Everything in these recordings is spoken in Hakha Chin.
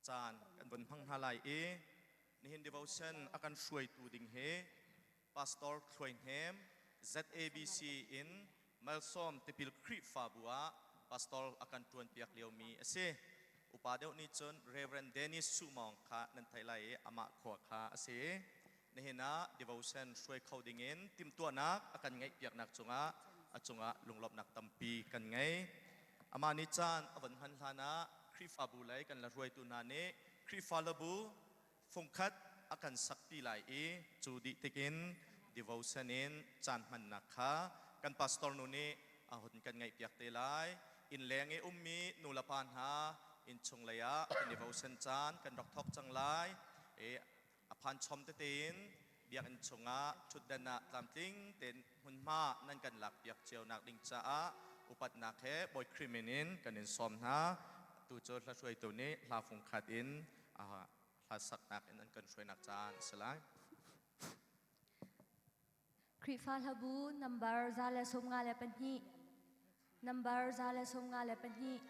Caan kan vun hmang hna lai i nihin devotion a kan hruaitu ding hi Pastor Thluai Hnem ZABC in Malsawm Tipil Khrihfabu ah pastor a kan ṭuanpiak liomi a si. Upa deuh nih cun Reverend Dennis Suhmawng kha nan theih lai i amah khua kha a si. Nihin ah devotion hruai kho dingin timhtuahnak a kan ngeihpiaknak cungah a cungah lunglawmhnak tampi kan ngei. Amah nih caan a von hman hlan ah Khrihfabu lei kan la hruaitu hna nih Khrihfa labu fungkhat a kan sakpi lai i cu dih tikin devotion in caan hmannak kha kan pastor nu nih a hun kan ngaihpiak te lai. Innleng i ummi nulepa hna innchung lei ah kan devotion caan kan rak thawk cang lai. I a phan chom tete in biakinn chungah ṭhutdan ah tlamtling tein hmunhma nan kan lakpiak cio nak ding caah upatnak he Bawi Khrih min in kan in sawm hna. Tu cu hla hruaitu nih hla fungkhat in hla saknak in an kan hruainak caan a si lai. Khrihfa hlabu nambar 152 nambar 152.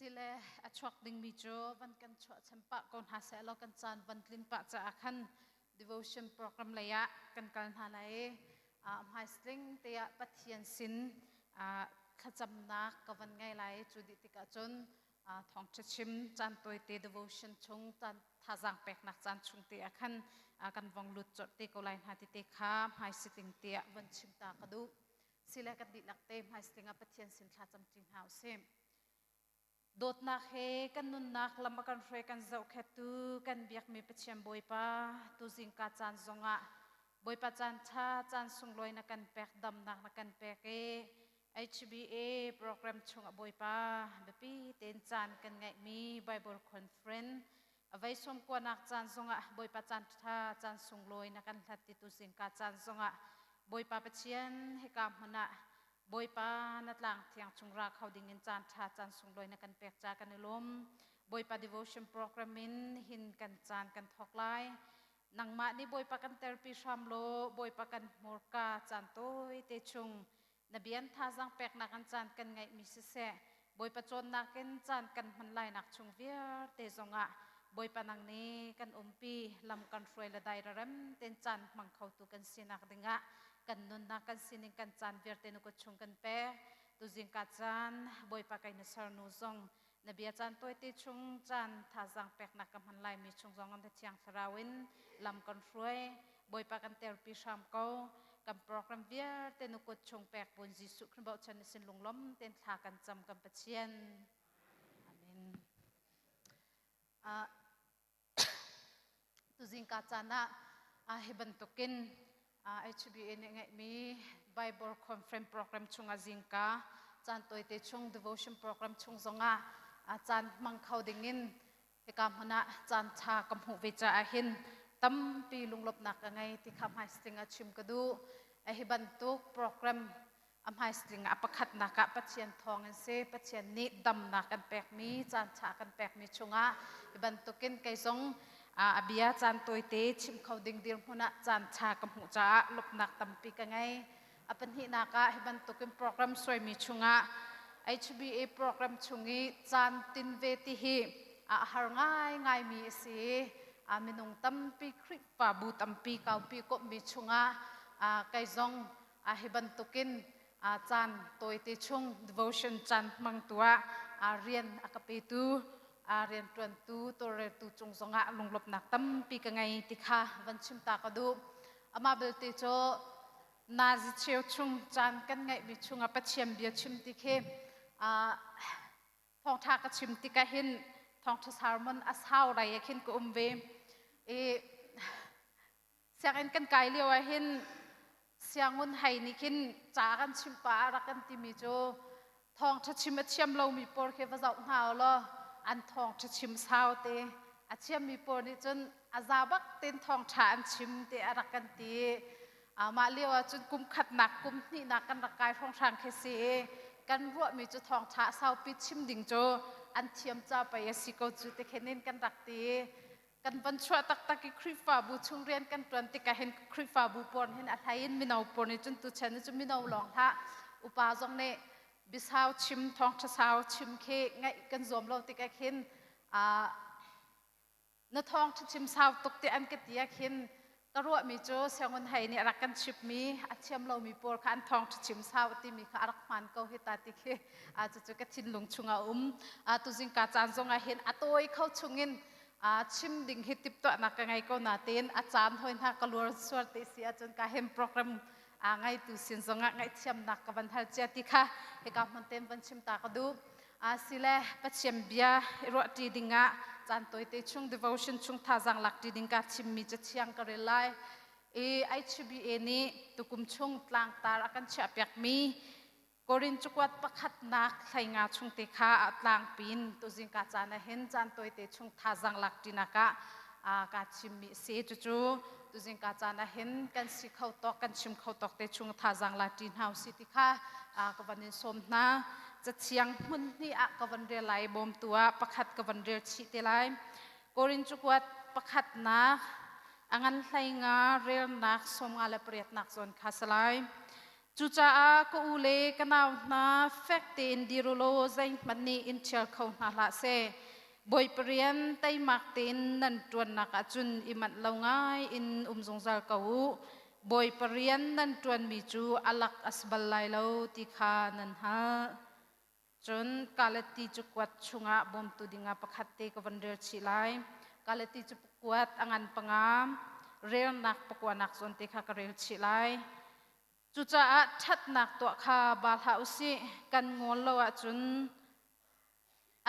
Sile a chuak dingmi cu van kan chuah chem pah ko hna seh law kan caan van tlin pah caah khan devotion program lei ah kan kal hna lai i hmaisling te ah Pathian sin thlacamnak ka van ngei lai cu dih tikah cun thawngṭha chim caan tawite devotion chung caan thazaang peknak caan chung te ah khan kan vong lut colh te ko lai hna ti te kha hmaisitling te ah von chim ta ka duh. Sile kan dihlak te hmaisitling ah Pathian sin thlacam ṭi hna usih. Dawtnak he kan nunnak lam a kan hruai kan zohkhettu kan biakmi Pathian Bawipa tuzingka caan zongah Bawipa caan ṭha caan sunglawi na kan pek damnak na kan pek i HBA program chungah Bawipa biapi tein caan kan ngeihmi Bible Conference avei sawm kuanak caan zongah Bawipa caan ṭha caan sunglawi na kan hlat ti tuzingka caan zongah Bawipa Pathian hika hmun ah Bawipa na tlang thiang chung ra kho ding in caan ṭha caan sunglawi na kan pek ca kan i lawm. Bawipa devotion program in hin kan caan kan thawk lai. Nangmah nih Bawipa kan terpi hram law Bawipa kan hmurka caan tawi te chung na bian thazaang peknak an caan kan ngeihmi siseh. Bawipa cawnnak in caan kan hman lainak chung vialte zongah Bawipa nang nih kan umpi lam kan hruai le dai rem ten caan hmang khotu kan sinak dingah kan nunnak kan sining kan caan vialte na kut chung kan pek. Tuzing ka caan Bawipa kai na sarnu zong na bia caan tawite chung caan thazaang peknak ka hman laimi chung zong na thiang thlarau in lam kan hruai. Bawipa kan terpi hram ko. Kan program vialte na kut chung pek bun Jesuh Khrih bochan na sin lunglom ten thla kan cam kan Pathian. Amen. Tuzing ka caan ah hi bantukin HBA nih ngeihmi Bible Conference program chungah zingka caan tawite chung devotion program chung zongah caan hmang kho dingin hika hmun ah caan ṭha ka hmuh ve caah hin tampi lunglawmhnak ka ngei ti kha hmaisting ah chim ka duh. Hi bantuk program a hmaisting ah pakhatnak ah Pathian thawng in si Pathian nih damnak kan pekmi caan ṭha kan pekmi chungah hi bantukin kei zong a bia caan tawite chim kho ding dirhmun ah caan ṭha ka hmuh caah lawmhnak tampi ka ngei. A pahnihnak ah hi bantukin program suaimi chungah HBA program chung i caan tin ve ti hi a har ngaingaimi a si. A minung tampi Khrihfabu tampi kaupi komhmi chungah kei zong hi bantukin caan tawite chung devotion caan hmangtu ah rian a ka petu rianṭuantu tawlreltu cung zongah lunglawmhnak tampi ka ngei ti kha van chim ta ka duh. Amah belte cu nazi cheu chung caan kan ngeihmi chungah Pathian bia chim ti khi thawngṭha ka chim tikah hin thawngṭha sermon a sau lai ah khin ka um ve. I sianginn kan kai lio ah hin siangun hei nih khin ca kan chimh pah ah rak kan timi cu thawngṭha chim a thiam lomi pawl khi va zoh hna u law an thawngṭha chim sau te a thiammi pawl nih cun a za bak tein thawngṭha an chim te a rak kan ti. Mah lio ah cun kum khatnak kum hnihnak kan rak kai hrawnghrang khi si i kan ruahmi cu thawngṭha saupi chim ding cu an thiam ca pei a si ko cu ti khin in kan rak ti. Kan van chuah taktak i Khrihfabu chung rian kan ṭuan tikah hin Khrihfabu pawl hin a hlei in mino pawl nih cun tuchan cu mino lawng hlah upa zong nih biasau chim thawngṭha sau chim khi ngaih kan zuam lo tikah khin na thawngṭha chim sau tuk ti an ka ti ah khin ka ruahmi cu sianginn hei nih a rak kan chimmi a thiam lomi pawl kha an thawngṭha chim sau timi kha a rak hmaan ko hi ta ti khi cucu ka thinlung chungah a um. Tuzing ka caan zongah hin a tawi kho chungin chim ding hi tiptuahnak ka ngei ko natein a caan hoi hna ka luar sual te si ahcun ka hem program ngaitu sin zongah ngaihthiamnak ka van hal cia ti kha hika hmun ten van chim ta ka duh. Sile Pathian bia i ruahṭi dingah caan tawite chung devotion chung thazaang lakṭi ding ka chimmi cathiang ka rel lai. I HBA nih tukum chung tlangtar a kan chiahpiakmi Korin cakuat pakhatnak hleinga chung te kha a tlangpi in tuzing ka caan ah hin caan tawite chung thazaang lakṭinak ah ka chimmi a si. Cucu tuzing ka caan ah hin kan si kho tawk kan chim kho tawk te chung thazaang la ṭi hna usih ti kha ka van in sawm hna. Cathiang hmun hnih ah ka van rel lai bawmtu ah pakhat ka van rel chih te lai. Korin cakuat pakhatnak a ngan hleinga relnak 58nak zawn kha si lai. Cucaah ka u le ka nau hna fek tein dir u law zeihmanh nih in ṭhial kho hna hlah seh. Bawipa rian teimak tein nan ṭuannak ah cun i manh lo ngai in um zungzal ko u. Bawipa rian nan ṭuanmi cu a lak a si bal lai lo ti kha nan hngalh. Cun Galati cakuat chungah bawmtu dingah pakhat te ka von rel chih lai. Galati cakuat a ngan panga relnak pakuanak zawn te kha ka rel chih lai. Cucaah ṭhatnak tuah kha ba hlah u sih, kan ngawl lo ahcun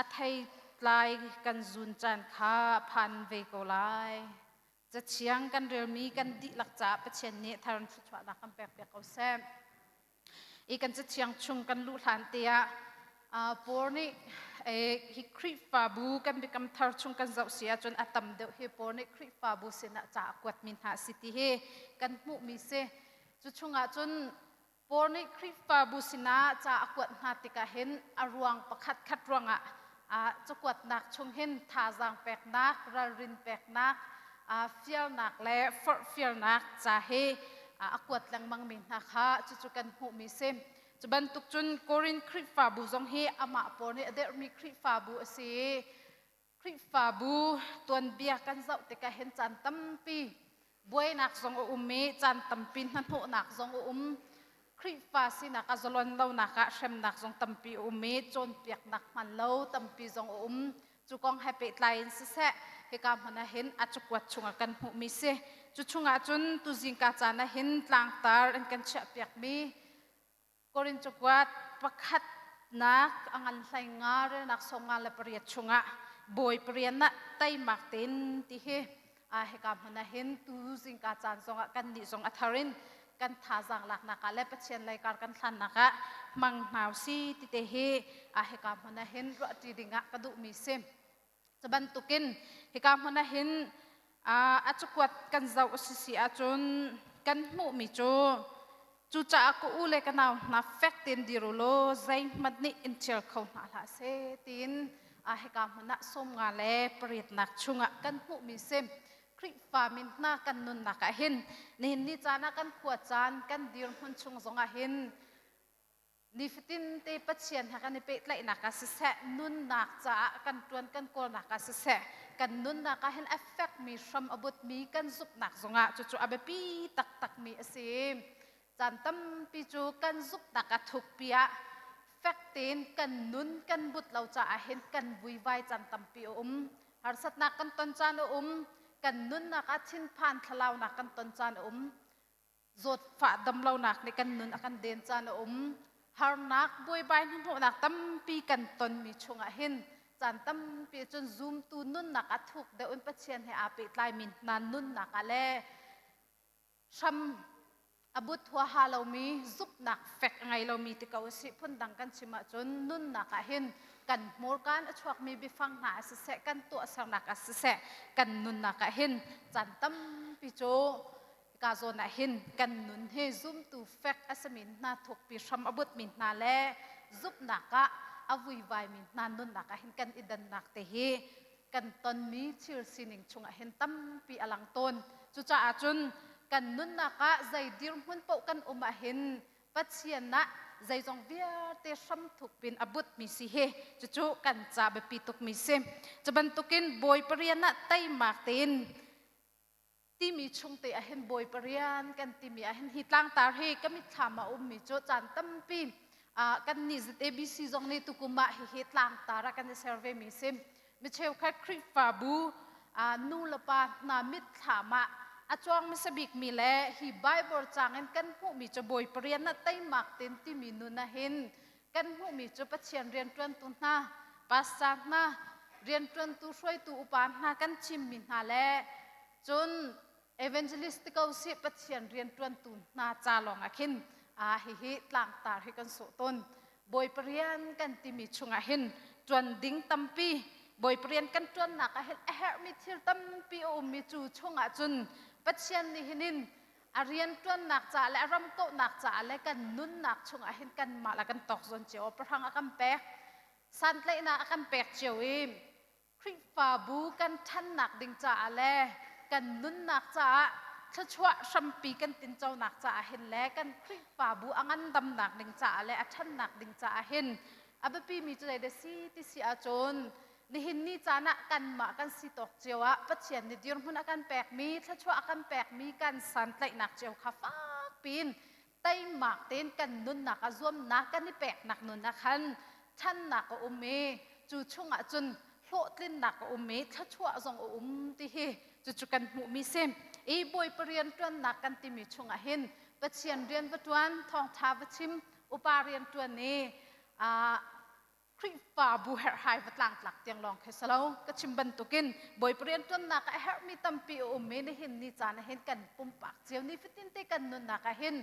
a theitlai kan zun caan kha phan ve ko lai. Cathiang kan relmi kan dihlak caah Pathian nih tharan thluachuahnak kan pekpiak ko seh. I kan cathiang chung kan luh hlan te ah Paul nih hi Khrihfabu kan biakam thar chung kan zoh si ahcun a tam deuh hi Paul nih Khrihfabu sinah ca a kuatmi hna a si ti hi kan hmuhmi si. Cu chungah cun Paul nih Khrihfabu sinah ca a kuat hna tikah hin a ruang pakhat khat ruangah cakuatnak chung hin thazaang peknak, ralrin peknak, fialnak le forhfialnak ca hi a kuat lengmangmi hna kha cucu kan hmuhmi si. Cu bantuk cun Korin Khrihfabu zong hi amah pawl nih a derhmi Khrihfabu a si i Khrihfabu tuanbia kan zoh tikah hin caan tampi buainak zong a um i caan tampi hnahnawhnak zong a um. Khrihfa sinak ah zalon lonak ah hremnak zong tampi a um i cawnpiaknak hman lo tampi zong a um. Cu kong he pehtlai in siseh, hika hmun ah hin a cakuat chungah kan hmuhmi si. Cu chungah cun tuzingka caan ah hin tlangtar an kan chiahpiakmi Korin cakuat pakhatnak a ngan hlei nga relnak sawmnga le pariat chungah bawi parian ah teimak tein ti hi hika hmun ah hin tu zingka caan zongah kan nih zong a thar in kan thazaang laknak ah le Pathian lei kar kan hlannak ah hmang hna si ti te hi hika hmun ah hin ruahṭi ding ah ka duhmi si. Cu bantukin hika hmun ah hin a cakuat kan zoh a si si ahcun kan hmuhmi cu cucaah ka u le ka nau hna fek tein dir u law zeihmanh nih in thial kho hna hlah seh tiin hika hmun ah 58nak chungah kan hmuhmi si. Khrihfa min hna kan nunnak ah hin nihin ni caan ah kan khua caan kan dirhmun chung zongah hin nifatin te Pathian he kan i pehtlaihnak ah siseh nunnak caah kan ṭuan kan kawlnak ah siseh kan nunnak ah hin a fekmi hram a butmi kan zumhnak zongah cucu a biapi taktakmi a si. Caan tampi cu kan zumhnak a thukpi ah fek tein kan nun kan but lo caah hin kan vuivai caan tampi a um. Harsatnak kan ton caan a um. Kan nunnak ah thinphan thlalaunak kan ton caan a um. Zawtfah damlonak nih kan nun a kan den caan a um. Harnak buaibai hnahnawhnak tampi kan tonmi chungah hin caan tampi cun zumtu nunnak ah thuk deuh in Pathian he aa pehtlaimi hna nunnak ah le hram a but huaha lomi zumhnak fek a ngei lomi ti ko a si. Phundang kan chim ahcun nunnak ah hin kan hmurkaan a chuakmi biafang hna ah siseh, kan tuahsernak ah siseh, kan nunnak ah hin caan tampi cu ka zawn ah hin kan nun hi zumtu fek a simi hna thukpi hram a butmi hna le zumhnak ah a vuivaimi hna nunnak ah hin kan i dannak te hi kan tonmi thil sining chungah hin tampi a lang tawn. Cucaah cun kan nunnak ah zei dirhmun paoh kan um ah hin Pathian ah zeizong vialte hramthuk pin a butmi si hi cucu kan ca biapi tukmi si. Cu bantukin Bawipa rian ah teimak tein timi chung te ah hin Bawipa rian kan timi ah hin hi tlangtar hi ka mitthlam ah ummi cu caan tampi kan nih ZABC zong nih tukum ah hihi tlangtar ah kan i ser ve mi si. Mi cheukhat Khrihfabu nu le pa hna mitthlam ah a cuang hmasa bikmi le hi Bible caang in kan hmuhmi cu Bawipa rian ah teimak tein timi nun ah hin kan hmuhmi cu Pathian rianṭuantu hna, pastor hna, rianṭuantu hruaitu upa hna kan chimmi hna le cun evangelist ti ko sih Pathian rianṭuantu hna ca lawng ah khin hihi tlangtar hi kan sawh tawn. Bawipa rian kan timi chungah hin ṭuan ding tampi Bawipa rian kan ṭuannak ah hin a herhmi thil tampi a ummi cu chungah cun Pathian nih hinin a rianṭuannak caah le a ram kauhnak caah le kan nunnak chungah hin kanmah le kan tawk zawn cio pahrang a kan pek santlaihnak a kan pek cio i Khrihfabu kan ṭhannak ding caah le kan nunnak caah thluachuah hrampi kan tinconak caah hin le kan Khrihfabu a ngandamnak ding caah le a ṭhannak ding caah hin a biapimi cu zei dah si ti si ahcun Nihin ni caan ah kanmah kan si tawk cio ah Pathian nih dirhmun a kan pekmi, thluachuah a kan pekmi kan santlaihnak cio kha fak piin teimak tein kan nunnak ah zuamnak kan i peknak nun ah khan ṭhannak a um i cu chungah cun hlawhtlinnak a um i thluachuah zong a um ti hi cucu kan hmuhmi si. I Bawipa rian ṭuannak kan timi chungah hin Pathian rian va ṭuan, thawngṭha va chim, upa rian ṭuan i Khrihfabu herhhai va tlangtlak tiang lawng khi si lo. Ka chim bantukin Bawipa rianṭuannak ah a herhmi tampi a um i nihin ni caan ah hin kan pumpak cio nifatin te kan nunnak ah hin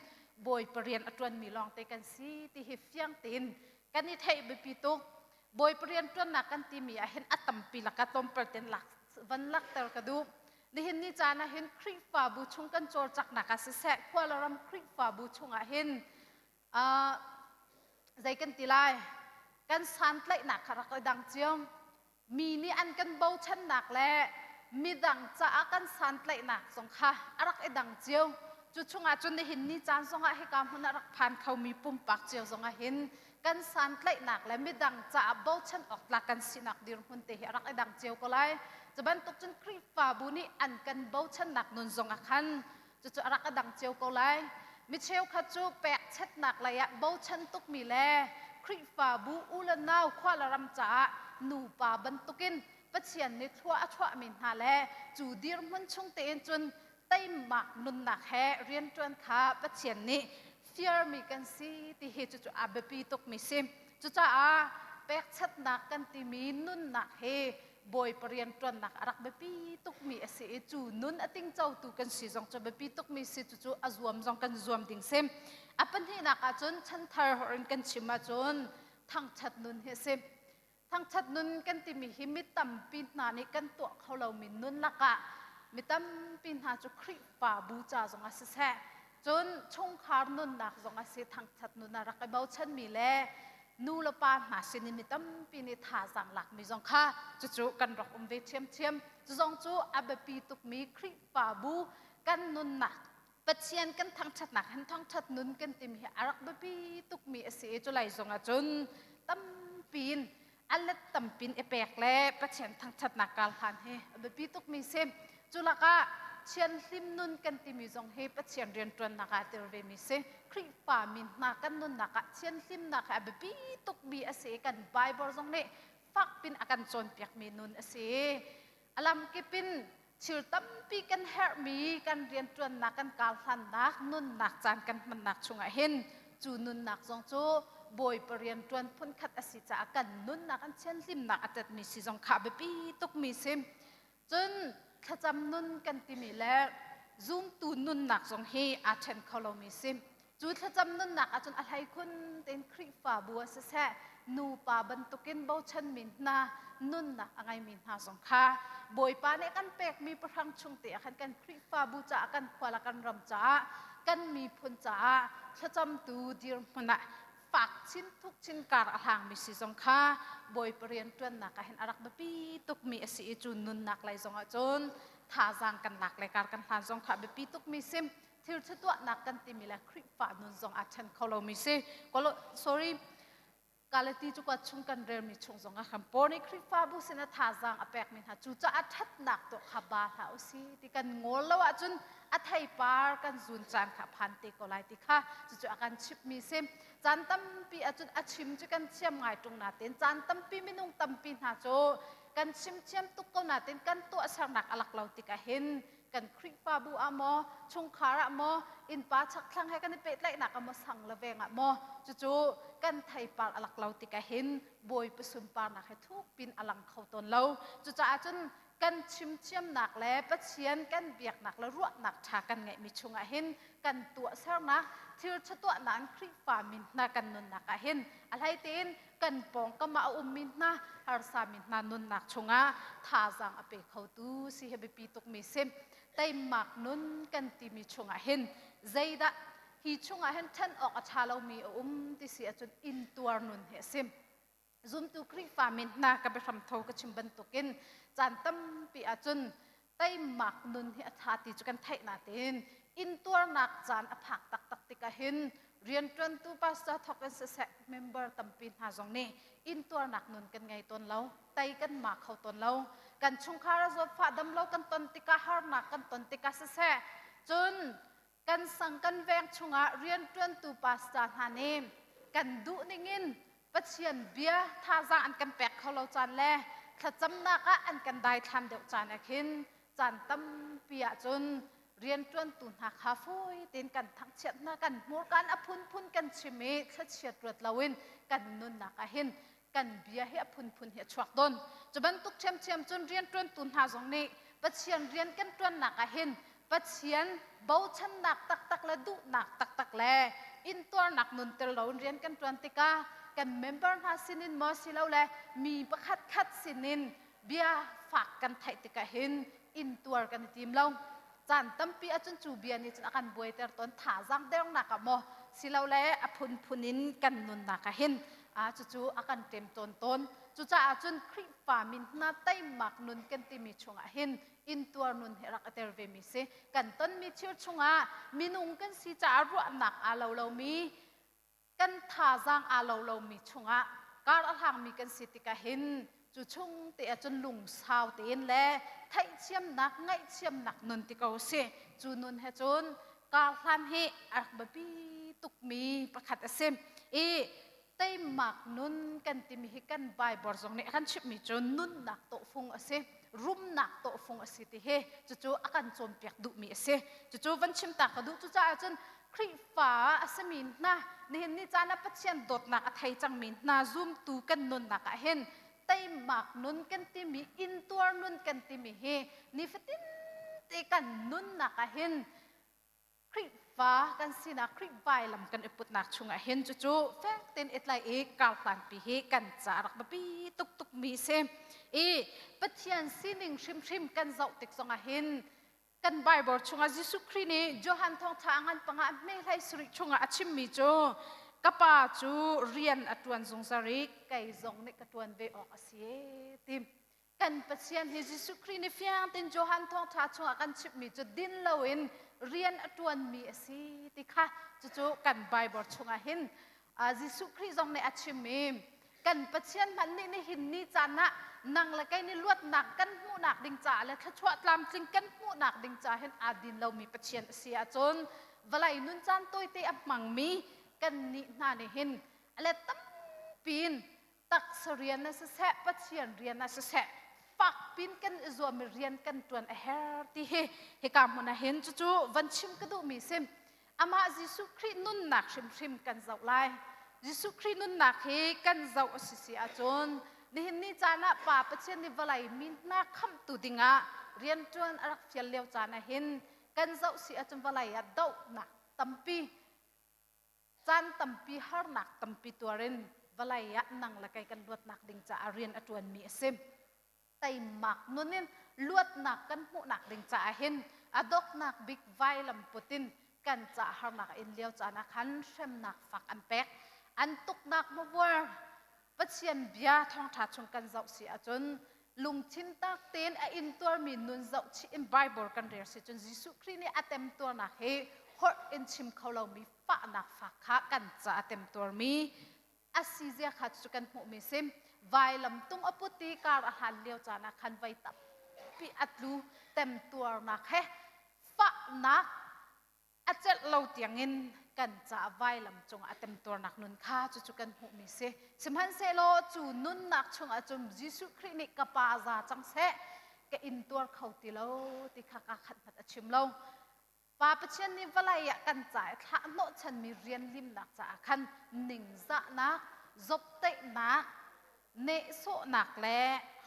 Bawipa rian a ṭuanmi lawngte kan si ti hi fiang tein kan i theih biapi tuk. Bawipa rianṭuannak kan timi ah hin a tampi laka tlawmpal ten lak van lakter ka duh. Nihin ni caan ah hin Khrihfabu chung kan cawlcaknak ah siseh, khua le ram Khrihfabu chungah hin Zei kan ti lai? Kan santlaihnak kha rak i dang cio. Mi nih an kan bochannak le midang caah kan santlaihnak zong kha a rak i dang cio. Cu chungah cun nihin ni caan zongah hika hmun ah rak phan khomi pumpak cio zongah hin kan santlaihnak le midang caah bochan awk tlak kan sinak dirhmun te hi a rak i dang cio ko lai. Cu bantuk cun Khrihfabu nih an kan bochannak nun zongah khan cucu a rak i dang cio ko lai. Mi cheukhat cu pekchetnak lei ah bochan tukmi le Khrihfabu u le nau khua le ram caah nupa bantukin Pathian nih thlua a chuahmi hna le cu dirhmun chung tein cun teimak nunnak he rianṭuan kha Pathian nih fiarmi kan si ti hi cucu a biapi tukmi si. Cucaah pekchatnak kan timi nunnak hi Bawipa rianṭuannak a rak biapi tukmi a si i cu nun a tingcotu kan si zong cu biapi tukmi si cucu a zuam zong kan zuam ding si. A pahnihnak ahcun chanthar hor in kan chim ahcun thangṭhat nun hi a si. Thangṭhat nun kan timi hi mi tampi hna nih kan tuah kho lomi nun lakah mi tampi hna cu Khrihfabu ca zongah siseh, cun chungkhar nunnak zongah si thangṭhat nun ah rak i bochanmi le nu le pa hna sinin mi tampi nih thazaang lakmi zong kha cucu kan rak um ve ṭhiamṭhiam. Cu zong cu a biapi tukmi Khrihfabu kan nunnak Pathian kan thangṭhatnak hin thangṭhat nun kan timi hi a rak biapi tukmi a si i culai zongah cun tampiin a let tampin i pek le Pathian thangṭhatnak kar hlan hi a biapi tukmi si. Cu lakah thianhlim nun kan timi zong hi Pathian rianṭuannak ah tel vemi si. Khrihfa mi hna kan nunnak ah thianhlimnak hi a biapi tukmi a si i kan Bible zong nih fakpin a kan cawnpiakmi nun a si. A lamkip in thil tampi kan herhmi kan rianṭuannak kan karhlannak nunnak caan kan hmannak chungah hin cu nunnak zong cu Bawipa rianṭuan phunkhat a si caah kan nunnak an thianhlimnak a tetmi si zong kha biapi tukmi si. Cun thlacam nun kan timi le zumtu nunnak zong hi aa ṭhen kho lomi si. Cu thlacam nunnak ahcun a hleikhun tein Khrihfabu ah siseh, nupa bantukin bochanmi hna nunnak a ngeimi hna zong kha Bawipa nih kan pekmi pahrang chung te ah khan kan Khrihfabu caah, kan khua le kan ram caah, kan miphun caah thlacamtu dirhmun ah fak chin thuk chin kar a hlangmi si zong kha Bawipa rianṭuannak ah hin a rak biapi tukmi a si i cu nunnak lei zong ah cun thazaang kan lak le kar kan hlan zong kha a biapi tukmi si. Thil tuahnak kan timi le Khrihfa nun zong aa ṭhen kho lomi si. Sorry, Galati cu kuat chung kan relmi chung zong ah khan Paul nih Khrihfabu sin a thazaang a pekmi hna cucaah ṭhatnak tuah kha ba hlah u si ti kan ngawl lo ahcun a theipar kan zun caan kha phan te ko lai ti kha cucu a kan chimhmi si. Caan tampi ahcun a chim cu kan thiam ngai ṭung nain caan tampi minung tampi hna cu kan chim thiam tuk ko nain kan tuahsernak a lak lo tikah hin kan Khrihfabu ah maw chungkhar ah maw innpa chakthlang he kan i pehtlaihnak ah maw sang le veng ah maw cucu kan theipar a lak lo tikah hin Bawipa sunparnak he thukpin a lang kho tawn lo. Cucaah cun kan chimthiamnak le Pathian kan biaknak le ruahnak ṭha kan ngeihmi chungah hin kan tuahsernak thil ṭha tuahnak in Khrihfa min hna kan nunnak ah hin a hlei tein kan pawngkam ah a ummi hna harsami hna nunnak chungah thazaang a pe khotu si hi biapi tukmi si. Teimak nun kan timi chungah hin zeidah hi chungah hin ṭhen awk a ṭha lomi a um ti si ahcun intuar nun hi a si. Zumtu Khrihfa min hna ka biahram tho ka chim bantukin caan tampi ahcun teimak nun hi a ṭha ti cu kan theih natein intuarnak caan a phak taktak tikah hin rianṭuantu pastor thawk in siseh member tampi hna zong nih intuarnak nun kan ngei tawn lo, tei kan ma kho tawn lo. Kan chungkhar a zawtfah dam lo kan ton tikah, harnak kan ton tikah siseh, cun kan sang kan veng chungah rianṭuantu pastor hna nih kan duh ningin Pathian bia thazaang an kan pek kho lo caan le thlacamnak ah an kan daithlan deuh caan ah khin caan tampi ahcun rianṭuantu hna kha fawi tein kan thangchiat hna, kan hmurkaan a phunphun kan chim i thlachiat ruat loin kan nunnak ah hin kan bia hi a phunphun hi a chuak tawn. Cu bantuk ṭhiamṭhiam cun rianṭuantu hna zong nih Pathian rian kan ṭuannak ah hin Pathian bochannak taktak le duhnak taktak le intuarnak nun tel loin rian kan ṭuan tikah kan member hna sinin maw silole mi pakhat khat sinin bia fak kan theih tikah hin intuar kan i tim lo. Caan tampi ahcun cu bia nih cun a kan buaiter tawn. Thazaang dernak ah maw silole a phunphun in kan nunnak ah hin cucu a kan ṭem tawn tawn. Cucaah cun Khrihfa min hna teimak nun kan timi chungah hin intuar nun hi rak i tel vemi si. Kan tonmi thil chungah minung kan si caah ruahnak aa lo lomi, kan thazaang aa lo lomi chungah kar a hlangmi kan si tikah hin cu chung te ah cun lungsau tein le theihthiamnak ngaihthiamnak nun ti ko si. Cu nun he cun kar hlan hi a rak biapi tukmi pakhat a si. I teimak nun kan timi hi kan Bible zong nih a kan chimhmi cu nunnak tawhfung a si, rumnak tawhfung a si ti hi cucu a kan cawnpiak duhmi a si. Cucu van chim ta ka duh. Cucaah cun Khrihfa a simi hna nihin ni caan ah Pathian dawtnak a thei cangmi hna zumtu kan nunnak ah hin teimak nun kan timi intuar nun kan timi hi nifatin te kan nunnak ah hin Khrihfa kan sinak Khrih vailam kan i putnak chungah hin cucu fek tein i tlai i karhlanpi hi kan ca rak biapi tuk tukmi si. I Pathian sining hrimhrim kan zoh tik zongah hin kan Bible chungah Jesuh Khrih nih Johan thawngṭha ngan panga hme hlei sarih chungah a chimmi cu ka pa cu rian a ṭuan zungzal i kei zong nih ka ṭuan ve awk a si ti. Kan Pathian hi Jesuh Khrih nih fiang tein Johan thawngṭha chungah kan chimhmi cu din loin rian a ṭuanmi a si ti kha cucu kan Bible chungah hin Jesuh Khrih zong nih a chim i kan Pathian hmanh nih nihin ni caan ah nang le kei nih luatnak kan hmuhnak ding caah le thluachuah tlamtling kan hmuhnak ding caah hin aa din lomi Pathian a si ahcun vawlei nun caan tawite a hmangmi kan nih hna nih hin a let tampi in taksa rian ah siseh Pathian rian ah siseh fakpin kan i zuam i rian kan ṭuan a her ti hi hika hmun ah hin cucu van chim ka duhmi si. Amah Jesuh Khrih nunnak hrimhrim kan zoh lai. Jesuh Khrih nunnak hi kan zoh a si si ahcun nihin ni caan ah Pa Pathian nih vawlei mi hna khamhtu dingah rianṭuan a rak fial lio caan ah hin kan zoh si ahcun vawlei ah dohnak tampi caan tampi harnak tampi tuar in vawlei ah nang le kei kan luatnak ding caah rian a ṭuanmi a si. Teimak nun in luatnak kan hmuhnak ding caah hin a dawtnak bik vailam put in kan ca harnak a in lio caan ah khan hremnak fak an pek. An tuknak mavuar Pathian bia thawngṭha chung kan zoh si ahcun lungthin tak tein a intuarmi nun zohchih in Bible kan rel si cun Jesuh Khrih nih a temtuarnak hi holh in chim kho lomi fahnak fak kha kan ca a temtuarmi a si zia kha cu kan hmuhmi si. Vailam tung a put i kar a hlan lio caan ah khan voi tampi a tlu. Temtuarnak he fahnak a celh lo tiangin kan ca vailam cungah a temtuarnak nun kha cucu kan hmuhmi si. Sihmanhsehlaw cu nunnak chungah cun Jesuh Khrih nih ka pa za cang seh, ka intuar kho ti lo ti kha kaa khat hmanh a chim lo. Pa Pathian nih vawlei ah kan ca i thlah hnawhchanmi rian limnak caah khan ningzahnak, zopteihnak, nehsawhnak le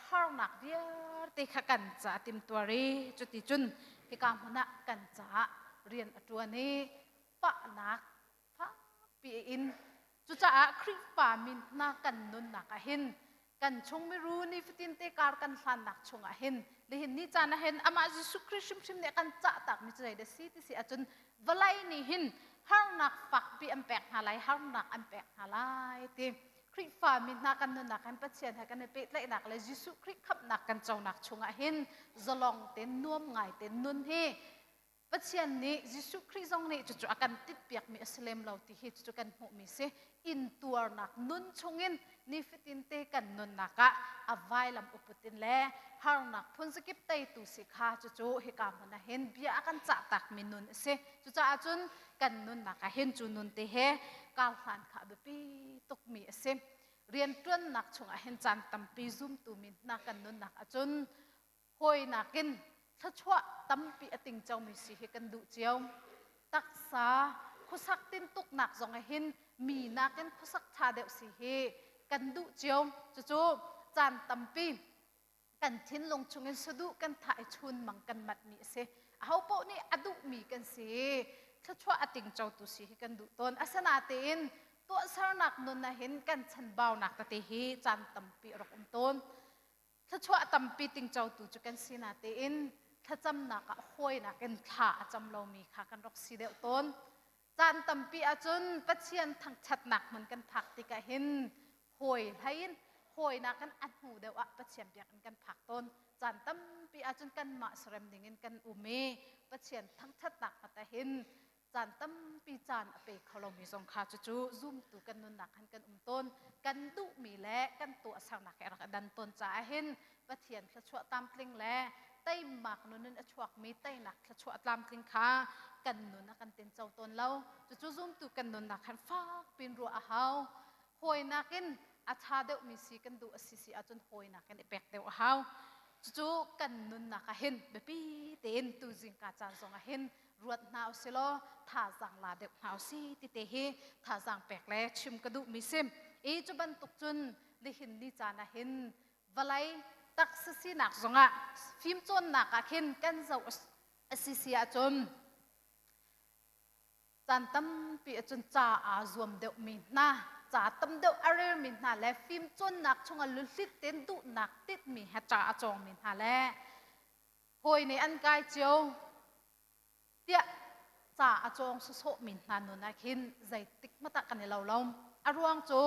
harnak vialte kha kan ca timtuar i cuticun hika hmun ah kan caah rian a ṭuan i fahnak fakpi in. Cucaah Khrihfa min hna kan nunnak ah hin kan chung miru nifatin te kar kan hlannak chungah hin nihin ni caan ah hin amah Jesuh Khrih hrimhrim nih kan cah takmi cu zei dah si ti si ahcun vawlei nih hin harnak fakpi an pek hna lai, harnak an pek hna lai ti. Khrihfami hna kan nunnak hin Pathian he kan i pehtlaihnak le Jesuh Khrih khamhnak kan conak chungah hin zalong tein nuam ngai tein nun hi Pathian nih Jesuh Khrih zong nih cucu a kan titpiakmi a si lem lo ti hi cucu kan hmuhmi si. Intuarnak nun chungin nifatin te kan nunnak ah a vailam uput in le harnak phunzakip teitu si kha cucu hika hmun ah hin bia a kan cah takmi nun a si. Cucaah cun kan nunnak ah hin cu nun te he karhlan kha a biapi tukmi a si. Rianṭuannak chungah hin caan tampi zumtu mi hna kan nunnak ahcun hawi nakin thluachuah tampi a tingcomi si hi kan duh cio. Taksa khuasak tintuknak zong ah hin mi nakin khuasak ṭha deuh si hi kan duh cio. Cucu caan tampi kan thinlung chungin saduh kan thah i chunmang kan matmi a si. Ahopaoh nih a duhmi kan si. Thluachuah a tingcotu si hi kan duh tawn. Asinain tuahsernak nun ah hin kan chanbaunak tete hi caan tampi a rak um tawn. Thluachuah tampi tingcotu cu kan si natein thlacamnak ah hawinak in thla a cam lomi kha kan rak si deuh tawn. Caan tampi ahcun Pathian thangṭhatnak hmun kan phak tikah hin hawi hlei in. Hawi nakin a hnu deuh ah Pathian biakinn kan phak tawn. Caan tampi ahcun kanmah serem dingin kan um i Pathian thangṭhatnak hmat ahhin caan tampi caan a pe kho lomi zong kha cucu zumtu kan nunnak han kan um tawn. Kan duhmi le kan tuahsernak he rak i dan tawn caah hin Pathian thluachuah tlamtling le teimak nun in a chuakmi teinak thluachuah tlamtling kha kan nun a kan tinco tawn lo. Cucu zumtu kan nunnak khan fak pin ruah a hau. Hawi nakin a ṭha deuhmi si kan duh a si si ahcun hawi nakin i pek deuh a hau. Cucu kan nunnak ah hin biapi tein tuzingka caan zong ah hin ruat hna usih law thazaang la deuh hna usih ti te hi thazaang pek le chim ka duhmi si. I cu bantuk cun nihin ni caan ah hin vawlei taksa sinak zongah fimcawnnak ah khin kan zoh a si si ahcun caan tampi ahcun ca aa zuam deuhmi hna ca tam deuh a relmi hna le fimcawnnak chungah luhlit tein duhnak titmi he ca a cawngmi hna le hawi nih an kai cio tiah ca a cawng sawsawhmi hna nun ah khin zeitik hmanh ah kan i lo lo. A ruang cu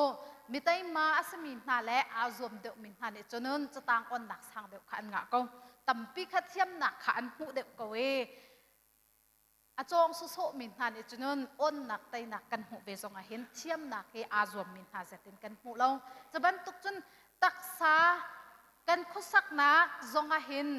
mi teima a simi hna le aa zuam deuhmi hna nih cun catang onnak sang deuh kha an ngah ko. Tampi kha thiamnak kha an hmuh deuh ko i a cawng sawsawhmi hna nih cun onnak teinak kan hmuh ve zong ah hin thiamnak hi aa zuammi hna zet in kan hmuh lo. Cu bantuk cun taksa kan khuasaknak zong ah hin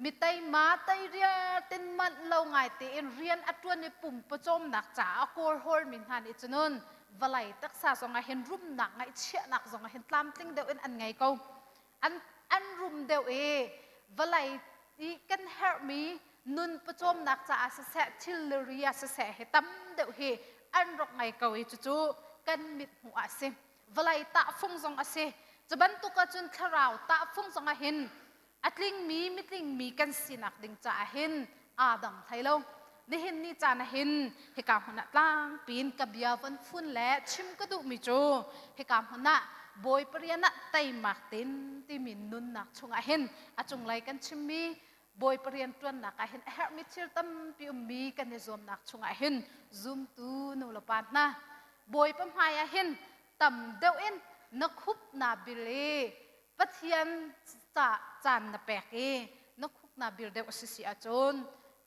mi teima teirial tin manh lo ngai tein rian a ṭuan i pum pawcawmnak caah a kawlhawlmi hna nih cun vawlei taksa zong ah hin rumnak ngaihchiahnak zong ah hin tlamtling deuh in an ngei ko. An rum deuh i vawlei i kan herhmi nun pawcawmnak caah siseh thilri ah siseh hi tam deuh hi an rak ngei ko i cucu kan mit hmuh ah a si. Vawlei tahfung zong a si. Cu bantuk ahcun thlarau tahfung zong ah hin a tlingmi mitlingmi kan sinak ding caah hin aa dang hlei lo. Nihin ni caan ah hin hika hmun ah tlangpi in ka bia von fun le chim ka duhmi cu hika hmun ah Bawipa rian ah teimak tin timi nunnak chungah hin a cunglei kan chimmi Bawipa rian ṭuannak ah hin a herhmi thil tampi ummi kan i zuamnak chungah hin zumtu nu le pa hna Bawipa hmai ah hin tam deuh in na khup naa bil i Pathian ca caan na pek i na khuk naa bil deuh a si si ahcun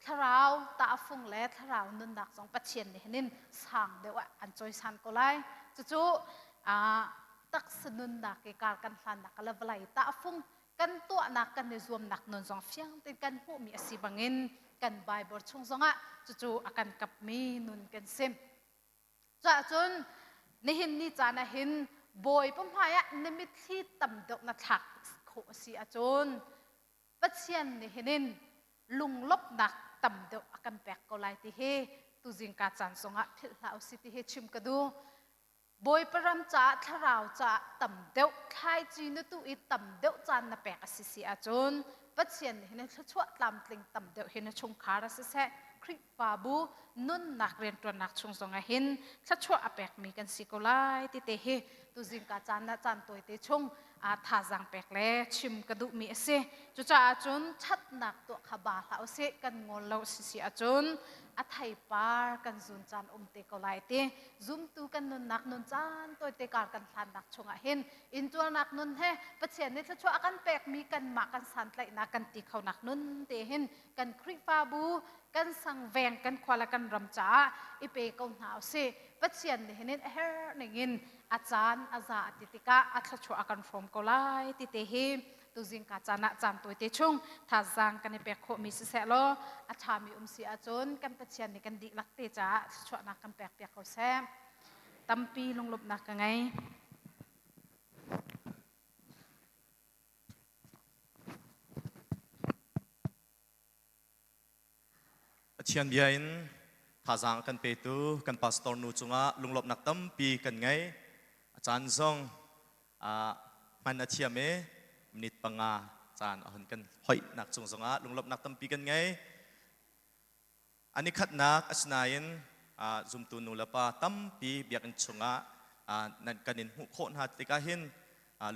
thlarau tahfung le thlarau nunnak zong Pathian nih hin sang deuh ah an cawisan ko lai. Cucu taksa nunnak i kar kan hlannak le vawlei tahfung kan tuahnak kan i zuamnak nun zong fiang tein kan hmuhmi a si bangin kan Bible chung zongah cucu a kan kapmi nun kan si. Cuahcun nihin ni caan ah hin Bawipa hmaiah na mitthli tam deuh na thlak khawh a si ahcun Pathian nih hin in lunglawmhnak tam deuh a kan pek ko lai ti hi tuzingka caan zongah philh hlah usih ti hi chim ka duh. Bawipa ram caah thlarau caah tam deuh thlaici na tuh i tam deuh caan na pek a si si ahcun Pathian nih hin thluachuah tlamtling tam deuh hi na chungkhar ah siseh Khrihfabu nunnak rianṭuannak chung zongah hin thluachuah a pekmi kan si ko lai ti te hi tuzingka caan ah caan tawite chung thazaang pek le chim ka duhmi a si. Cucaah cun ṭhatnak tuah kha ba hlah usih kan ngol lo si si ahcun a theipar kan zun caan um te ko lai ti zumtu kan nunnak nun caan tawite kar kan hlannak chungah hin intuarnak nun he Pathian nih thluachuah a kan pekmi kanmah kan santlaihnak kan ti khonak nun te hin kan Khrihfabu kan sangveng kan khua le kan ram caah i pe ko hna usih Pathian nih hin a herh ningin a caan a za ti tikah a thluachuah a kan hrawm ko lai ti te hi tuzingka caan ah caan tawite chung thazaang kan i pek khawhmi siseh law a ṭhami um si ahcun kan Pathian nih kan dihlak te caah thluachuahnak kan pek piak ko seh. Tampi lunglawmhnak ka ngei. Pathian bia in thazaang kan petu kan pastor nu cungah lunglawmhnak tampi kan ngei. A caan zong hman a thiam i minute panga caan a hun kan hoihnak cung zongah lunglawmhnak tampi kan ngei. An i khatnak asinain zumtu nu le pa tampi biakinn chungah nan kan in hmuh khawh hna tikah hin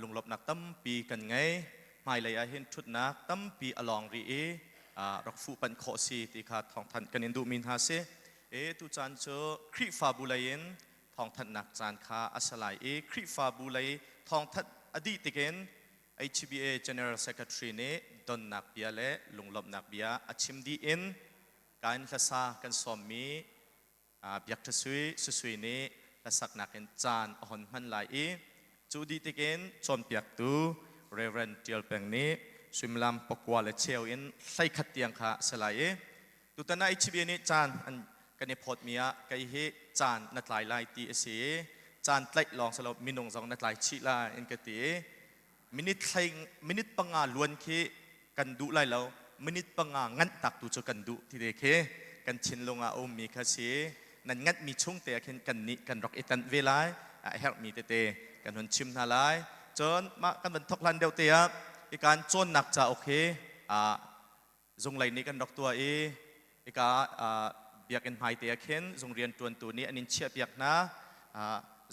lunglawmhnak tampi kan ngei. Hmailei ah hin ṭhutnak tampi a lawng rih i rak fuhpanh khawh si ti kha thawngthanh kan in duhmi hna si. E tucaan cu Khrihfabu lei in thawngthanhnak caan kha a si lai i Khrihfabu lei thawngthanh. A dih tikin HBA General Secretary nih donnak bia le lunglawmhnak bia a chim dih in kain hlasa kan sawmmi Biak Ṭha Sui Susui nih hlasaknak in caan a hon hman lai i cu dih tikin cawnpiaktu Reverend Ṭial Peng nih suimilam pakua le cheu in 11 tiang kha a si lai i tutan ah HBA nih caan an kan i phawtmi ah kei hi caan na tlai lai ti a si i caan tlaih lawng si lo minung zong na tlai chih lai in ka ti i minute hlei minute panga luan khi kan duh lai lo minute panga nganh tak tu cu kan duh ti te khi kan thinlung ah a ummi kha si nan nganhmi chung te ah khin kan nih kan rak i tanh ve lai a herhmi tete kan hun chim hna lai. Cun mah kan van thok hlan deuh te ah hikan cawnnak cauk hi zunglei nih kan rak tuah i hika biakinn hmai te ah khin zung rianṭuantu nih an in chiahpiak hna.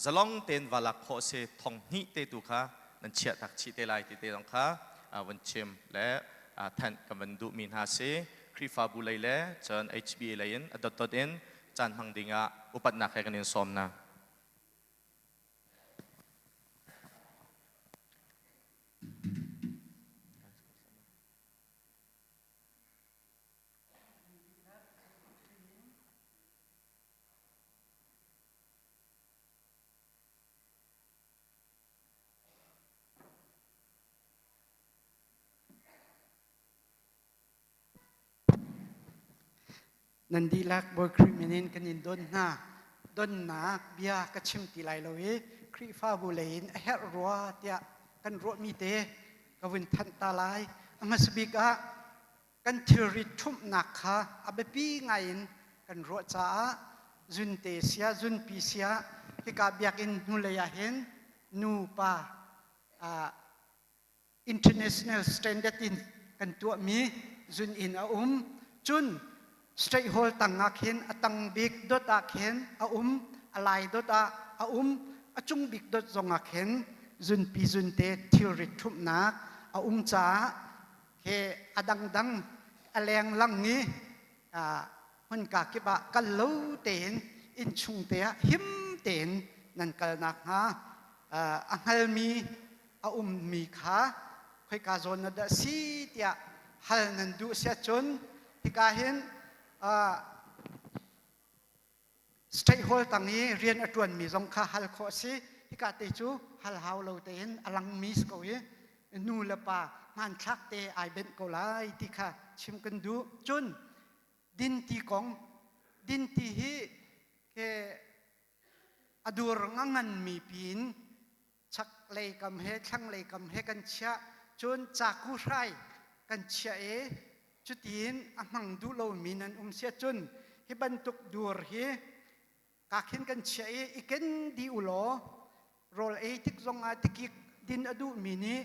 Zalong tein va lak khawh si, thong hnih te tu kha nan chiah tak chih te lai ti te zong kha vun chim le thanh kan van duhmi hna si. Khrihfabu lei le cun HBA lei in a dotdot in caan hmang ding ah upatnak he kan in sawm hna. Nan dihlak Bawi Khrih min in kan in don hna. Donnak bia ka chim ti lai lo i Khrihfabu lei in a herh rua tiah kan ruahmi te ka vun thanh ta lai. A hmasa bik ah kan thilri ṭhumhnak kha a biapi ngai in kan ruah caah zunte sia zunpi sia hika biakinn hnulei ah hin nu pa international standard in kan tuahmi zun inn a um. Cun straight hall tang ah khin a tang bik dot ah khin a um, a lai dot ah a um, a cung bik dot zong ah khin zunpi zunte thilrit ṭhumhnak a um caah he a dangdang a lenglang i hmunka kip ah kal lo tein innchung te ah him tein nan kal nakhnga a hngalmi a ummi kha khoika zawn na dah si tiah hal nan duh si ahcun hika hin State Hall tang i rian a ṭuanmi zong kha hal khawh a si. Hika te cu hal hau lo tein a langmi si ko i nu le pa hmanthlak te ai benh ko lai ti kha chim kan duh. Cun dinti kong, dinti hi ke a dur nganmi piin chaklei kam he thlanglei kam he kan chiah. Cun caku hrai kan chiah i cutin a hmang duh lomi nan um si ahcun hi bantuk dur hi kakhin kan chiah i i ken dih u law rawl ei tik zongah tikik din a duhmi nih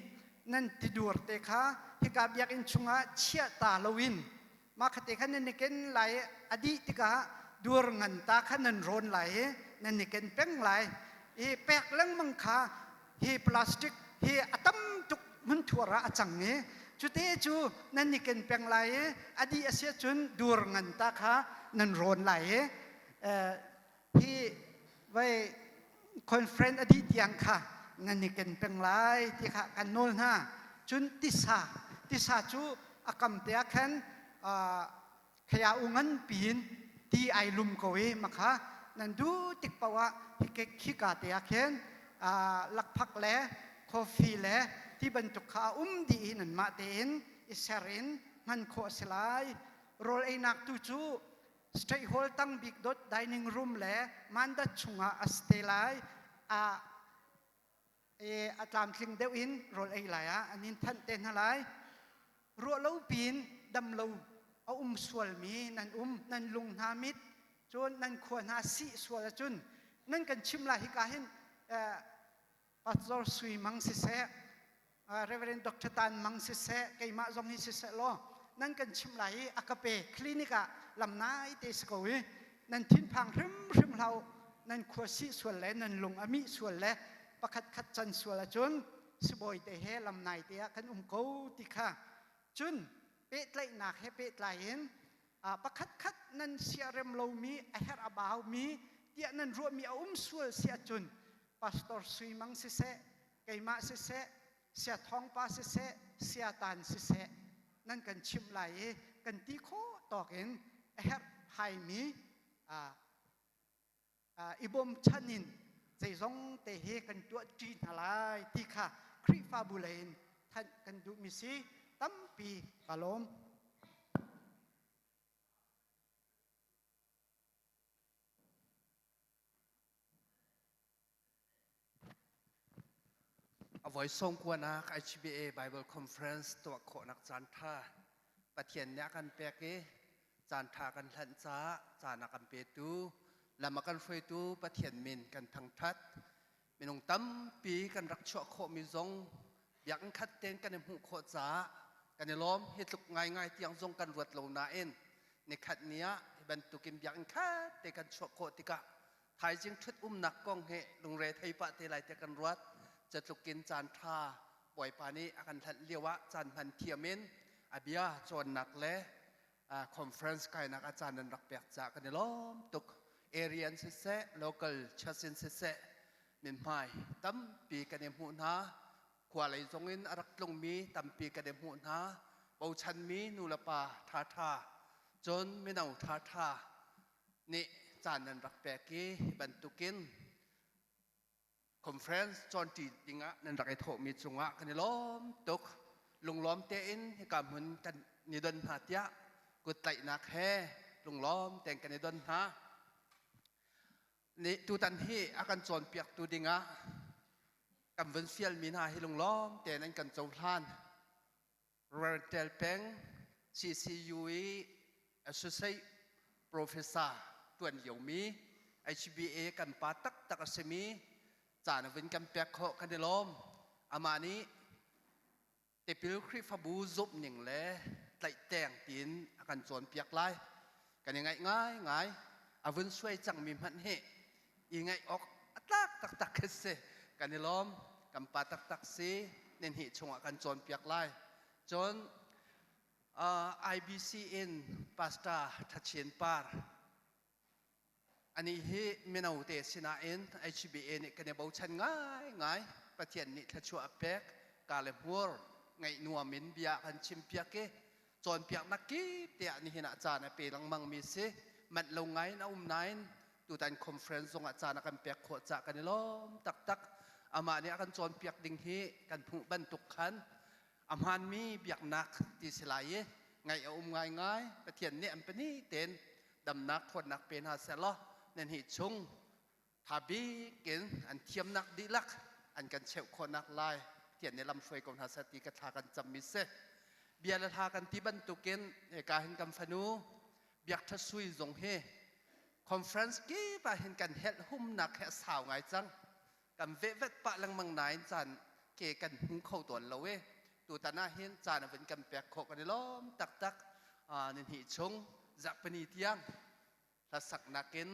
nan tidur te kha hika biakinn chungah chiah ta loin mah khate kha nan i ken lai i a dih tikah dur ngan ta kha nan rawn lai i nan i ken peng lai i pek lengmang kha hi plastic hi a tam tuk hmunthuar ah a cang i cute cu nan i ken peng lai i a dih a si ahcun dur ngan ta kha nan rawn lai i hi vai conference a dih tiang kha nan i ken peng lai ti kha kan nawl hna. Cun tisa tisa cu a kam te ah khan khaya u ngan piin ti ai lum ko i makha nan du tik paoh ah khika te ah khin lakphak le coffee le ti bantuk kha a um dih i nanmah tein i ser in hman khawh a si lai. Rawl einak tu cu state hall tang bik dot dining room le mandat chungah a si te lai. A a tlamtling deuh in rawl ei lai ah an in thanh te hna lai. Ruah lo piin dam lo a um sualmi nan um, nan lung hna mit cun nan khua hna sih sual ahcun nan kan chim lai. Hika hin Pastor Sui Mang siseh, Reverend Dr. Tan Mang siseh, keimah zong hi siseh law nan kan chim lai i a ka pe clinic ah lam nai te si ko i nan thinphang hrimhrim hlah. Nan khua sih sual le nan lung a mih sual le pakhat khat can sual ahcun sibawi te he lam nai te ah kan um ko ti kha. Cun pehtlaihnak he pehtlai in pakhat khat nan siarem lomi, a herh a baumi tiah nan ruahmi a um sual si ahcun Pastor Sui Mang siseh. Keimah siseh, sia thawngpa siseh, sia tan siseh, nan kan chimh lai i kan ti khawh tawk in a herh haimi i bawmchan in zeizong te hi kan tuah ṭi hna lai ti kha Khrihfabu lei in thanh kan duhmi si tampi ka lawm. A voi sawmkuanak HBA Bible Conference tuah khawhnak caan ṭha Pathian nih a kan pek i caan ṭha kan hlanh caah caan a kan petu lam a kan hruaitu Pathian min kan thangṭhat. Minung tampi kan rak chuah khawhmi zong biakinn khat tein kan i hmuh khawh caah kan i lawm. Hi tluk ngaingai tiang zong kan ruat lo nain nikhat ni ah hi bantukin biakinn khat te kan chuah khawh tikah Thaizing ṭhut umnak kong hi lungre thei pah te lai tiah kan ruat. Catluk in caan ṭha Bawipa nih a kan hlanh lio ah caan hman thiam in a bia cawnnak le conference kainak ah caan nan rak pek caah kan i lawm tuk. Area in siseh, local church in siseh, mithmai tampi kan i hmuh hna. Khua lei zong in a rak tlungmi tampi kan i hmuh hna. Bochanmi nulepa ṭhaṭha, cun mino ṭhaṭha nih caan nan rak pek i hi bantukin conference cawnṭi dingah nan rak i thawhmi cungah kan i lawm tuk. Lunglawm tein hika hmun kan ni don hna tiah kuttlaihnak he lunglawm tein kan i don hna. Nih tutan hi a kan cawnpiaktu dingah kan vun fialmi hna hi lunglawm tein an kan cohlan. Rentel peng CCU i Associate Professor tuan liomi HBA kan pa taktak a simi caan vun kan pek khawh kan i lawm. Amah nih tipil Khrihfabu zumh ning le tlaih tiin a kan cawnpiak lai. Kan i ngaih ngaingai. A vun suai cangmi hmanh hi i ngaih awk a tlak taktak khi si. Kan i lawm. Kan pa taktak si. Nihnih chungah kan cawnpiak lai. Cun uh, IBC in Pastor Thachin Par ani hi mino te sinain HBA nih kan i bochan ngaingai. Pathian nih thluachuah a pek ka le hmur ngaih nuam in bia kan chim piak i cawnpiaknak kip te ah nihin ah caan a pe lengmang mi si manh lo ngai in a um nain tutan conference zong ah caan a kan pek khawh cah kan i lawm taktak amah nih a kan cawnpiak ding hi kan hmuh bantuk khan a hmaanmi biaknak ti si lai i ngaih a um ngaingai Pathian nih an pahnih tein damnak khawtnak pe hna seh law nan hi chung tha bik in an thiamnak dihlak an kan cheuh khawhnak lai Pathian nih lamhruai ko hna seh ti ka thla kan cammi si bia le hla kan ti bantukin hika hin kan fanu Biak Tha Sui zong hi conference kip ah hin kan helh humnak he a sau ngai cang kan vehvet pah lengmang nain caan ke kan hmu kho tawn lo e tutan ah hin caan a vun kan pek khawh kan i lawm taktak ni hnih chung zarhpini tiang hlasaknak in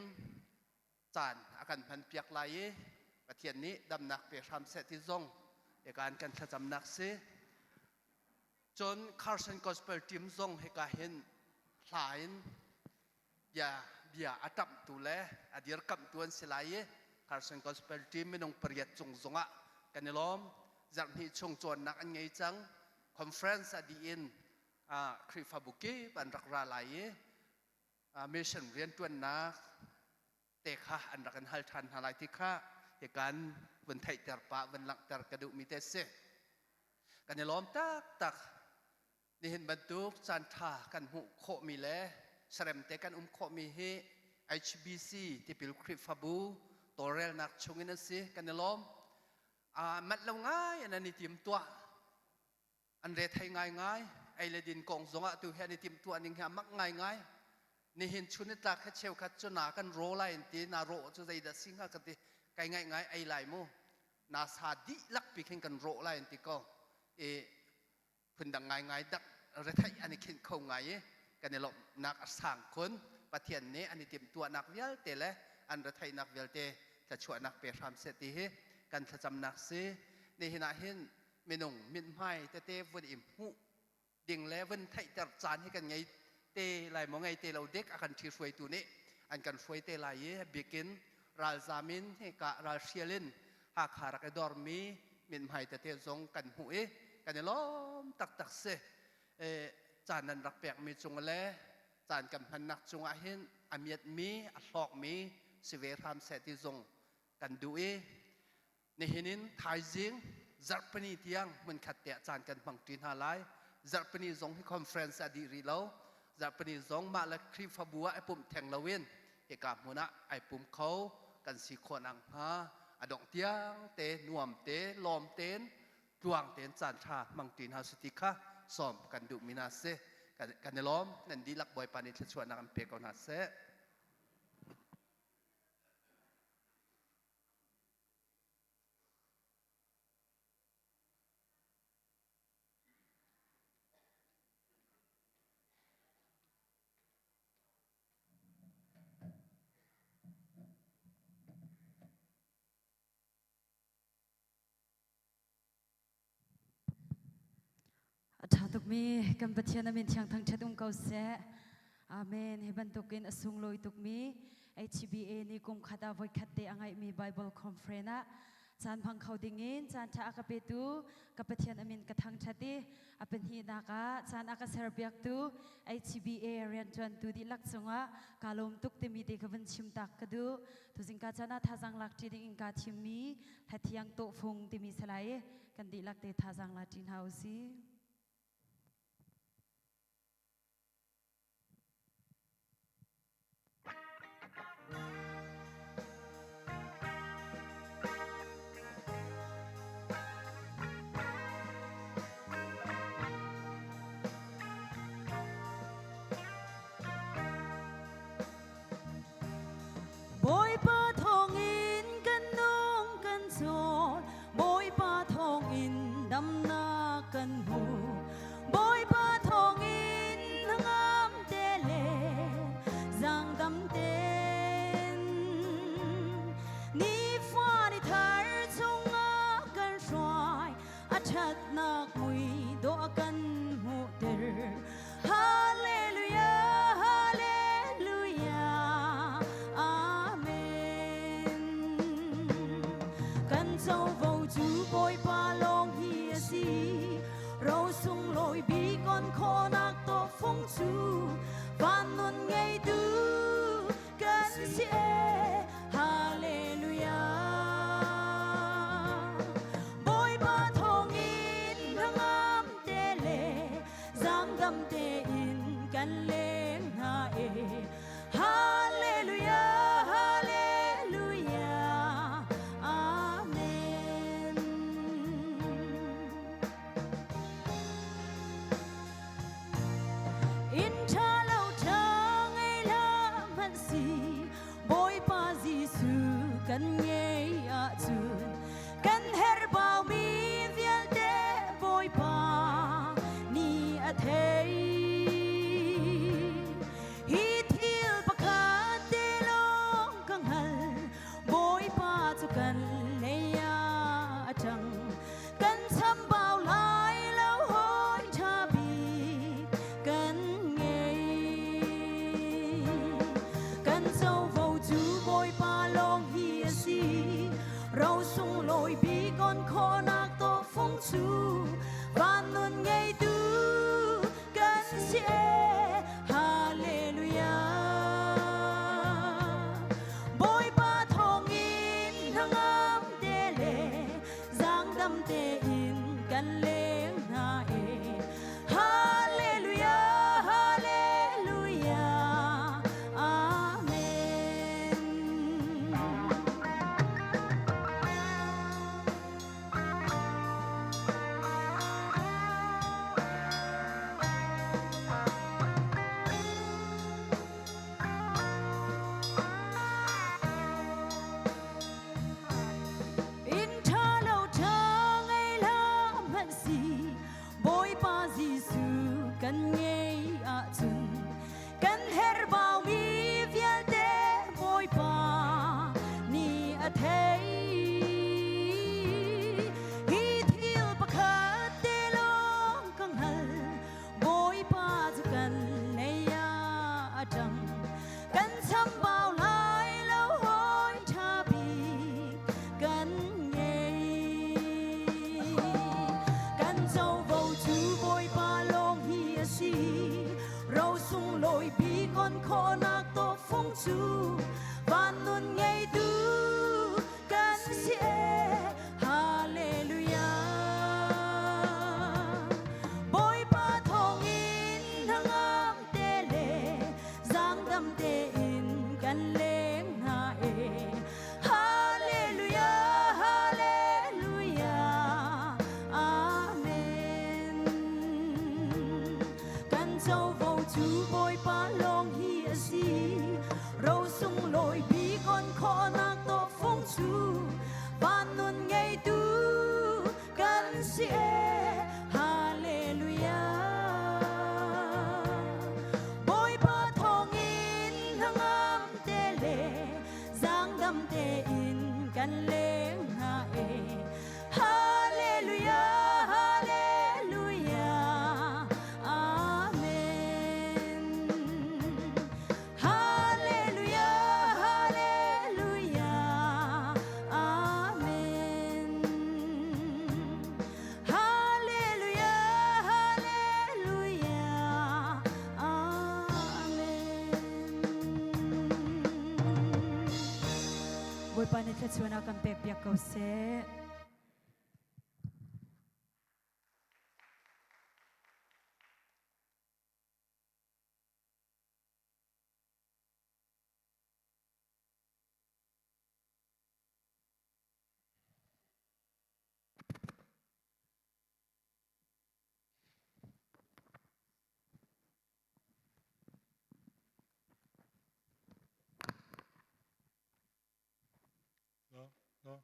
caan a kan hman piak lai i Pathian nih damnak pe hram seh ti zong ekan kan thlacamnak si cun Carson Gospel team zong hika hin hla in bia bia a ṭamhtu le a dirkamhtu an si lai i Carson Gospel team minung pariat cung zongah kan i lawm zarhhnih chung cawnnak an ngei cang conference a dih in Khrihfabu kip an rak ra lai i mission rianṭuannak te kha an rak in hal ṭhan hna lai ti kha hikan vun theihter pah vun langhter ka duhmi te si kan i lawm taktak nihin bantuk caan ṭha kan hmuh khawhmi le saremte kan um khawhmi hi HBC tipil Khrihfabu tawlrelnak chungin an si kan i lawm manh lo ngai an an i tim tuah an re thei ngaingai ei le din kong zongah tu hi an i timhtuah ning hi a mak ngaingai nihin chun i tlak he cheukhat cu na kan ro lai an ti na rawh cu zeidah si hnga ka ti kai ngaih ngai ei lai mu na sa dihlak pi khin kan rawh lai an ti ko i phundang ngaingai dak retheih an i khinh kho ngai i kan i lawmhnak a sang khun Pathian nih an i timhtuahnak vialte le an retheihnak vialte thluachuahnak pe hram seh ti hi kan thlacamnak si nihin ah hin minung mithmai tete vun i hmuh ding le vun theihter caan hi kan ngei te lai maw ngei te lo dik a kan ṭhihruaitu nih an kan hruai te lai i bikin ralzam in hika ralhrial in Hakha rak i dormi mithmai tete zong kan hmuh i kan i lawm taktak si. Caan nan rak pekmi cung le caan kan hmannak cungah hin a miatmi, a hlawkmi si ve hram seh ti zong kan duh i nihin in thaizing zarhpini tiang hmunkhat te ah caan kan hmang ṭi hna lai. Zarhpini zong hi conference a dih rih lo. Zarhpini zong mah le Khrihfabu ah i pumh theng loin hika hmun ah ai pum kho kan si khawh nakhnga a dongh tiang te nuam te lawm tein tluang tein caan ṭha hmang ṭi hna si ti kha sawm kan duhmi hna si. Kan i lawm. Nan dihlak Bawipa nih thluachuahnak an pe ko hna seh. A ṭha tukmi kan Pathian a min thiang thangṭhat um ko seh. Amen. Hi bantukin a sunglawi tukmi HBA nih kum khat ah voikhat te a ngeihmi Bible Conference ah caan hmang kho dingin caan ṭha a ka petu ka Pathian a min ka thangṭhat i a pahnihnak ah caan a ka serpiaktu HBA rianṭuantu dihlak cungah kaa lawm tuk timi te ka vun chim tak ka duh. Tuzing ka caan ah thazaang lak ṭi ding in kaa thimmi Hlathiang tawhfung timi salai i kan dihlak te thazaang la ṭi hna u sih. Bawipa thawngin kan nung kan cawl, Bawipa thawngin damnak kan hmu. Bawipa thawngin hnangam te le zaangdam tein nifa ni thar chungah kan hruai, a ṭhatnak mui dawh a kan hmuhter. Hallelujah, Hallelujah, Amen. Kan covo cu Bawipa lawng hi a si. Ro sunglawi bik on khawhnak tawhfung cu van nun ngeitu kan si e. Hallelujah. Bawipa thawngin hnangam te le zaangdam tein kan leng hna e. Hallelujah, Hallelujah, Amen. Inn ṭha lo ṭha ngei hlah hmanh si, Bawipa Jesuh kan ngei ahcun kan herhbaumi vialte Bawipa nih a thei. Hi thil pakhat te lawng ka hngal, Bawipa cu kan lei ah a ṭang. Kan chambau lai lo hawi ṭha bik kan ngei. Kan covo cu Bawipa lawng hi a si. Ro sunglawi bik on khawhnak tawhfung cu van nun ngeitu kan si e. Hallelujah. Bawipa thawngin hnangam te le zaangdam tein kan leng hna e. Hallelujah, Hallelujah, Amen. Inn ṭha lo ṭha ngei hlah hmanh si, Bawipa Jesuh kan ngei ahcun kan herhbaumi vialte Bawipa nih a thei. Hi thil pakhat te lawng ka hngal, Bawipa cu kan lei ah a ṭang. Kan chambau lai lo hawi ṭha bik kan ngei. cu Bawipa lawng hi a si. Ro sunglawi bik on khawhnak tawhfung cu van nun ngeitu kan si e. Hallelujah. Bawipa thawngin hnangam te le zaangdam tein kan leng hna e. Hallelujah, Hallelujah, Amen. Hallelujah, Hallelujah, Amen. Hallelujah, Hallelujah, Amen. Bawipa nih thluachuah a kan pek piak ko seh. No, no.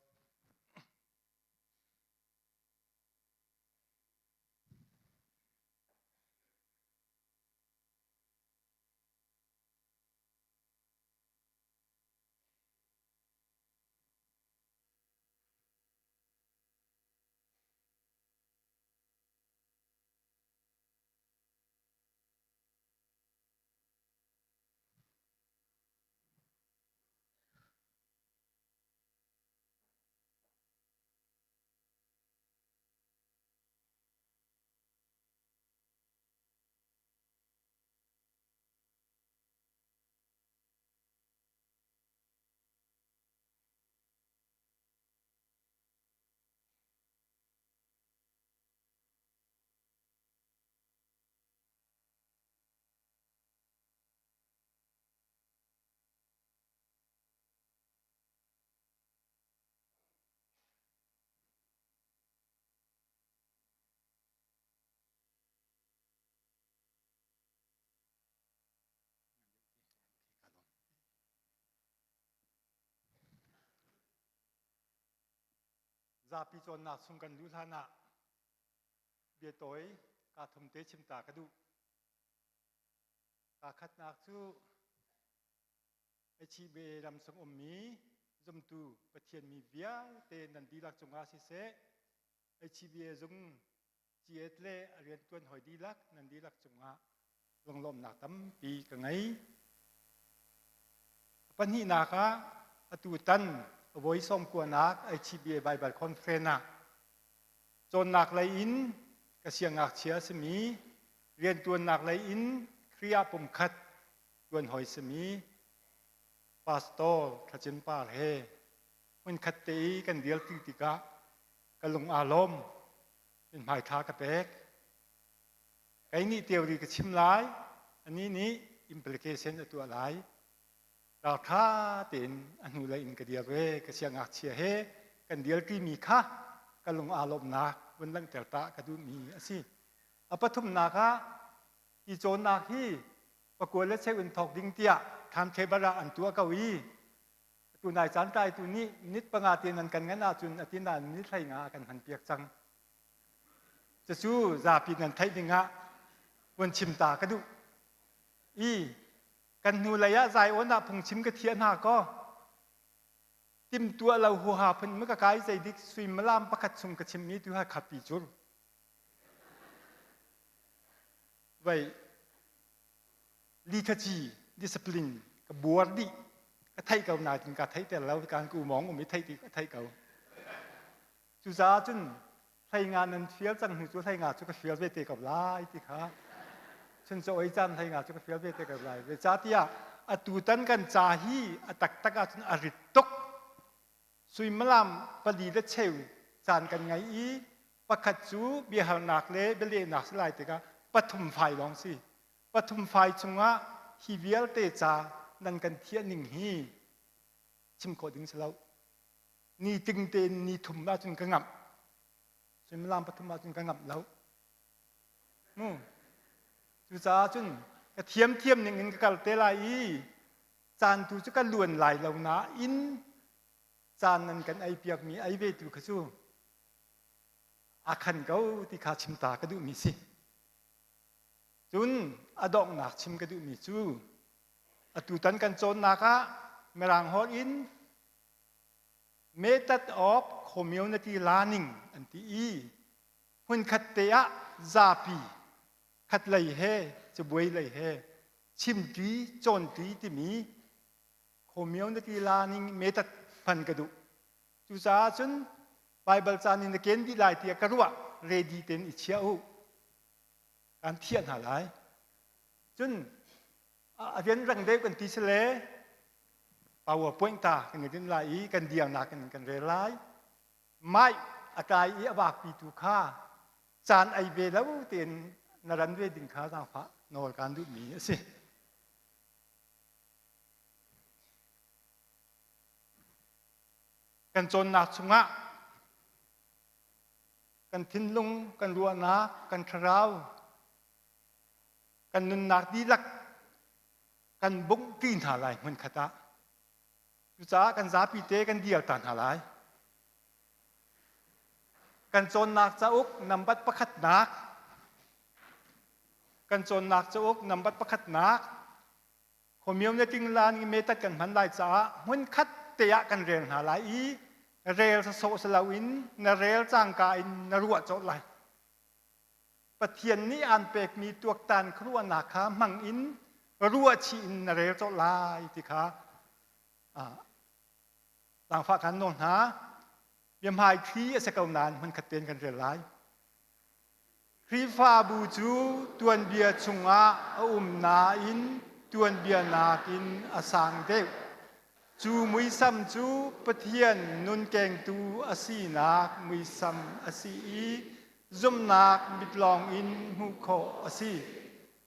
Zapi cawnnak chung kan luh hlan ah biatawi kaa thum te chim ta ka duh. Kaa khatnak cu HBA ram chung ummi zumtu Pathian mi vialte nan dihlak cungah siseh, HBA zung GS le a riantuan hawi dihlak nan dihlak cungah lunglawmhnak tampi ka ngei. A pahnihnak ah atu tan voi sawmkuanak HBA Bible Conference ah cawnnak lei in ka siangngakchia a simi riantuannak lei in Khrih ah pumkhat tuan hawi simi Pastor Thlacin Par he hmunkhat te i kan dirti tikah ka lung aa lawm in hmaithla ka pek. Kei nih theory ka chim lai, anih nih implication a tuah lai. Ralṭha tein a hnulei in ka dir ve, ka siangngakchia he kan dirṭimi kha ka lung aa lawmhnak vun langhter ta ka duhmi a si. A pathumnak ah hi cawnnak hi pakua le cheu in thawk ding tiah timetable ah an tuah ko i atu nai caan tlaitu nih minute panga te nan kan ngan ahcun a ti nain minute 15 a kan hman piak cang. Cucu zapi nan theih ding ah vun chim ta ka duh. I kan hnulei ah Zion ah phungchim ka thiah hna kaw timtuah lo huaha phun ma ka kai zeidik suimilam pakhat chung ka chimmi tu ha khapi cur. Vei liturgy discipline ka buar dih ka theih ko nain ka theih ter lo kan ku mong um i theih ti ka theih ko cucaah cun hleinga nan fial cang hnu cu hleinga cu ka fial ve te ko lai ti kha chun cho oi caan hleinga cu ka fial ve te ko lai zeicahtiah atu tan kan ca hi a taktak ahcun a rit tuk suimilam pali le cheu caan kan ngei i pakhat cu biahalnak le bialehnak si lai tikah pathum fai lawng si pathum fai chungah hi vialte ca nan kan thiah ning hi chim khawh ding si lo ni ting tein ni thum ahcun ka ngamh suimilam pathum ahcun ka ngamh lo mu cucaah cun. Ka thiamthiam ning in ka kal te lai i caan tu cu ka luan lai lo nain caan nan kan ei piakmi ei ve tu kha cu a khan ko ti kha chim ta ka duhmi si. Cun a donghnak chim ka duhmi cu atutan kan cawnnak ah Mirang holh in method of community learning an ti i hmunkhat te ah zapi khatlei he cabuai lei he chimṭi cawnṭi timi community learning method hman ka duh. Cucaah cun Baibal caan in na ken dih lai tiah ka ruah ready tein i chia u. Kan thiah hna lai. Cun a rian rang deuh kan ti si le PowerPoint ta kan i din lai i kan diarnak in kan rel lai. Mai a tlai i a vakpi tu kha caan ei ve lo tein na ran ve ding kha zaangfah nawl kaan duhmi a si. Kan cawnnak chungah kan thinlung, kan ruahnak, kan thlarau, kan nunnak dihlak kan bungh hna lai hmunkhat ah. Cucaah kan zapi te kan dir ta hna lai. Kan cawnnak cauk nambat pakhatnak kan cawnnak cauk nambat pakhatnak community lan i metat kan hman lai caah hmunkhat te ah kan rel hna lai i rel sawsawh si loin na rel cangka in na ruah colh lai. Pathian nih aan pekmi tuaktan khuaruahnak kha hmang in ruahchih in na rel colh lai ti kha zaangfah kan nawl hna. Biahmai thli a si ko nain hmunkhat tein kan rel lai. Khrihfabu cu tuanbia chungah a um nain tuanbia nakin a sang deuh. Cu muisam cu Pathian nunkengtu a sinak muisam a si i zumhnak mit lawng in hmuh khawh a si.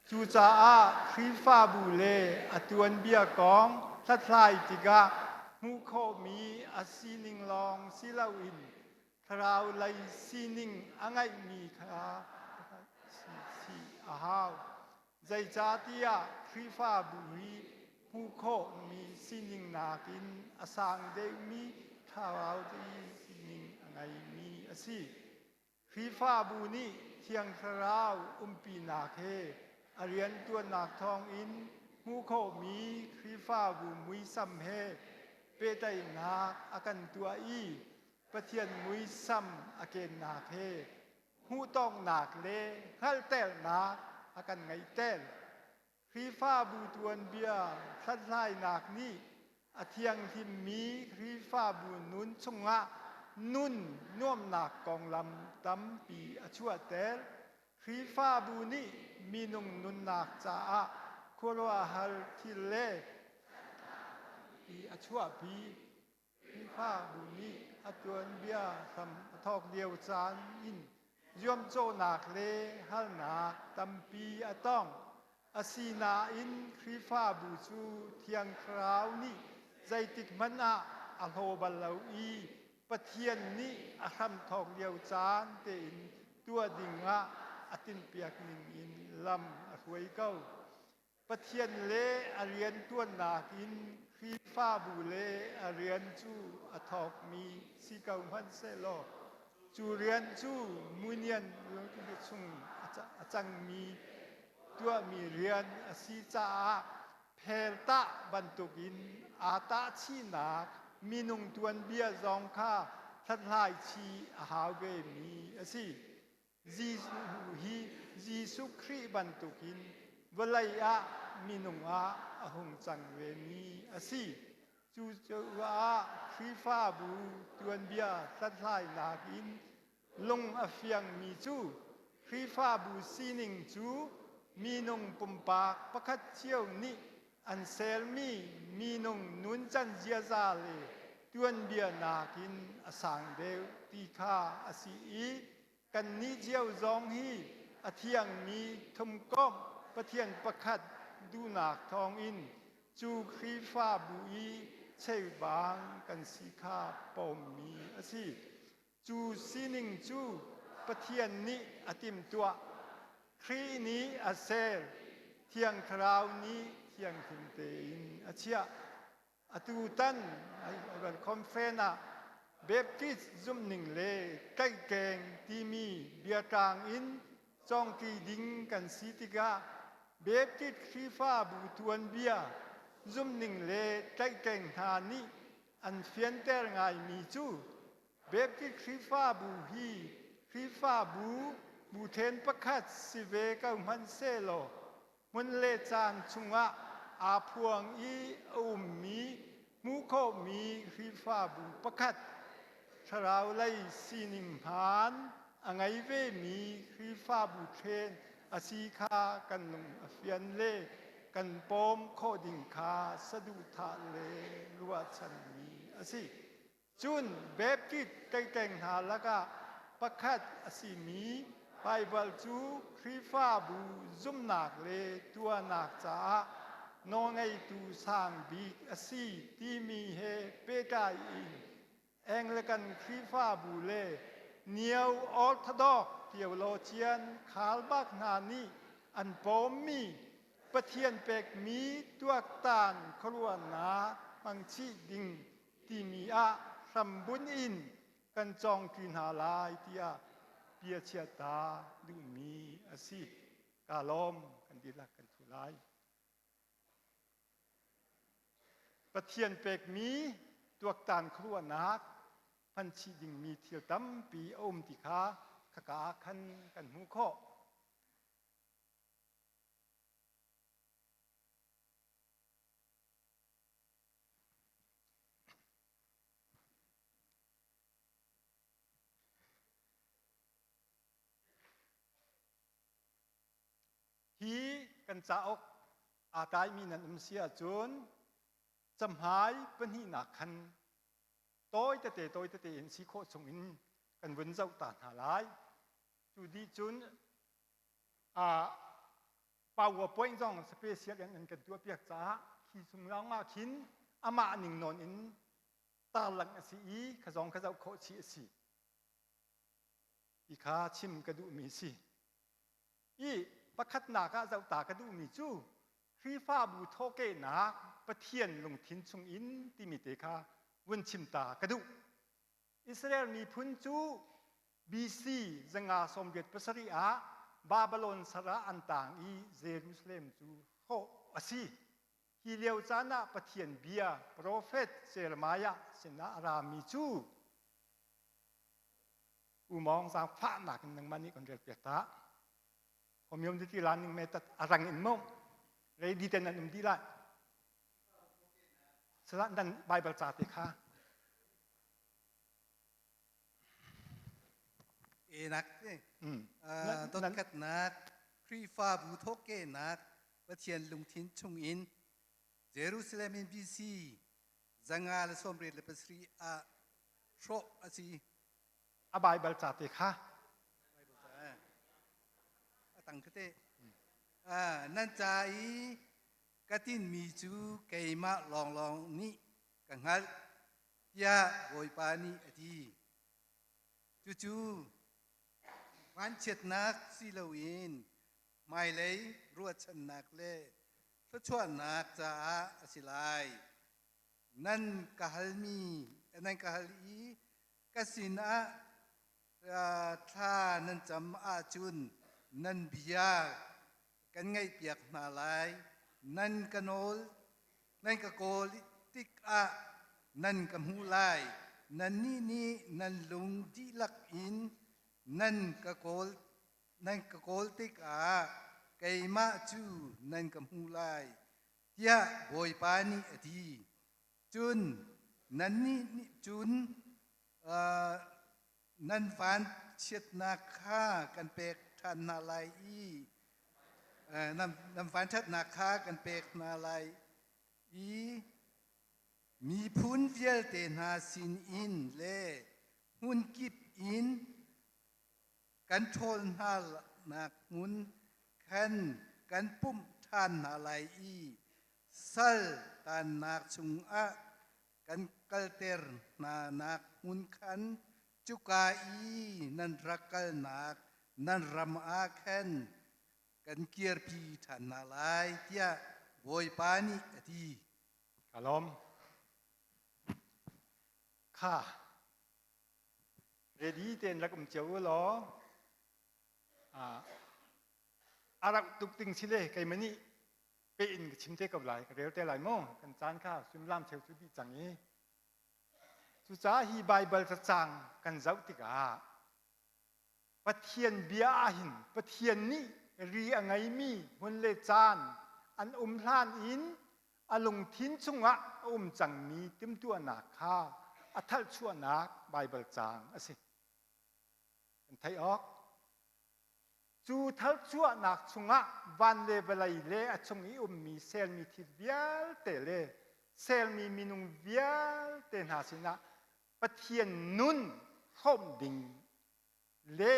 Cucaah Khrihfabu le a tuanbia kong hlathlai tikah hmuh khawhmi a sining lawng si loin thlarau lei sining a ngeihmi kha si a hau. Zeicahtiah Khrihfabu hi hmuh khawhmi sining nakin a sang deuhmi thlarau lei sining a ngeimi a si. Khrihfabu nih Thiang Thlarau umpinak he a rianṭuannak thawngin hmuh khawhmi Khrihfabu muisam he pehtlaihnak a kan tuah i Pathian muisam a kennak he hmuhtawknak le hngalhternak a kan ngeihter. Khrihfabu tuanbia hlathlainak nih a thianghlimmi Khrihfabu nun chungah nun nuamhnak konglam tampi a chuahter. Khrihfabu nih minung nunnak caah khuaruahhar thil le a chuahpi. Khrihfabu nih a tuanbia hram a thawk lio caan in zuamcawhnak le harnak tampi a tong. Asinain Khrihfabu cu Thiang Thlarau nih zeitik hmanh ah a hlaw bal lo i Pathian nih a hramthawk lio caan tein tuah dingah a tinhpiak ning in lam a hruai ko. Pathian le a rianṭuannak in Khrihfabu le a rian cu a thawkmi si ko hmanhsehlaw cu rian cu munian chung a cangmi tuahmi rian a si caah pheltah bantukin aa tahchihnak minung tuanbia zong kha hlathlai chih a hau vemi a si. Jesuh hi Jesuh Khrih bantukin vawlei ah minung ah a hung cang vemi a si. Cucaah Khrihfabu tuanbia hlathlainak in lung a fiangmi cu Khrihfabu sining cu minung pumpak pakhat cio nih an sermi minung nuncan ziaza le tuanbia nakin a sang deuh ti kha a si i kannih cio zong hi a thiangmi thumkomh Pathian pakhat duhnak thawngin cu Khrihfabu i cheubang kan si kha pommi a si. Cu sining cu Pathian nih a timhtuah. Khrih nih a ser. Thiang Thlarau nih thianghlim tein a chiah. Atutan Bible Conference ah Baptist zumhning le tlaihkeng timi biatlang in cawngṭi ding kan si tikah Baptist Khrihfabu tuanbia zumhning le tlaihkeng hna nih an fianter ngaimi cu Baptist Khrihfabu hi Khrihfabu bu ṭhen pakhat si ve ko hmanhsehlaw hmun le caan chungah aa phuang i a ummi hmuh khawhmi Khrihfabu pakhat thlarau lei sining hmaan a ngei vemi Khrihfabu ṭhen a si kha kan lung a fian le kan pawm khawh ding kha saduhthah le ruahchanmi a si. Cun Baptist tengteng hna lakah pakhat a simi Baibal cu Khrihfabu zumhnak le tuahnak caah nawlngeitu sang bik a si timi he pehtlai in Anglican Khrihfabu le Neo Orthodox theologian khalbak hna nih an pawmmi Pathian pekmi tuaktan khuaruahnak hmangchih ding timi ah hrambunh in kan cawngṭi hna lai tiah bia chiata duhmi a si. Ka lawm kan dihlak kan thu lai. Pathian pekmi tuaktan khuaruahnak hmanchih dingmi thil tampi a um ti kha khaka ah khan kan hmuh khawh. Hi kan cauk aa tlaimi nan um si ahcun cahmai pahnihnak khan tawi tete tawi tete in si khawh chung in kan vun zoh ta hna lai. Cu dih cun PowerPoint zong special in an kan tuahpiak caah khi chung lawng ah khin amah ning nawn in tarlangh a si i kha zong kha zoh khawh chih a si. Ti kha chim ka duhmi a si. I pakhatnak ah zoh ta ka duhmi cu Khrihfabu thawhkehnak Pathian lungthin chung in timi te kha vun chim ta ka duh. Israel miphun cu BC 587 ah Babylon sal ah an taang i Jerusalem cu hrawh a si. Hi lio caan ah Pathian bia profet Jeremiah sinah a rami cu Umawng zaangfahnak in nangmah nih kan relpiak ta. Homiom ti lan ning me tat a rang in mo ready ten an um dih lai. Sala nan Bible ca te kha Enak te. Dotkhatnak, Khrihfabu thawhkehnak, Pathian lungthin chungin Jerusalem in BC 587 ah hrawh a si. A Bible ca te kha. Bible ca. A tang te. Nan ca i ka tinmi cu keimah lawnglawng nih ka hngalh tiah Bawipa nih a ti. Cucu vanchiatnak si loin hmailei ruahchannak le thluachuahnak caah a si lai. Nan ka halmi nan ka hal i ka sinah thla nan cam ahcun nan bia kan ngaihpiak hna lai. Nan ka nawl nan ka kawl tikah nan ka hmuh lai. Nannih nih nan lung dihlak in nan ka kawl nan ka kawl tikah keimah cu nan ka hmuh lai, tiah Bawipa nih a ti. Cun nannih nih cun nan vanchiatnak kha kan pek ṭhan hna lai i nan vanṭhatnak kha kan pek hna lai i miphun vialte hna sinin le hmunkip in kan ṭhawl hna nak hmun khan kan pumh ṭhan hna lai i sal tannak chungah kan kalter hna nak hmun khan cuka i nan rak kalnak nan ram ah khan. Kan kirpi ṭhan hna lai, tiah Bawipa nih a ti. Ka lawm. Kha ready tein rak um cio u law a rak tuk ding si le keimah nih pe in ka chim te ko lai ka rel te lai mu kan caan kha suimilam cheu cu dih cang i cucaah hi Baibal cacang kan zoh tikah Pathian bia ahhin Pathian nih ri a ngeimi hmun le caan an um hlan in a lungthin chungah a um cangmi timhtuahnak kha a thalhchuahnak Baibal caang a si. Kan theih awk. Cu thalchuahnak chungah van le vawlei le a chung i ummi sermi thil vialte le sermi minung vialte hna sinah Pathian nun hrawmh ding le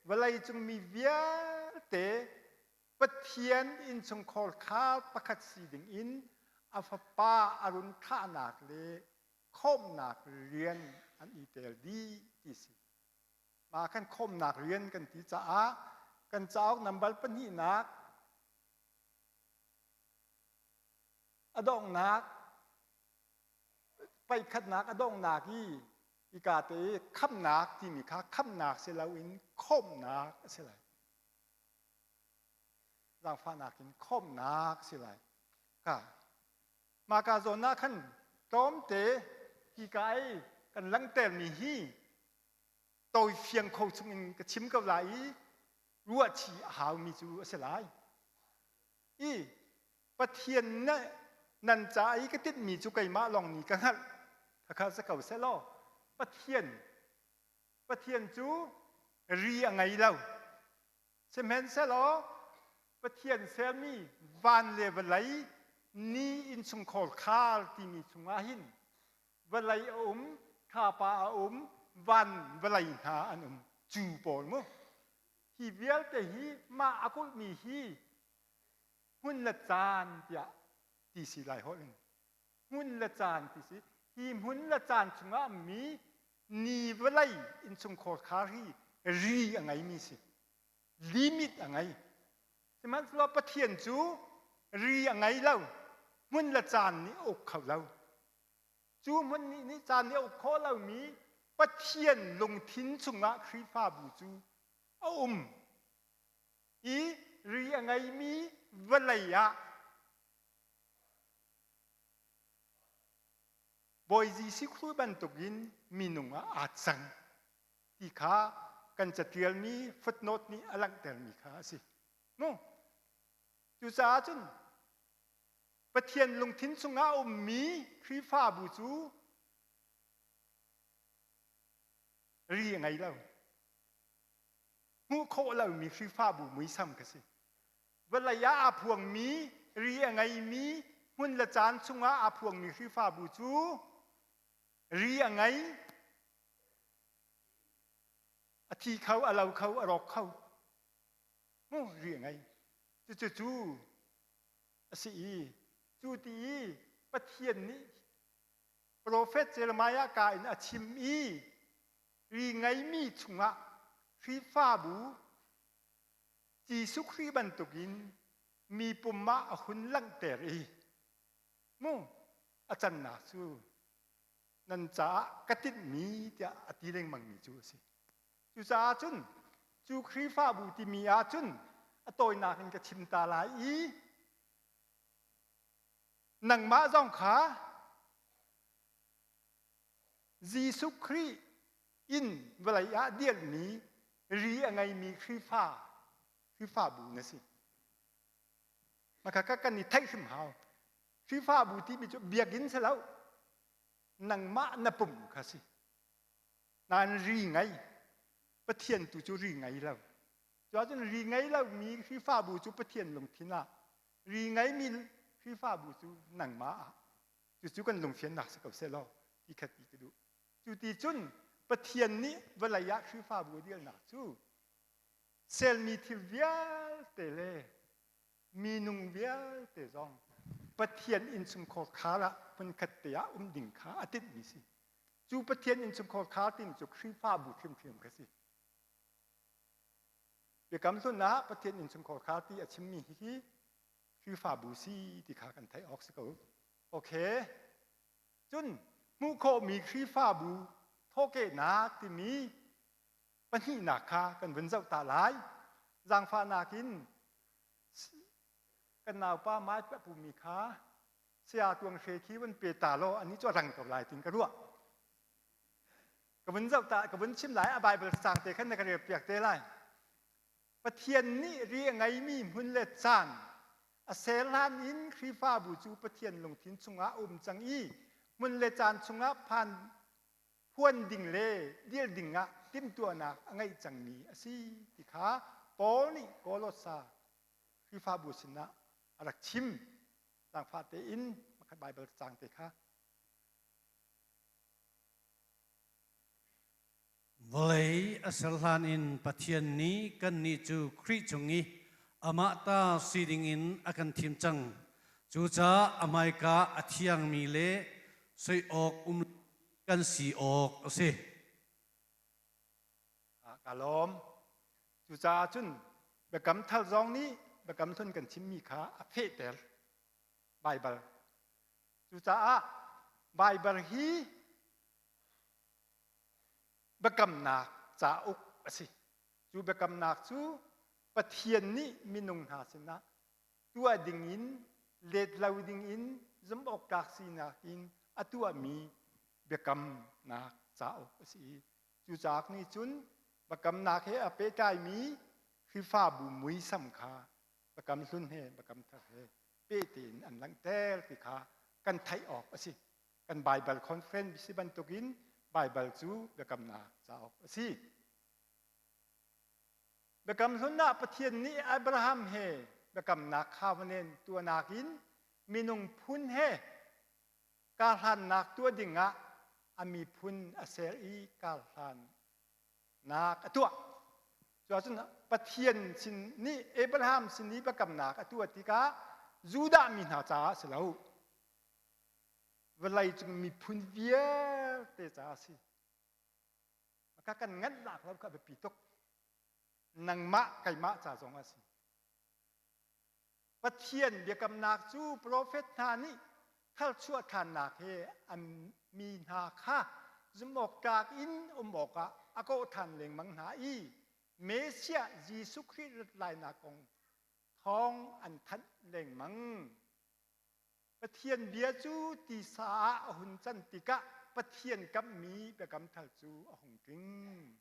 vawleicung mi vialte Pathian innchungkhar kha pakhat si ding in a fapa a run thahnak le khawmhnak rian an i tel dih ti si. Mah kan khawmhnak rian kan ti caah kan cauk nambar pahnihnak a donghnak paikhatnak a donghnak i hika te i khamhnak timi kha khamhnak si loin khawmhnak a si lai. Zaangfahnak in khawmhnak a si lai. Ka mah ka zawn ah khan tlawmte hika i kan langhtermi hi tawifiang kho chungin ka chim ko lai i ruahchih a haumi cu a si lai. I Pathian nan ca i ka tinhmi cu keimah lawng nih ka hngalh. Khakha si ko seh law Pathian Pathian cu ri a ngei lo. Sihmanhsehlaw Pathian sermi van le vawlei ni innchungkhar khar timi chungah hin vawlei a um, thlapa a um, van vawlei hna an um. Cu pawl mu. Hi vialte hi mah a kulhmi hi hmun le caan tiah ti si lai holh in hmun le caan ti si hi hmun le caan chungah mi ni vawlei innchungkhar khar hi ri a ngeimi si limit a ngei sihmanhsehlaw Pathian cu ri a ngei lo hmun le caan nih a uk kho lo cu hmun nih nih caan nih a uk khawh lomi Pathian lungthin chungah Khrihfabu cu a um i ri a ngeimi vawlei ah Bawi Jesuh Khrih bantukin minung ah aa cang ti kha kan catialmi footnote nih a langhtermi kha a si. Mu. Cucaah cun Pathian lungthin chungah a ummi Khrihfabu cu ri a ngei lo. Hmuh khawh lomi Khrihfabu muisam ka si. Vawlei ah aa phuangmi, ri a ngeimi, hmun le caan chungah aa phuangmi Khrihfabu cu ri a ngei, a thi kho, a lo kho, a rawk kho. Mu ri a ngei. Cucu cu a si i cu ti i Pathian nih profet Jeremiah ka in a chim i ri ngeimi chungah Khrihfabu Jesuh Khrih bantukin mi pum ah a hun langhter i mu a cannak cu nan caah ka tinhmi tiah a ti lengmangmi cu a si. Cucaah cun cu Khrihfabu timi ah cun a tawinak in ka chim ta lai i nangmah zong kha Jesuh Khrih in vawlei ah dirhmi ri a ngeimi Khrihfa Khrihfabu na si. Maka kan i theih hrim hau. Khrihfabu timi cu biakinn si lo. Nangmah na pum kha si. Nain ri ngei. Pathian tu cu ri ngei lo. Cuahcun ri ngei lomi Khrihfabu cu Pathian lungthin ah, ri ngeimi Khrihfabu cu nangmah ah. Cucu kan lungfiannak si ko seh law ti khat ti ka duh. Cu ti cun Pathian nih vawlei ah Khrihfabu a dirnak cu selmi thil vialte le minung vialte zong Pathian innchungkhar khar ah hmunkhat te ah um ding kha a tinhmi si. Cu Pathian innchungkhar khar timi cu Khrihfabu hrimhrim kha si. Biakam hlun ah Pathian innchungkhar kha ti a chimmi hi Khrihfabu si ti kha kan theih awk si ko. Okay. Cun hmuh khawhmi Khrihfabu thawhkehnak timi pahnihnak kha kan vun zoh ta lai. Zaangfahnak in kan naupa Mike a pumi kha saya tuang hre khi vun pe ta law anih cu a rang ko lai tin ka ruah. Ka vun zoh ta ka vun chim lai a Bible cang te khan na ka rel piak te lai. Pathian nih ri a ngeimi hmun le caan a ser hlan in Khrihfabu cu Pathian lungthin chungah a um cang i hmun le caan chungah phan phuan ding le dir ding ah timhtuahnak a ngeih cangmi a si ti kha Paul nih Kolossa Khrihfabu sinah a rak chim. Zaangfah tein pakhat Baibal cang te kha. Vawlei a ser hlan in Pathian nih kannih cu Khrih chung i amah ta si dingin a kan thim cang. Cucaah a hmaika a thiangmi le soi awk um kan si awk a si. Ka lawm. Cucaah cun biakam thar zong nih biakam hlun kan chimmi kha a fehter. Baibal. Cucaah Baibal hi biakamnak cauk a si. Cu biakamnak cu Pathian nih minung hna sinah tuah dingin let lo dingin zumhawktlak sinak in a tuahmi biakamnak cauk a si i cu cauk nih cun biakamnak he a pehtlaimi Khrihfabu muisam kha biakam hlun he biakam thar he peh tein an langhter ti kha kan theih awk a si. Kan Baibal conference si bantukin Baibal cu biakamnak cauk a si. Biakam hlun ah Pathian nih Abraham he biakamnak covenant tuahnak in minung phun he karhlannak tuah dingah a miphun a ser i karhlan nak a tuah. Cuahcun Pathian sin nih Abraham sin i biakamnak a tuah tikah Judah mi hna caah si lo. Vawlei cung miphun vialte caah a si. Ka kan nganh lak lo kha biapi tuk. Nangmah keimah ca zong a si. Pathian biakamnak cu profet hna nih tharchuah ṭhannak he an mi hna kha zumhawktlak in um awkah a kawh ṭhan lengmang hna i Messiah Jesuh Khrih rat lainak kong thawng an thanh lengmang. Pathian bia cu tisa ah a hun can tikah Pathian kamhmi biakam thar cu a hung tling.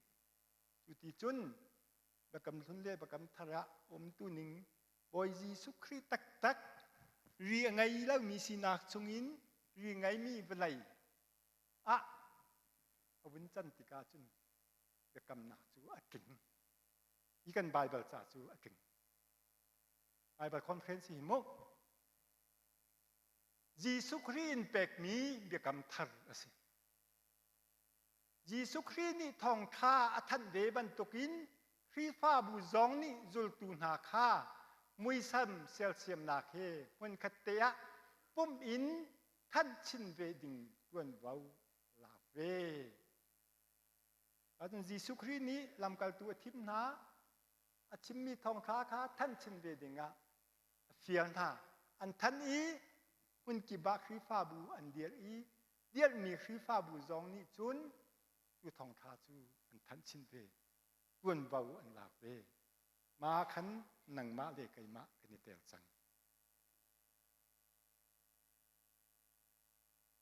Cuti cun biakam hlun le biakam thar ah umtu ning Bawi Jesuh Khrih taktak ri a ngei lomi sinak chungin ri ngeimi vawlei ah a vun can tikah cun biakamnak cu a tling. Hi kan Baibal ca cu a tling. Baibal conference hi mu Jesuh Khrih in pekmi biakam thar a si. Jesuh Khrih nih thawngṭha a thanh ve bantukin Khrihfabu zong nih zultu hna kha muisam sersiamnak he hmunkhat te ah pumh in thanh chin ve ding ṭuanvo lak ve. Ahcun Jesuh Khrih nih lamkaltu a thim hna, a chimmi thawngṭha kha thanh chin ve dingah a fial hna. An thanh i hmunkip ah Khrihfabu an dirh i dirhmi Khrihfabu zong nih cun cu thawngṭha cu an thanh chin ve, ṭuanvo an lak ve. Mah khan nangmah le keimah kan i tel cang.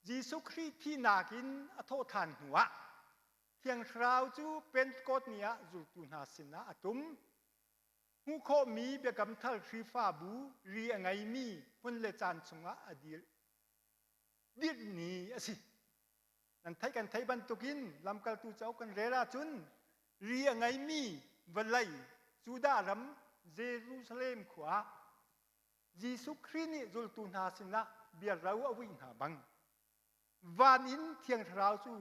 Jesuh Khrih thihnak in a thawhṭhan hnuah Thiang Thlarau cu Pentecost ni ah zultu hna sinah a tum. Hmuh khawhmi biakam thar Khrihfabu ri a ngeimi hmun le caan chungah a dir dirh ni a si. Nan theih kan theih bantukin lamkaltu cauk kan rel ahcun ri a ngeimi vawlei Judah ram Jerusalem khua ah Jesuh Khrih nih zultu hna sinah biaro a vuih hna bang van in Thiang Thlarau cu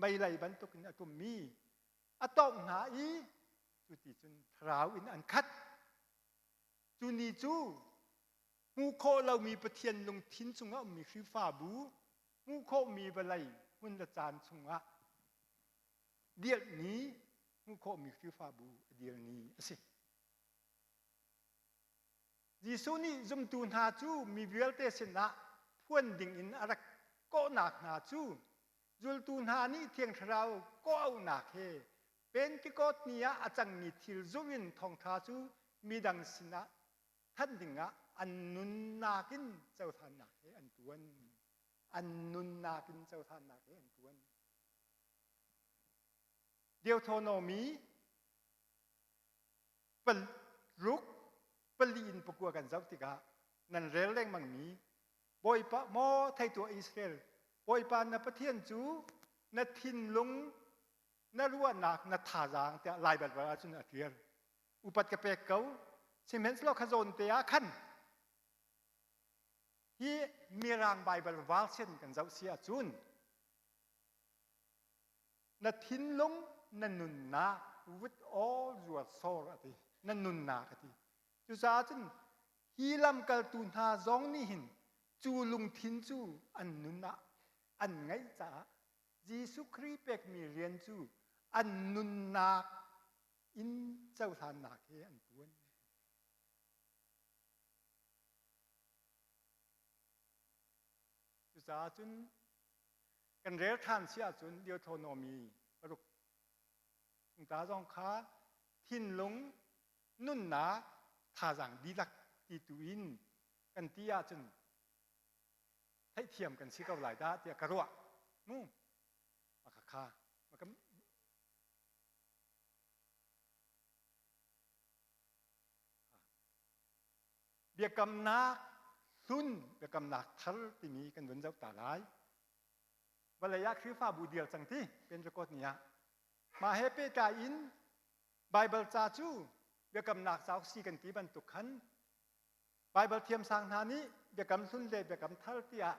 meilei bantukin a tummi a tawngh hna i cuti cun thlarau in an khat. Cu ni cu hmuh khawh lomi Pathian lungthin chungah ummi Khrihfabu hmuh khawhmi vawlei hmun le caan chungah dirh ni hmuh khawhmi Khrihfabu a dir ni a si. Jesuh nih zumtu hna cu mi vialte sinah phuan dingin a rak kawhnak hna cu zultu hna nih Thiang Thlarau kawhauhnak he Pentecost ni ah a cangmi thil zulh in thawngṭha cu midang sinah thanh dingah an nunnak in cohlannak he an ṭuan. An nunnak in cohlannak he an ṭuan. Deuteronomy paruk pali in pakua kan zoh tikah nan rel lengmangmi Bawipa maw thei tuah Israel Bawipa na Pathian cu na thinlung na ruahnak na thazaang tiah Lai Baibal ahcun a ṭial upat ka pek ko sihmanhsehlaw kha zawn te ah khan hi Mirang Baibal version kan zoh si ahcun na thinlung na nunnak with all your soul a ti na nunnak a ti cucaah cun hi lamkaltu hna zong nih hin cu lungthin cu an nun ah an ngeih caah Jesuh Khrih pekmi rian cu an nunnak in cohlannak he an tuan. Cucaah cun kan rel ṭhan si ahcun Deuteronomy paruk chungta zong kha thinlung nunnak thazaang dihlak ti tu in kan ti ahcun theihthiam kan si ko lai dah tiah ka ruah mu maka kha maka Biakamnak hlun, biakamnak thar timi kan vun zoh ta lai. Vawlei ah Khrihfabu dir cang ti Pentecost ni ah. Mah he pehtlai in Baibal ca cu biakamnak cauk si kan ti bantuk khan Baibal thiamsang hna nih biakam hlun le biakam thar tiah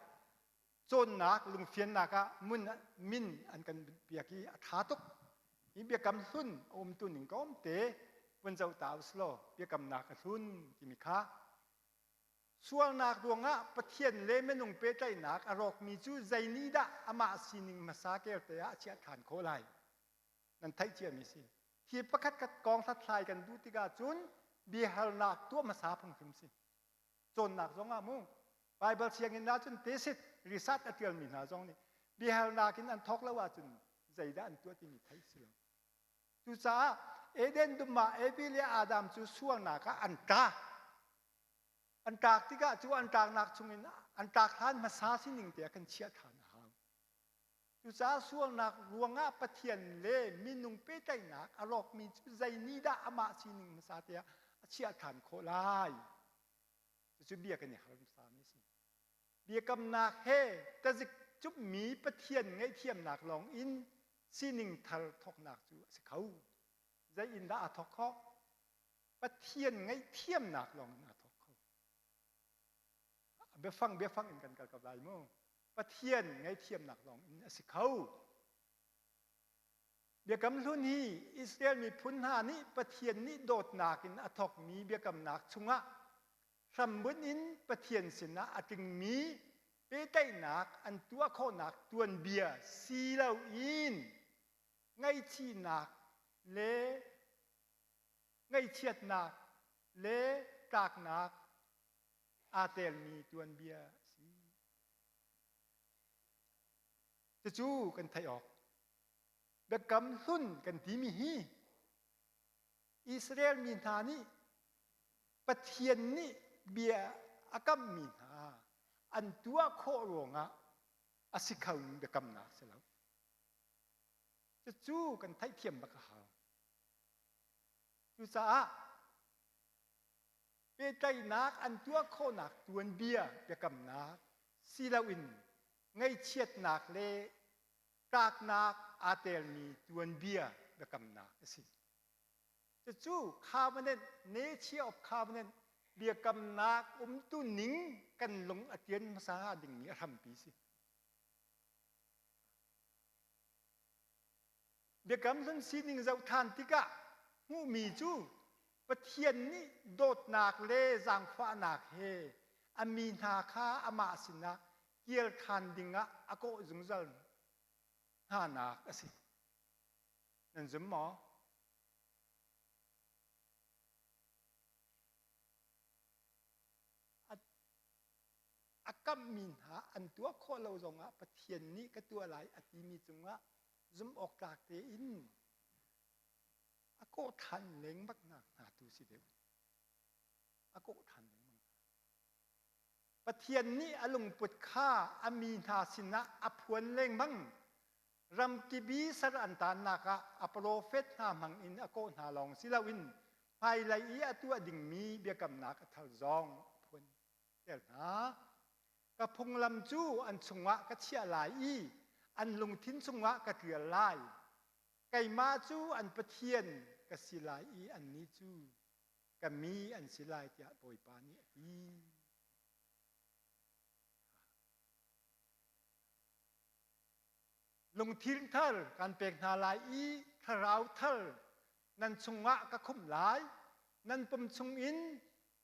cawnnak lungfiannak ah mun min an kan biak i a ṭha tuk. Hi biakam hlun a umtu ning tlawm te vun zoh ta usilaw biakamnak a hlun timi kha sualnak ruangah Pathian le minung pehtlaihnak a rawkmi cu zei nih dah amah sining hmasa kelte ah a chiah ṭhan khawh lai? Nan theih ciami si. Hi pakhat khat kong hlathlai kan duh tikah cun biahalnak tuah hmasa phung hrim si. Cawnnak zongah mu Baibal sianginn ahcun tesit research a ṭialmi hna zong nih biahalnak in an thawk lo ahcun zeidah an tuah timi theih si lo. Cucaah Eden dum ah Evi le Adam cu sualnak ah an tlak. An tlak tikah cu an tlaknak chungin an tlak hlan hmasa sining te ah kan chiah ṭhan a hau. Cucaah sualnak ruangah Pathian le minung pehtlaihnak a rawkmi cu zei nih dah amah sining hmasa te ah a chiah ṭhan khawh lai? Cucu bia kan i hal hmasami a si. Biakamnak he tazik cupmi Pathian ngaihthiamnak lawng in sining thar thawknak cu a si kho. Zei in dah aa thawk khawh? Pathian ngaihthiamnak lawng in aa thawk kho. Biafang biafang in kan kal ko lai mu. Pathian ngaihthiamnak lawng in a si kho. Biakam Hlun hi Israel miphun hna nih Pathian nih dawtnak in a thawkmi biakamnak chungah hrambunh in Pathian sinah a tlingmi pehtlaihnak an tuah khawhnak tuanbia si loin ngaihchihnak le ngaihchiatnak le tlaknak aa telmi tuanbia a si. Cucu kan theih awk. Biakam hlun kan timi hi Israel mi hna nih Pathian nih bia a kammi hna an tuah khawh ruangah a si khomi biakamnak si lo. Cucu kan theihthiam bak a hau. Cucaah pehtlaihnak an tuah khawhnak tuanbia biakamnak si loin ngaihchiatnak le tlaknak aa telmi tuanbia biakamnak a si. Cucu covenant, nature of covenant, biakamnak umtu ning kan lung a tian hmasa dingmi a hrampi si. Biakam hlun sining zoh ṭhan tikah hmuhmi cu Pathian nih dawtnak le zaangfahnak he a mi hna kha amah sinah kir ṭhan dingah a kawh zungzal hnanak a si. Nan zum maw? kamhmi hna an tuah khawh lo zongah Pathian nih ka tuah lai a timi cungah zumh awk tlak tein a kawh ṭhan lengmang nak hna tu si deuh. A kawh ṭhan lengmang hna. Pathian nih a lungput kha a mi hna sinah a phuan lengmang. Ramkip i sar an taannak ah a profet hna hmang in a kawh hna lawng si loin hmailei i a tuah dingmi biakamnak a thar zong a phuan ter hna. Ka phunglam cu an chungah ka chiah lai i an lungthin chungah ka ṭial lai. Keimah cu an Pathian ka si lai i annih cu ka mi an si lai tiah Bawipa nih a ti. Lungthin thar kan pek hna lai i thlarau thar nan chungah ka khumh lai. Nan pum chungin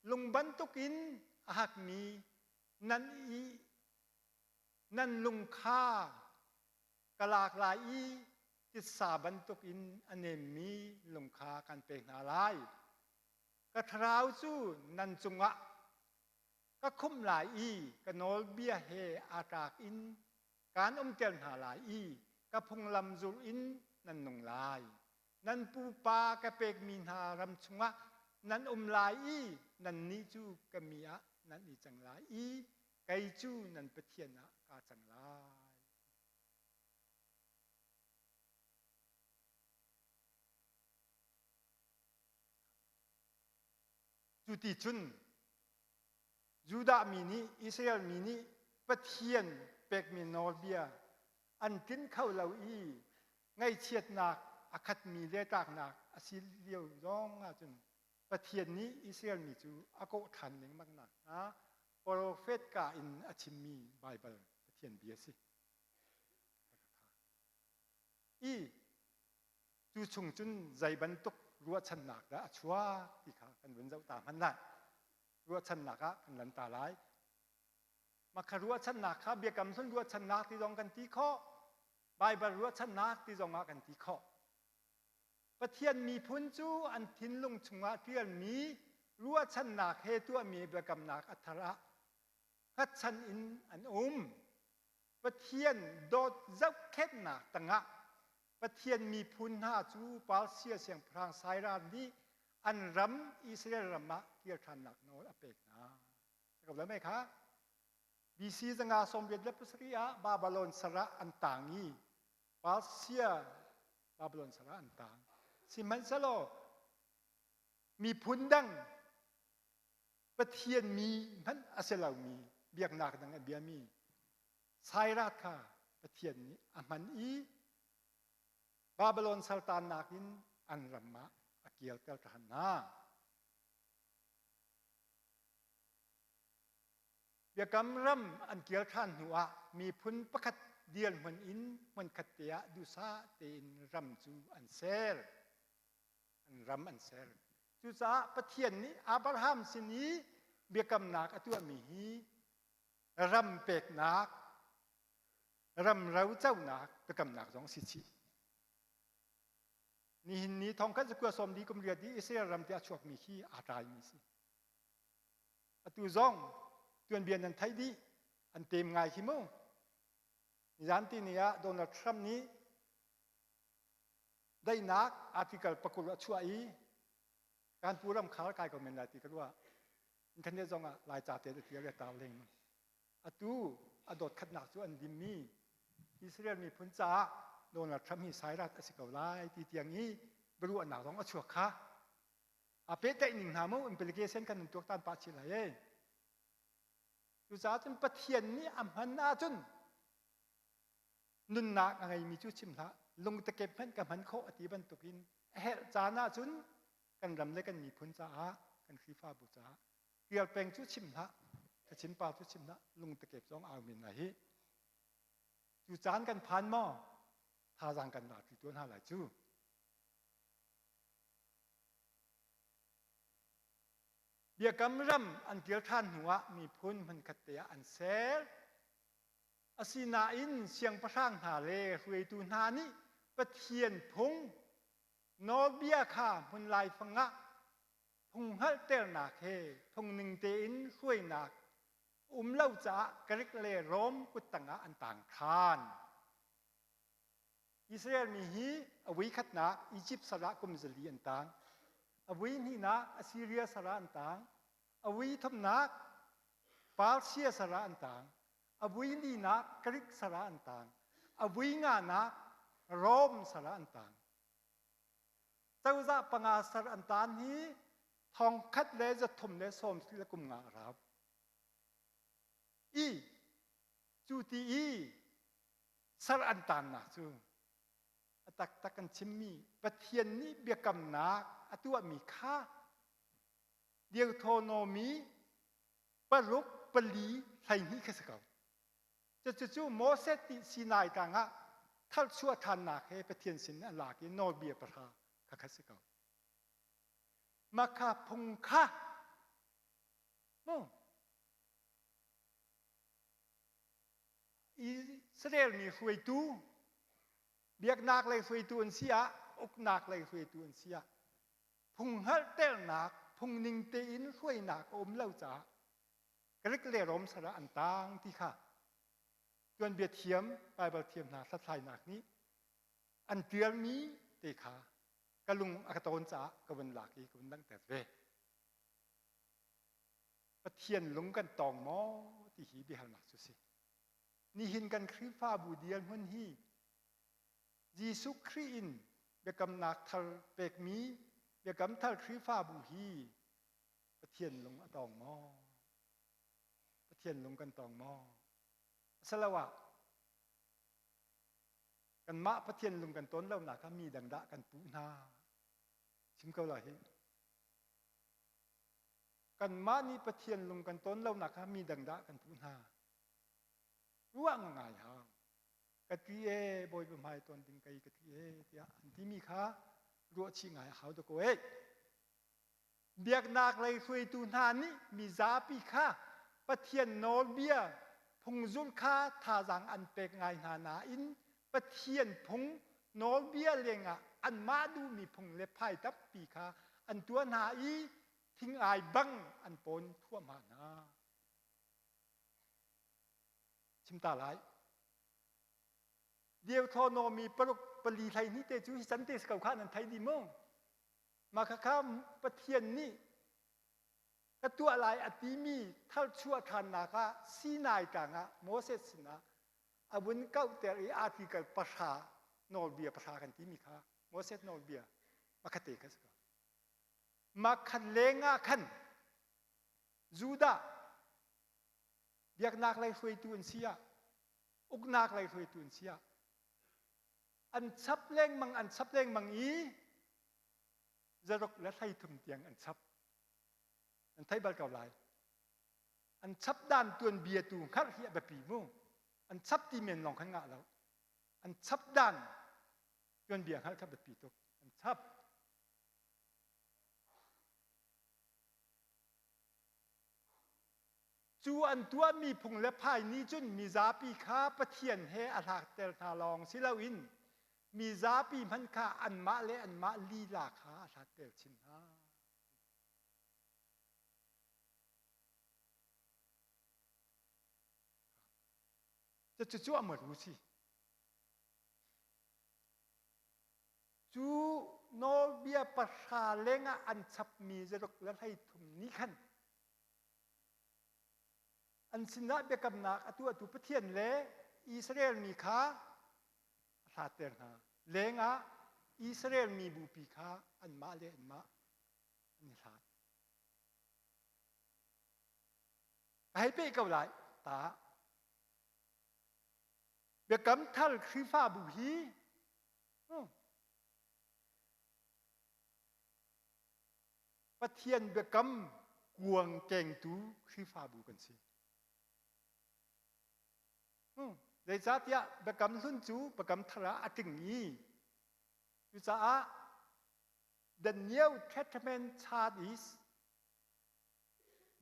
lung bantukin a hakmi nan i nan lung kha ka lak lai i titsa bantukin a nemmi lung kha kan pek hna lai. Ka thlarau cu nan cungah ka khumh lai i ka nawlbia he aa tlak in kaan umter hna lai i ka phunglam zulh in nan nung lai. Nan pupa ka pekmi hna ram chungah nan um lai i nannih cu ka mi ah nan i cang lai i kei cu nan Pathian ah kaa cang lai. Cu ti cun Judah mi nih Israel mi nih Pathian pekmi nawlbia an tlinh kho lo i ngaihchiatnak a khatmi le tlaknak a si lio zong ahcun Pathian nih Israel mi cu a kawh ṭhan lengmang nakhnga profet ka in a chimmi Baibal Pathian bia a si. I cu chung cun zei bantuk ruahchannak dah a chuak ti kha kan vun zoh ta hmanh lai. Ruahchannak ah kan lan ta lai. Mah kha ruahchannak kha biakam hlun ruahchannak ti zong kan ti khawh. Baibal ruahchannak ti zong ah kan ti khawh. Pathian miphun cu an thinlung chungah ṭialmi ruahchannak he tuahmi biakamnak a thar ah hngatchan in an um. Pathian dawt zohkhenhnak tangah Pathian miphun hna cu Persia siangpahrang Cyrus nih an ram Israel ram ah kir ṭhannak nawl a pek hna. Ko lo mei kha BC zanga 87 ah Babylon sar ah an tang i Persia Babylon sar ah an tang. Sihmanhsehlaw miphun dang Pathian mi hmanh a si lomi biaknak dang a biami Cyrus kha Pathian nih a hman i Babylon saltannak in an ram ah a kirter ṭhan hna. Biakam ram an kir ṭhan hnuah miphun pakhat dirhmun in hmunkhat te ah duhsah tein ram cu an ser. An ram an ser. Cucaah Pathian nih Abraham sin i biakamnak a tuahmi hi ram peknak, ram roconak biakamnak zong a si chih. Nihin ni thongkhat zakua sawm li kum riat i Israel ram ti a chuakmi khi aa tlaimi a si. Atu zong tuanbia nan theih dih an tem ngai khi mu. Nizan ti ni ah Donald Trump nih daihnak article pakul a chuah i kan pu ram khar kai ko men lai ti ka ruah. Internet zong ah Laica te a tial tar lengmang. Atu a dawt khatnak cu an dimmi Israel miphun caah Donald Trump hi sairat a si ko lai ti tiang i biaruahnak zong a chuak kha. A pehtlaih ning hna mu implication kan in tuaktan pah chih lai ei. Cucaah cun Pathian nih a hman ahcun nunnak a ngeimi cu chim hlah lungtakep hmanh ka hman khawh a ti bantukin a herh caan ahcun kan ram le kan miphun caah kan Khrihfabu caah rial peng cu chim hlah thachin pa cu chim hlah lungtakep zong au men lai hi cu caan kan phan maw thazaang kan la ti tuan hna lai cu Biakam ram an kir ṭhan hnuah miphun hmunkhat te ah an ser. Asinain siangpahrang hna le hruaitu hna nih Pathian phung nawlbia kha hmun laifang ah phung hngalhternak he phung ning tein hruainak. Um lo caah Greek le Rom kuttang ah an tang ṭhan. Israel mi hi a vui khatnak Egypt sal ah kum zali an tang. A vui hnihnak Assyria sal ah an tang. A vui thumnak Persia sal ah an tang. A vui linak Greek sal ah an tang. A vui nganak Rome sal ah an tang. Cozah panga sal an tan hi thong khat le zathum le sawm le kum nga a rau. I cu ti i sar an tannak cu a taktak kan chimmi Pathian nih biakamnak a tuahmi kha Deuteronomy paruk pali 12 kha si ko. Cucu Moses nih Sinai tlang ah tharchuah ṭhannak he Pathian sin a lak i nawlbia pahra kha kha si ko. Makha phung kha mu Israel mi hruaitu biaknak lei hruaitu an si ah uknak lei hruaitu an si ah phung hngalhternak phung ning tein hruainak a um lo caah Greek le Rom sal ah an tang ti kha tuanbia thiam Bible thiam hna hlathlainak nih an tialmi te kha ka lung a ka tawn caah ka vun lak i ka vun langhter ve. Pathian lung kan tawng maw ti hi biahalnak cu si. Nihin kan Khrihfabu dirhmun hi Jesuh Khrih in biakamnak thar pekmi biakam thar Khrihfabu hi Pathian lung a tawng maw? Pathian lung kan tawng maw? Asiloah kanmah Pathian lung kan tawn lonak kha mi dang dah kan puh hna? Chim ko la hi. Kanmah nih Pathian lung kan tawn lonak kha mi dang dah kan puh hna? Ruah ngai hau. Ka ti e bawipa hmai tawn ding kei ka ti e tiah an timi kha ruah chih ngai a hau da ko e. Biaknak lei hruaitu hna nih mizapi kha Pathian nawlbia phungzulh kha thazaang an pek ngai hna nain Pathian phung nawlbia lengah anmah duhmi phung le phai tampi kha an tuah hna i thingai bang an pawn thuahmah hna. Chim ta lai. Deuteronomy paruk pali 12 te cu hi can te si ko kha nan thei dih mu. Mah khakha Pathian nih ka tuah lai a timi tharchuah ṭhannak ah Sinai tlang ah Moses sinah a vun kauhter i article pahra nawlbia pahra kan timi kha Moses nawlbia pakhat te kha si ko. Mah khat lengah khan Judah biaknak lei hruaitu an si ah uknak lei hruaitu an si ah an chap lengmang an chap lengmang i zaruk le 13 tiang an chap an thei bal ko lai an chap dan tuanbia tu hngalh hi a biapi mu an chap ti men lawng khan ngah lo an chap dan tuanbia hngalh kha biapi tuk an chap Cu an tuahmi phung le phai nih cun mizapi kha Pathian he a hlakter hna lawng si loin mizapi hmanh kha anmah le anmah lila kha a hlatter chin hna. Cucu a maru si. Cu nawlbia pahra lengah an chapmi zaruk le 13 nih khan an sinah biakamnak a tuahtu Pathian le Israel mi kha a hlatter hna. Lengah Israel mi bupi kha anmah le anmah an i hlat. Ka hei peh ko lai ta. Biakam thar Khrihfabu hi Pathian biakam kuang kengtu Khrihfabu kan si. Zeicahtiah biakam hlun cu biakam thar ah a tling i cucaah the New Testament chart is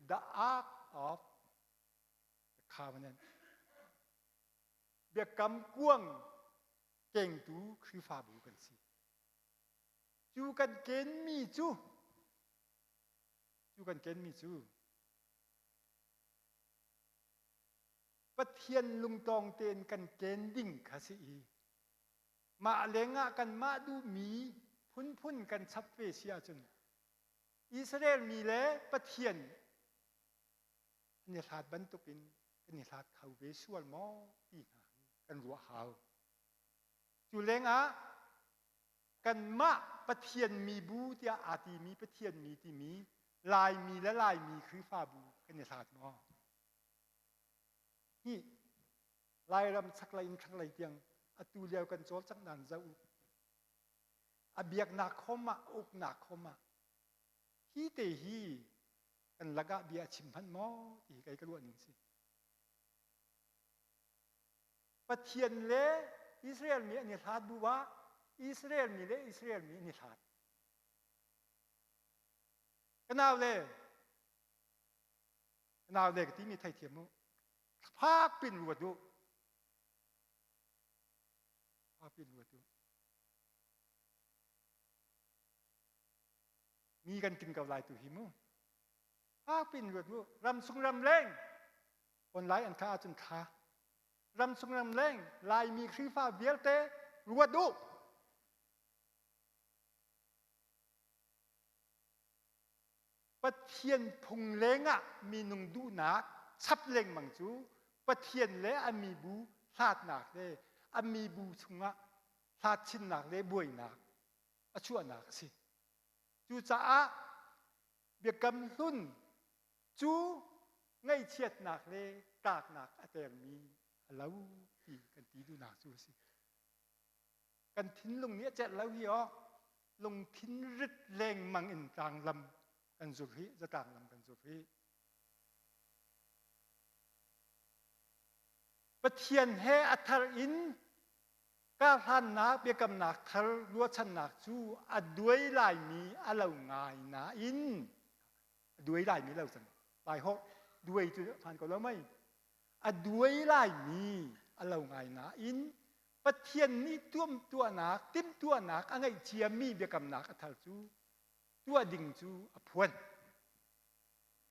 the ark of the covenant. Biakam kuang kengtu Khrihfabu kan si. Cu kan kenmi cu cu kan kenmi cu. Pathian lungtawng tein kan ken ding kha si i mah lengah kanmah duhmi phunphun kan chap ve si ahcun Israel mi le Pathian an i hlat bantukin kan i hlat kho ve sual maw ti hna hi kan ruah hau. Cu lengah kanmah Pathian mibu tiah aa timi Pathian mi timi Laimi le Laimi Khrihfabu kan i hlat maw? Hi Lairam chaklei in thlanglei tiang atu lio kan cawlcangh nan zoh u. A biaknak khom ah, uknak khom ah hi te hi kan lakah bia a chim hmanh maw ti hi kei ka ruah ning si. Pathian le Israel mi an i hlat bu ah Israel mi le Israel mi an i hlat. Ka nau le ka nau le ka timi theithiam mu. Fak pin ruat u. Fak pin ruat u. Mi kan ting ko lai tu hi mu. Fak pin ruat mu. Ram sung ram leng online an thla ahcun thla. Ram chung ram leng Laimi Khrihfa vialte ruat u. Pathian phung lengah minung duhnak chap lengmang cu Pathian le a mibu hlatnak le a mibu chungah hlat chinnak le buainak a chuahnak a si. Cucaah biakam hlun cu ngaihchiatnak le tlaknak a termi a lo ti kan ti duhnak cu a si. Kan thinlung nih a celh lo hi aw lungthin rit lengmang in tlanglam kan zul hi zatlang lam kan zul hi. Pathian he a thar in karhlannak biakamnak thar ruahchannak cu a duai laimi a lo ngai nain a duai laimi lo cang lai hawh duai cu phan ko lo mei a duai laimi a lo ngai nain Pathian nih tuamtuahnak timhtuahnak a ngeih ciami biakamnak a thar cu tuah ding cu a phuan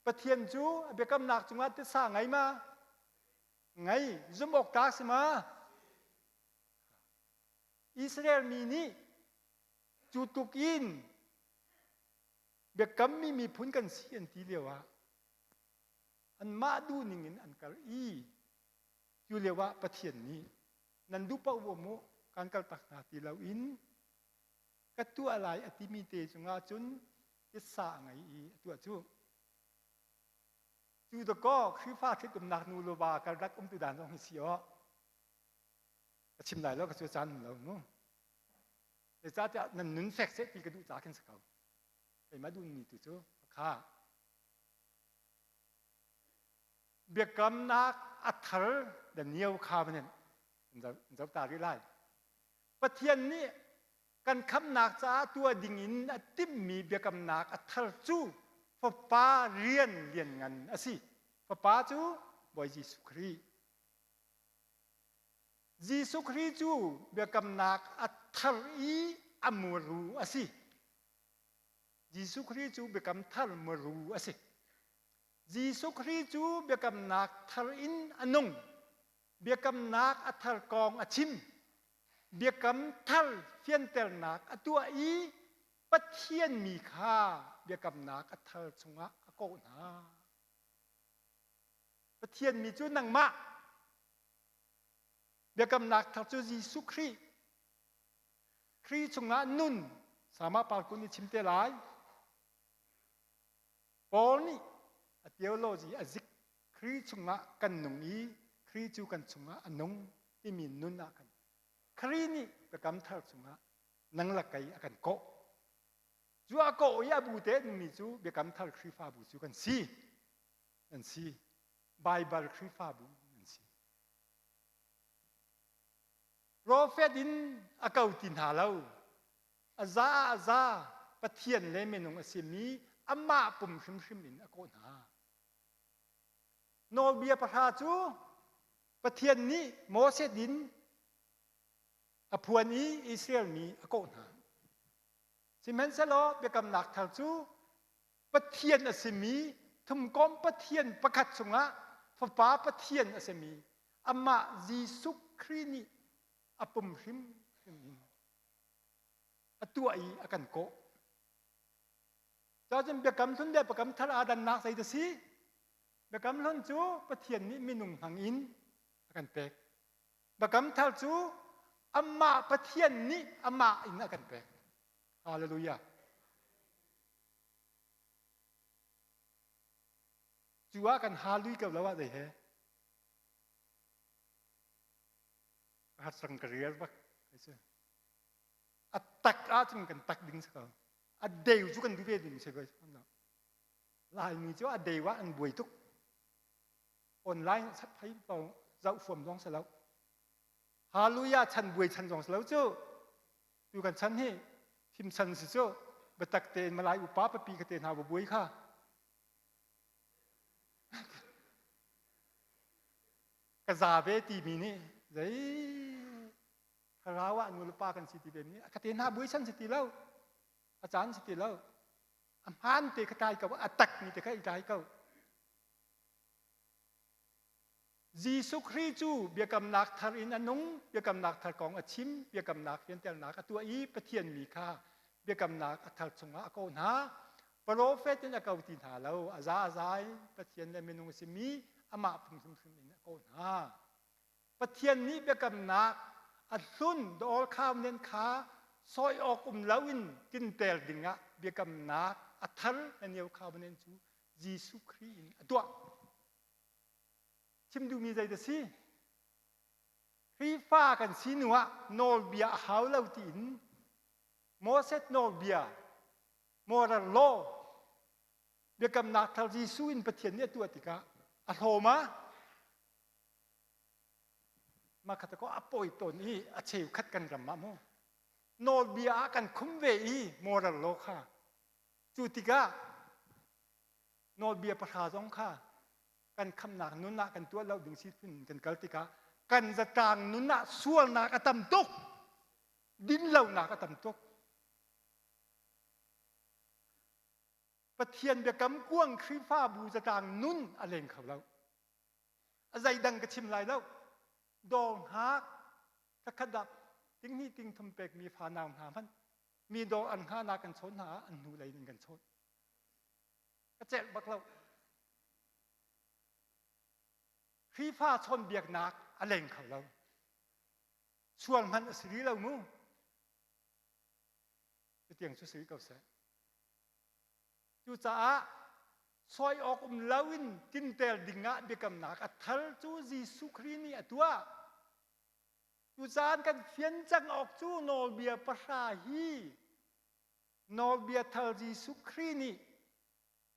Pathian cu a biakamnak cungah titsa ngei ma ngei zumh awk tlak si ma Israel mi nih cu tuk in biakammi miphun kan si an ti lio ah anmah duh ning in an kal i cu lio ah Pathian nih nan duh paoh mu kan kal tak hna ti lo in ka tuah lai a timi te cungah cun titsa a ngei i a tuah cu cu dakaw Khrihfa ṭhitumnak nu le va karlak um tu dan zong hi si aw ka chim lai lo ka cu caan lo mu zeicahtiah nan nun fek seh ti ka duh ca khin si ko keimah duhmi tu cu kha biakamnak a thar the new covenant zoh ta rih lai Pathian nih kan khamnak caah tuah ding in a timhmi biakamnak a thar cu Fapa rian lianngan a si Fapa cu Bawi Jesuh Khrih Jesuh Khrih cu biakamnak a thar i a muru a si Jesuh Khrih cu biakam thar muru a si. Jesuh Khrih cu biakamnak thar in a nung. Biakamnak a thar kong a chim. Biakam thar fianternak a tuah i Pathian mi kha biakamnak a thar chungah a kawh hna. Pathian mi cu nangmah. Biakamnak thar cu Jesuh Khrih. Khrih chungah nun sama parkun nih chim te lai. Paul nih a theology a zik Khrih chungah kan nung i Khrih cu kan chungah a nung timi nun ah kan Khrih nih biakam thar chungah nang le kei a kan kawh. Cu a kawh i a bu te nungmi cu biakam thar Khrihfabu cu kan si. Nan si. Baibal Khrihfabu nan si. Profet in a ko ti hna lo. A za ah a za Pathian le minung a simi amah pum hrimhrim in a kawh hna. Nawlbia pahra cu Pathian nih Moses in a phuan i Israel mi a kawh hna. Sihmanhsehlaw biakamnak thar cu Pathian a simi thumkom Pathian pakhat chungah Fapa Pathian a simi. Amah Jesuh Khrih nih a pum hrimhrim in a tuah i a kan kawh. Cun biakam hlun le biakam thar aa dannak zei dah si? Biakam hlun cu Pathian nih minung hmang in a kan pek. Biakam thar cu amah Pathian nih amah in a kan pek. Hallelujah. Cu ah kan halui ko lo ah zei he? Harsang ka rial bak. A tak ahcun kan tak ding si ko. A deu cu kan duh ve ding si ko. Laimi cu a deu ah an buai tuk. Online sat phei zoh fuam zong si lo. Hallelujah chan buai chan zong si lo cu. Tu kan chan hi thim chan si cu biatak tein Malai upa papi ka te hna bu buai kha. Ka za ve timi nih zei thlarau ah nu le pa kan si ti ve mi ka te hna buai chan si ti lo. A caan si ti lo. A hmaan te kha tlai ko, a tak mi te kha i tlai ko. Jesuh Khrih cu biakamnak thar in a nung, biakamnak thar kong a chim, biakamnak fianternak a tuah i Pathian mi kha biakamnak a thar chungah a kawh hna. Profet in a ko ti hna lo, a za a zai Pathian le minung a simi amah phung hrimhrim in a kawh hna. Pathian nih biakamnak a hlun the old covenant kha sawi awk um loin tinter dingah biakamnak a thar the new covenant cu Jesuh Khrih in a tuah. Chim duhmi zei dah si? Khrihfa kan si hnu ah nawlbia a hau lo tiin Moses nawlbia, moral law, biakamnak thar Jesuh in Pathian nih a tuah tikah a hlawm ah mah kha ko a pawi tawn i a cheukhat kan ram ah mu nawlbia ah kan khum ve i moral law kha cu tikah nawlbia pahra zong kha kan khamnak nun ah kan tuah lo ding si phun kan kal tikah kan zatlang nun ah sualnak a tam tuk dinlonak a tam tuk Pathian biakam kuang Khrihfabu zatlang nun a leng kho lo a zeidang ka chim lai lo dawr hngak thakhat ah tinghnih tingthum pekmi fanau hna hmanh mi dawr an hngahnak kan chawn hna ah an hnu lei in kan chawn ka celh bak lo Khrihfa chawnbiaknak a leng kho lo sual hmanh a si rih lo mu Cutiang cu si ko seh. Cucaah sawi awk um loin tinter dingah biakamnak a thar cu Jesuh Khrih nih a tuah. Cucaah kan fian cang awk cu nawlbia pahra hi nawlbia thar Jesuh Khrih nih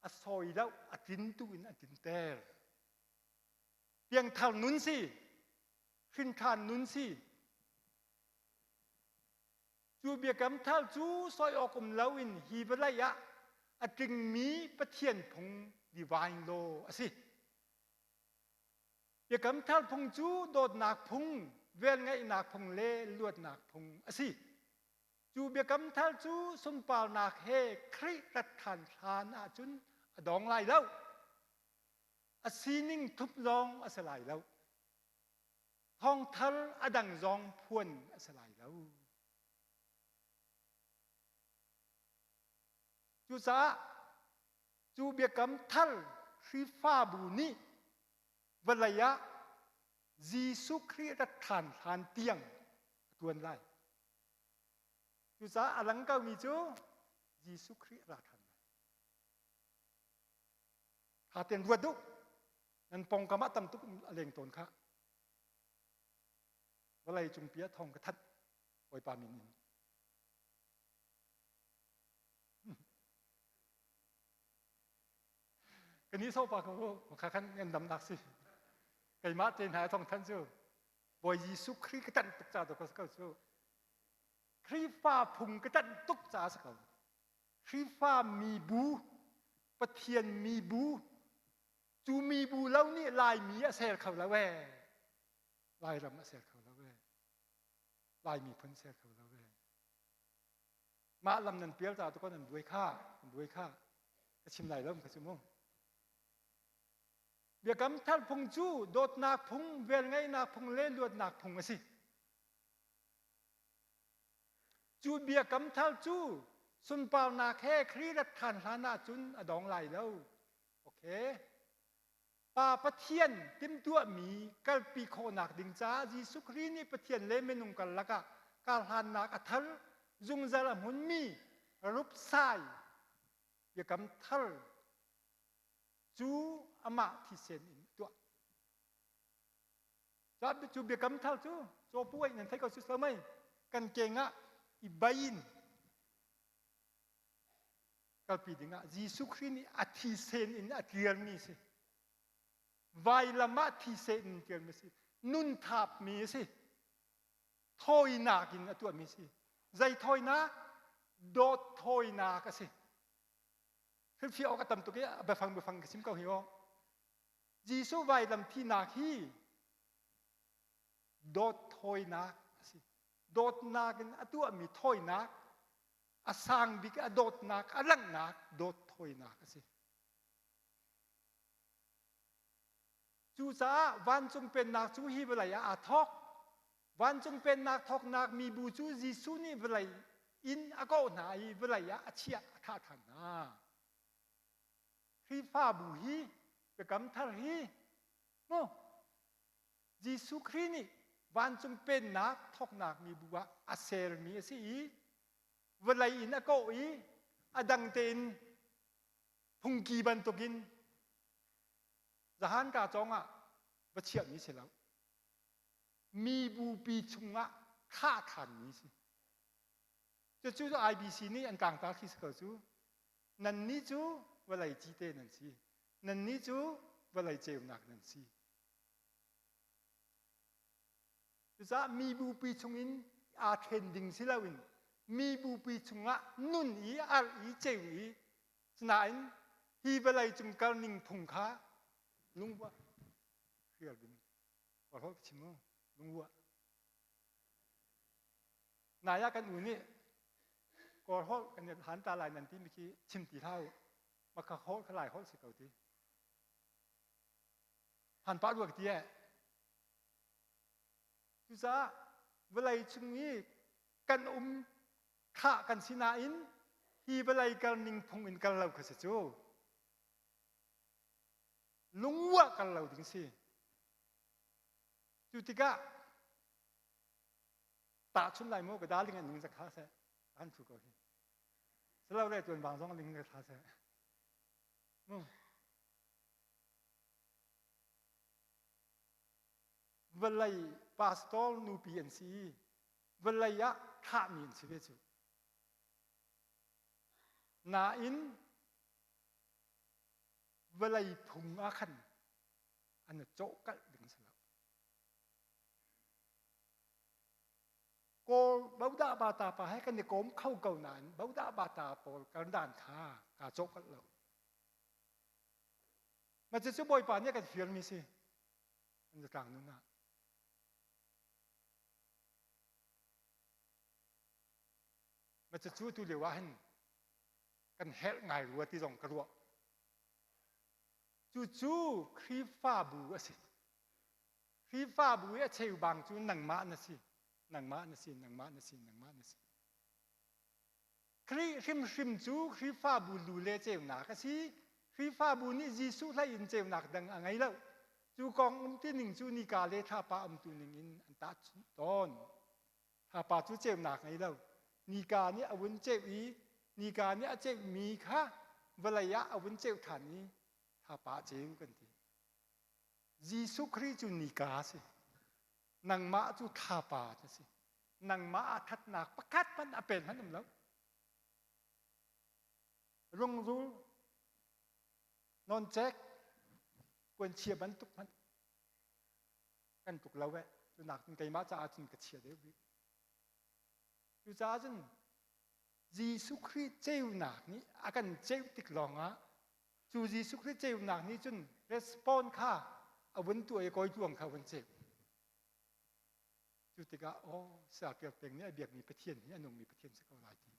a sawi lo a tlintu in a tlinter. Piangthar nun si, hrinthan nun si, Cu biakam thar cu sawi awk um loin hi vawlei ah a tlingmi Pathian phung divine law a si. Biakam thar phung cu dawtnak phung, velngeihnak phung le luatnak phung a si. Cu biakam thar cu sunparnak he Khrih rat ṭhan hlan ahcun a dong lai lo. A sining thup zong a si lai lo. Thawngthar a dang zong phuan a si lai lo. Cucaah cu biakam thar Khrihfabu nih vawlei ah Jesuh Khrih rat ṭhan hlan tiang a ṭuan lai. Cucaah a lang komi cu Jesuh Khrih a ra ṭhan lai. Ṭha tein ruat u. Nan pawngkam ah tam tuk a leng tawn kha. Vawlei cungpi ah thawng ka thanh. Bawipa min in. Ka ni sopa ko kha khan ngan dam nak si. Keimah te hna thong than cu Bawi Jesuh Khrih ka tanh tuk ca to ko cu. Khrihfa phung ka tanh tuk ca si ko. Khrihfa mibu, Pathian mibu, cu mibu lo nih Laimi a ser kho lo ee. Lairam a ser kho lo ee. Lai miphun ser kho lo ee. Mah lam nan pial ta tu nan buai kha, nan buai kha. Ka chim lai lo ka cu mu. Biakam thar phung cu dawtnak phung, velngeihnak phung le luatnak phung a si. Cu biakam thar cu sunparnak he Khrih rat ṭhan hlan ahcun a dong lai lo. Okay. Pa Pathian timhtuahmi kalpi khawhnak ding caah Jesuh Khrih nih Pathian le minung karlak ah karhlannak a thar zungzal a hmunmi rupsai biakam thar cu amah thisen in a tuah. Cu biakam thar cu cawpuai nan theih ko si lo mei kan keng ah i bai in kalpi dingah Jesuh Khrih nih a thisen in a ṭialmi a si. Vailam ah thisen in ṭialmi a si. Nun thapmi a si. Thawinak in a tuahmi a si. Zei thawinak? Dawt thawinak a si. Hrilhfiah awk a tam tuk i a biafang biafang ka chim ko hi aw. Jesuh vailam thihnak hi dawt thawinak a si. Dawtnak in a tuahmi thawinak a sang bik a dawtnak a langhnak dawt thawinak a si. Cucaah vancung pennak cu hi vawlei ah aa thawk. Vancung pennak thawknak mibu cu Jesuh nih vawlei in a kawh hna i vawlei ah a chiah a thah ṭhan hna. Khrihfabu hi biakam thar hi mu Jesuh Khrih nih vancung pennak thawknak mibu ah a sermi a si i vawlei in a kawh i a dang tein phungki bantukin zahan ka cawng ah va chiahmi si lo mi bupi chungah thah thanmi si cucu IBC nih an tlangtar khi si ko cu nannih cu vawlei cite nan si nannih cu vawlei ceunak nan si Cucaah mi bupi chungin aa ṭhen ding si loin mi bupi chungah nun i arh i ceu i sinain hi vawlei cung kalning phung kha lungvuah hrial ding ka chim mu lungvuah nai ah kan u nih kawl holh kan han ta lai nan timi khi chim ti hlah u maka holh kha lai holh si ko ti han pah rua ka ti eh Cucaah vawlei chung i kan um khah kan si nain hi vawlei kalning phung in kal lo kha si cu. Lungua kal lo ding si. Cu tikah tahchun lai maw ka darling an ning zakha seh han thu ko hi. Salo le tuan bang zong ling zakha seh. Mu. Vawlei pastor nupi an si i vawlei ah thlahmi an si ve cu. Nain vawlei phung ah khan an i cawhkalh ding si lo. Kawl bodah bata pa he kan i kawm kho ko nain bodah bata pawl kardan kha kaa cawhkalh lo. Mah cucu Bawipa nih a kan fialmi si. An zatlang nun ah. Mah cucu tu lio ah hin kan herh ngai rua ti zong ka ruah. Cucu Khrihfabu a si. Khrihfabu i a cheubang cu nangmah na si, nangmah na si, nangmah na si, nangmah na si. Khrih hrimhrim cu Khrihfabu lu le ceunak a si. Khrihfabu nih Jesuh hlei in ceunak dang a ngei lo. Cu kong umti ning cu nika le thlapa umtu ning in an tahchunh tawn. Thlapa cu ceunak ngei lo. Nika nih a vun ceuh i nika nih a ceuhmi kha vawlei ah a vun ceuh ṭhan i thlapa a ceu kan ti. Jesuh Khrih cu nika a si. Nangmah cu thlapa na si. Nangmah ah ṭhatnak pakhat hmanh a pen hmanh um lo. Rungrul, nawncek, puanchia bantuk hmanh kan tluk lo eh. Cu nak cun keimah caah cun ka chia deuh bik. Cucaah cun Jesuh Khrih ceunak nih a kan ceuh tik lawngah cu Jesuh Khrih ceunak nih cun respond kha a vun tuah i kawi tluang kha a vun ceuh. Cu tikah aw Sakel peng nih a biakmi Pathian hi a nungmi Pathian si ko lai ti.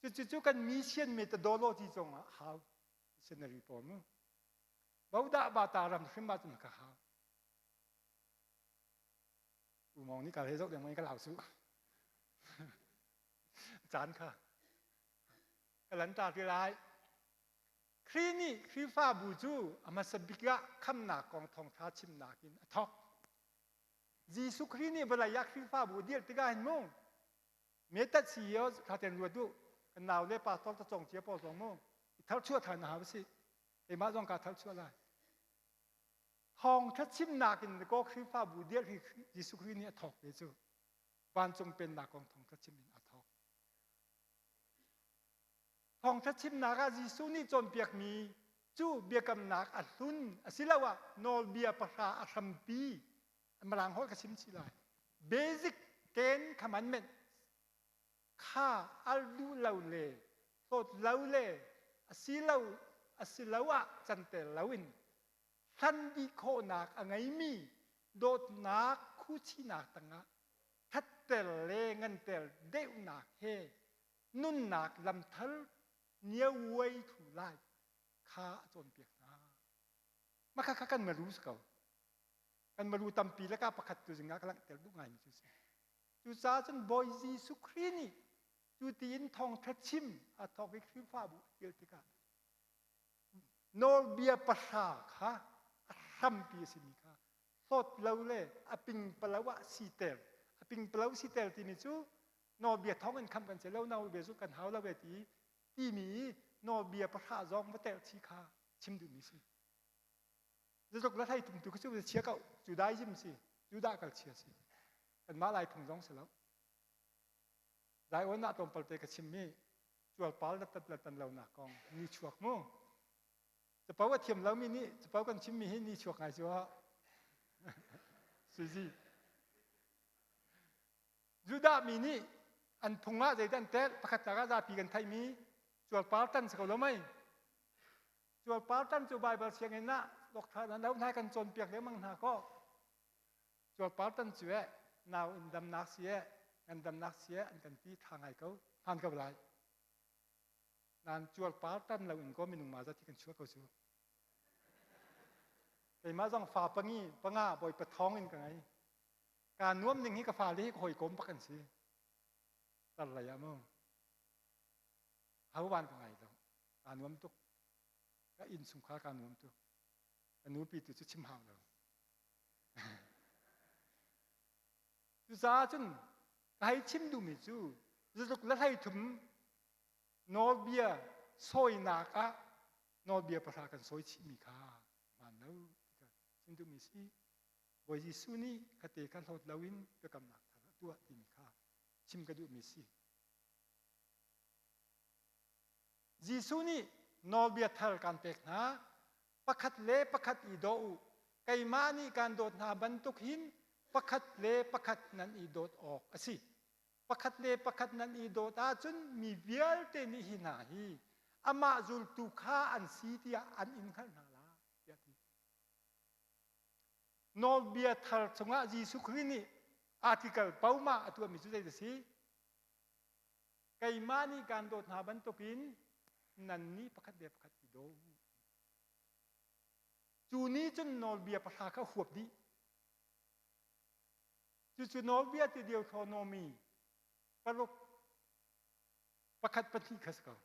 Cucu cu kan mission methodology zong ah hau missionary pawl mu. Bodah bata ram hrim ah cun ka hau. Umong nih ka he zoh deng ka lau su. Caan kha. Ka lan ta ti lai. Khrih nih Khrihfabu cu a hmasa bik ah khamnak kong thawngṭha chimnak in a thawk. Jesuh Khrih nih vawlei ah Khrihfabu a dirh tikah hin mu metat si yo kha ten ruat u kan nau le pastor ta cong cia pawl zong mu i tharchuah than a hau si keimah zong kaa tharchuah lai thawngṭha chimnak in ko Khrihfabu dirh hi Jesuh Khrih nih a thawk ve cu vancung pennak kong thawngṭha chim in a thawk Thawngṭha chimnak ah Jesuh nih cawnpiakmi cu biakamnak a hlun asiloah nawlbia pahra a hrampi Mirang holh ka chim chih lai. Basic Ten Commandment kha al duh lo le hlawt lo le asilo asiloah canter loin hlan dih khawhnak a ngeimi dawtnak khuchinak tangah thatter le nganter deuhnak he nunnak lamthar niauai thu lai kha a cawnpiak hna. Mah kha kan maru si ko. Kan maru tampi le ka pakhat tu zingah ka langhter duh ngaimi cu si. Cucaah cun Bawi Jesuh Khrih nih cu tiin thawngṭha chim a thawk i Khrihfabu a til tikah nawlbia pahra kha a hrampi a simi kha hlawt lo le a pingpalo ah siter a pingpalo siter timi cu nawlbia thawng in khamh kan si lo nawlbia cu kan hau lo ve ti timi i nawlbia pahra zong va telh chi kha chim duhmi si Zeitluk la hlei tum tu cu chia ko Judaism si Judah kal chia si kanmah lai phung zong si lo Zion ah tlawmpal te ka chimmi cualpal na tat le tan lo nak kong ni chuak mu capo a thiam lomi nih capo kan chimmi hi ni chuak ngai cu Suzy Judah mi nih an phung ah zeidah an telh pakhat nak ah zapi kan theihmi cualpar tan si ko lo mei cualpar tan cu Baibal sianginn ah doctor nan lo hna kan cawnpiak lengmang hna kaw cualpar tan cu eh nau in damnak si eh ngandamnak si eh an kan ti tha ngai ko hmaan ko lai nan cualpar tan lo in ko minung ma zat hi kan chuah ko cu keimah zong fa pangi panga bawipa thawng in ka ngei Kaa nuam ning hi ka fale hi ka hawikom bak an si. Tar lei ah mu. Ho van ka ngai lo. Kaa nuam tuk. Ka inn chungkhar kaa nuam tuk. Ka nupi tu cu chim hau lo. Cucaah cun ka hei chim duhmi cu zeitluk le hlei thum nawlbia sawinak ah nawlbia pahra kan sawi chihmi kha hmaan lo ti ka chim duhmi si. Bawi Jesuh nih khate kha hlawt loin biakamnak thar a tuah timi kha chim ka duhmi si. Jesuh nih nawlbia thar kan pek hna. Pakhat le pakhat i daw u. Keimah nih kaan dawt hna bantuk hin pakhat le pakhat nan i dawt awk a si. Pakhat le pakhat nan i dawt ahcun mi vialte nih hi hna hi amah zultu kha an si tiah an in hngalh hna lai tiah a ti. Nawlbia thar chungah Jesuh Khrih nih article pauma a tuahmi cu zei a si? Keimah nih kaan dawt hna bantukin nannih pakhat le pakhat i daw u. Cu nih cun nawlbia pahra kha huap dih. Cucu nawlbia ti Deuteronomy paruk pakhat pahnih kha si ko.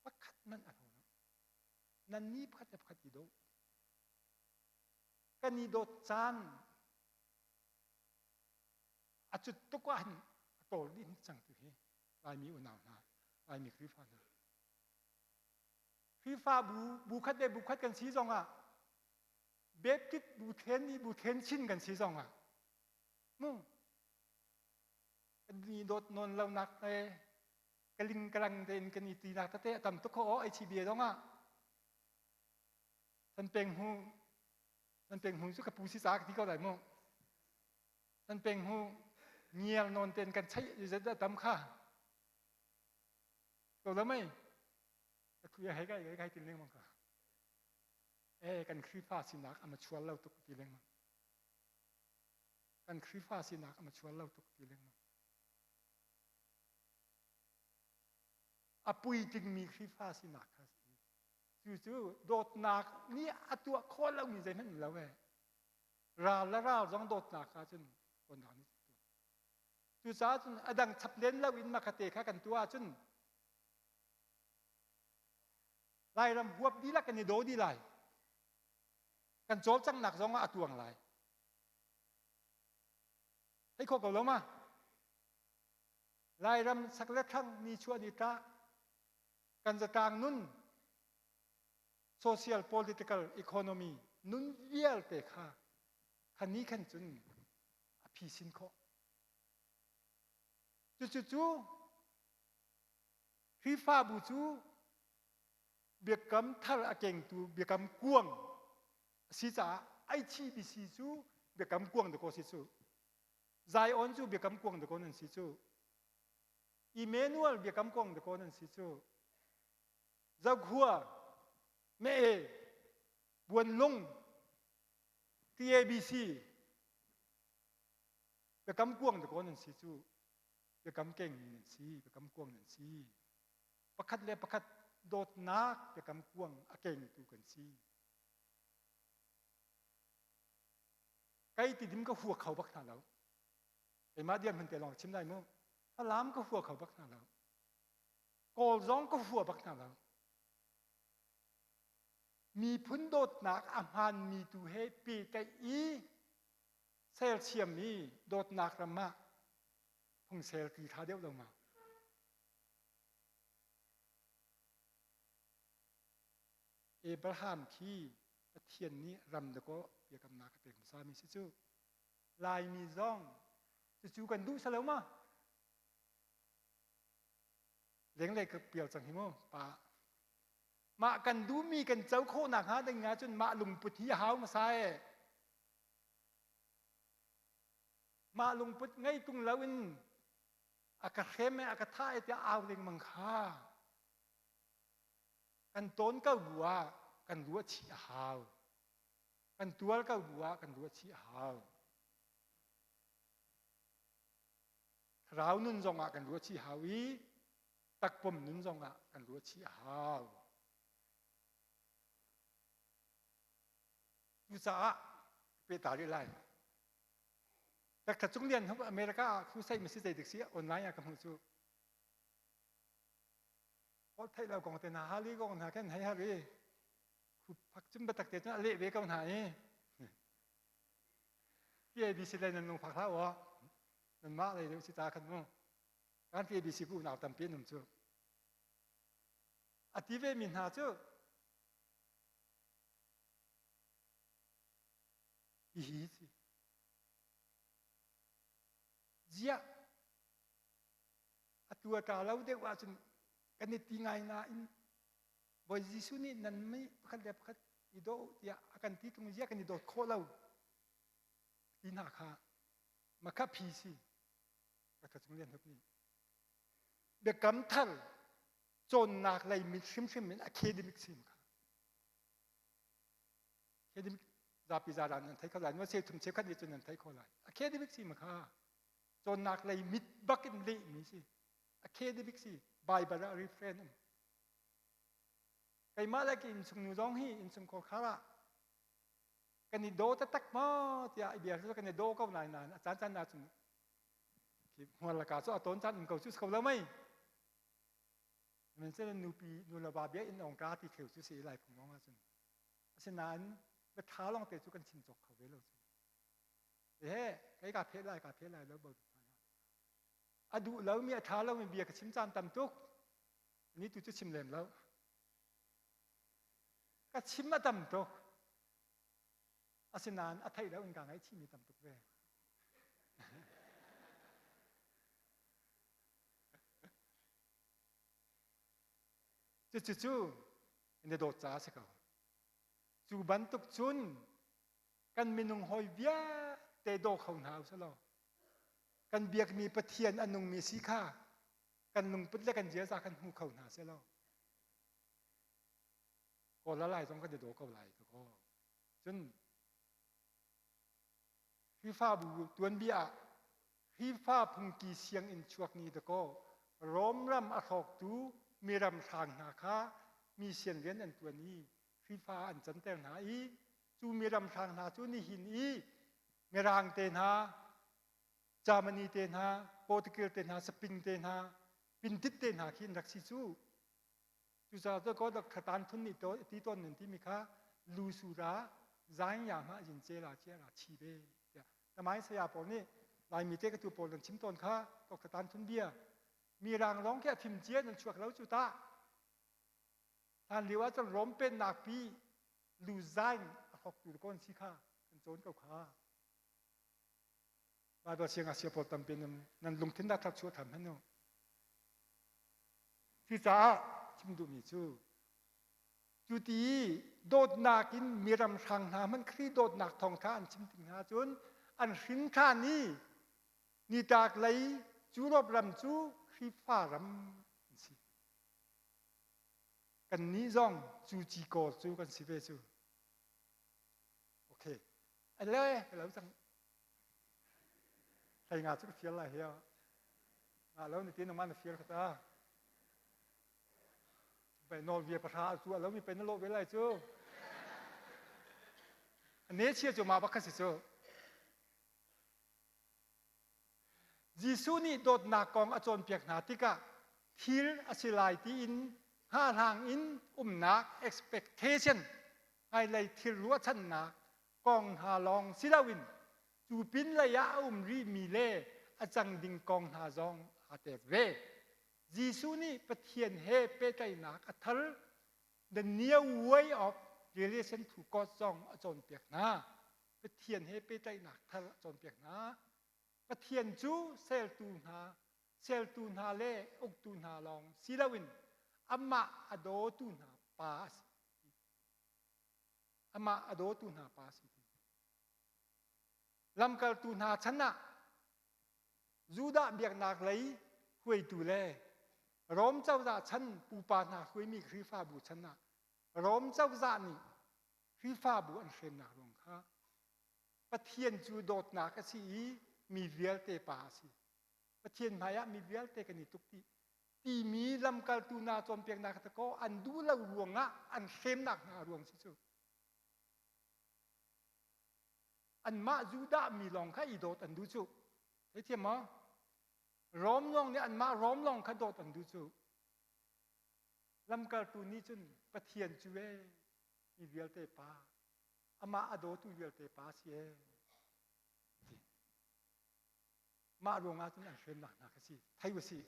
Pakhat hmanh a hlo lo. Nannih pakhat le pakhat i daw. Kan i dawt caan a cut tuk ah hin a tawl dih cang tu hi Laimi unau hna, Laimi Khrihfa hna. Khrihfabu bu khat le bu khat kan si zong ah Baptist bu then i bu then chin kan si zong ah mu kan i dawt nawn lo nak le kaling kalang tein kan i tinak tete a tam tuk kho aw HBA zong ah san peng hu san peng hu cu ka pu si ca ka ti ko lai mu san peng hu ngial nawn ten kan chaih zet da tam kha ko lo mei ka khuya hei kai kai tin lengmang ka eh kan Khrifa sinak ama chual lo tuk ti lengmang kan Khrifa sinak ama chual lo tuk ti lengmang A puitlingmi Khrihfa sinak kha a si. Cucu dawtnak nih a tuah khawh lomi zeihmanh um lo ee. Ral le ral zong dawtnak ah cun dawtnak nih tuah. Cucaah cun a dang chap len lo in makhate kha kan tuah ahcun Lairam huap dihlak kan i daw dih lai. Kan cawlcanghnak zong ah a tuang lai. Thei khawh ko lo ma? Lairam sak le thlang ni chuah ni tlak kan zatlang nun social political economy nun vialte kha khani khan cun a phisin khawh. Cucu cu Khrihfabu cu biakam thar a kengtu biakam kuang a si caah HBC cu biakam kuang dakaw si cu. Zion cu biakam kuang dakaw nan si cu. Emmanuel biakam kuang dakaw nan si cu. Zokhua, Mee, Buanlung, TABC biakam kuang dakaw nan si cu. Biakam kengmi nan si, biakam kuang nan si. Pakhat le pakhat dawtnak biakam kuang a kengtu kan si. Kai tidim ka hua kho bak hna lo. Keimah dirhmun te lawng chim lai mu. Falam ka hua kho bak hna lo. Kawl zong ka hua bak hna lo. Miphun dawtnak a hmaanmi tu he pehtlaih i sersiammi dawtnak ram ah phungsel ti tha deuh lo ma? Abraham khi Pathian nih ram dakaw biakamnak a pek hmasa mi si cu. Laimi zong cucu kan duh salo ma? Lenglei ka pial cang hi mu pa. Mah kan duhmi kan co khawh nakhnga ding ahcun mah lungput hi a hau hmasa e. Mah lungput ngei tung loin a ka hrem e a ka thah e tiah au lengmang kha kan tawn ko bu ah kan ruah chih a hau. Kan tuar ko bu ah kan ruah chih a hau. Thlarau nun zong ah kan ruah chih hau i takpum nun zong ah kan ruah chih a hau. Cucaah pehta rih lai. Dr. Cung Lian hung America ah crusade ma si zei dik si online ah ka hmuh cu. Holh theih lo kong te hna hali kong hna khan hei har i khu phak cun biatak te cun a leh ve ko hna i PABC lei nan lungfak hlah aw nanmah lei deuh si ta khan mu kan PABC ku unau tampi an um cu a ti ve mi hna cu hihi si ziah atu a ṭa lo deuh ahcun kan i ti ngai nain Bawi Jesuh nih nan mi pakhat le pakhat i daw u tiah a kan ti tung ziah kan i dawt khawh lo ti hna kha makha phi si ka cung lian hup nih biakam thar cawnnak lei mit hrimhrim in academic sim kha academic zapi zaran nan thei kho lai ma cheuthum cheukhat nih cun nan thei kho lai academic si ma kha cawnnak lei mit bak in leh mi si academic si bible ah reference um keimah le ka innchung nu zong hi innchung khar ah kan i daw taktak maw tiah i bia cu kan i daw ko nain nain a caan caan ahcun hmual laka cu a tawn caan um ko cu si ko lo mei Sihmanhsehlaw nupi nu le va bia in ong ka ti theu cu si lai phung lawng ahcun asinain biaṭha lawng te cu kan chim cawk kho ve lo cu he kei ka pheh lai ka pheh lai lo bo a duh lomi a ṭha lomi bia ka chim caan tam tuk ni tu cu chim lem lo ka chim a tam tuk asinain a theih lo in ka ngaihchihmi tam tuk ve Cucu na dawt caah a si ko. Cu bantuk cun kan minung hawi vialte daw kho hna u law kan biakmi Pathian a nungmi si kha kan lungput le kan ziaza kan hmu kho hna seh law kawl lai zong kan i daw ko lai ko. Cun Khrihfabu tuanbia ah Khrihfa phungki sianginn chuak ni dakaw Rom ram a hrawktu miram hrang hna kha. mission rian an tuan i Khrihfa an canter hna i cu miram hrang hna cu nihin i Mirang te hna, Germany te hna, Portugal te hna, Spain te hna, Pindit te hna khi an rak si cu. Cucaah cu ko dok khatan thun nih to ti tawn nan timi kha lu su ra zaing ya ma yin che la che ra chi ve tiah tamai saya pawl nih Laimi te ka tu pawl nan chim tawn kha tok khatan thun bia mirang lawng khi a fim cia nan chuak lo cu ta hlan lio ah cun Rom pennak pi lu zaing a hrawktu kon si kha kan cawn ko kha Bible siangngakchia pawl tampi nan, nan lungthin dah thar chuah tham hen u. Cucaah chim duhmi cu cu ti dawtnak in miram hrang hna hmanh Khrih dawtnak thawngtha an chim tik hna cun an hrin ṭhan i nitlak lei Europe ram cu Khrihfa ram an si. Kannih zong cu cikawr cu kan si ve cu. Okay. Ale, ka lo cang. Hlei nga cu ka fial lai hi. Nga lo ni ti nangmah na fial kha ta. Pai nawl bia pahra cu a lo mi pai na lawh ve lai cu. Ne chia cu ma bak kha si cu. Jesuh nih dawtnak kong a cawnpiak hna tikah thil a si lai tiin hngahhlang in umnak expectation hmailei thil ruahchannak kong hna lawng si loin cu pinlei ah a um rihmi le a cang ding kong hna zong aa tel ve. Jesuh nih Pathian he pehtlaihnak a thar the new way of relation to God zong a cawnpiak hna. Pathian he pehtlaihnak thar a cawnpiak hna. Pathian cu sertu hna, sertu hna le uktu hna lawng si loin amah a dawtu hna pa a si. Amah a dawtu hna pa a si. Lamkaltu hna chan ah Judah biaknak lei hruaitu le Rom cozah chan pupa hna hruaimi Khrihfabu chan ah Rom cozah nih Khrihfabu an hremnak ruang kha Pathian cu dawtnak a si i mi vialte pa a si. Pathian hmaiah mi vialte kan i tuk dih. Timi lamkaltu hna cawnpiaknak kha kaw an duh lo ruangah an hremnak hna ruang si cu. Anmah Judah mi lawng kha i dawt an duh cu. Theithiam maw? Rom lawng nih anmah Rom lawng kha dawt an duh cu. Lamkaltu nih cun Pathian cu ee mi vialte pa amah a dawtu vialte pa si ee ti. Mah ruangah cun an hremnak hna kha si. Thei usih.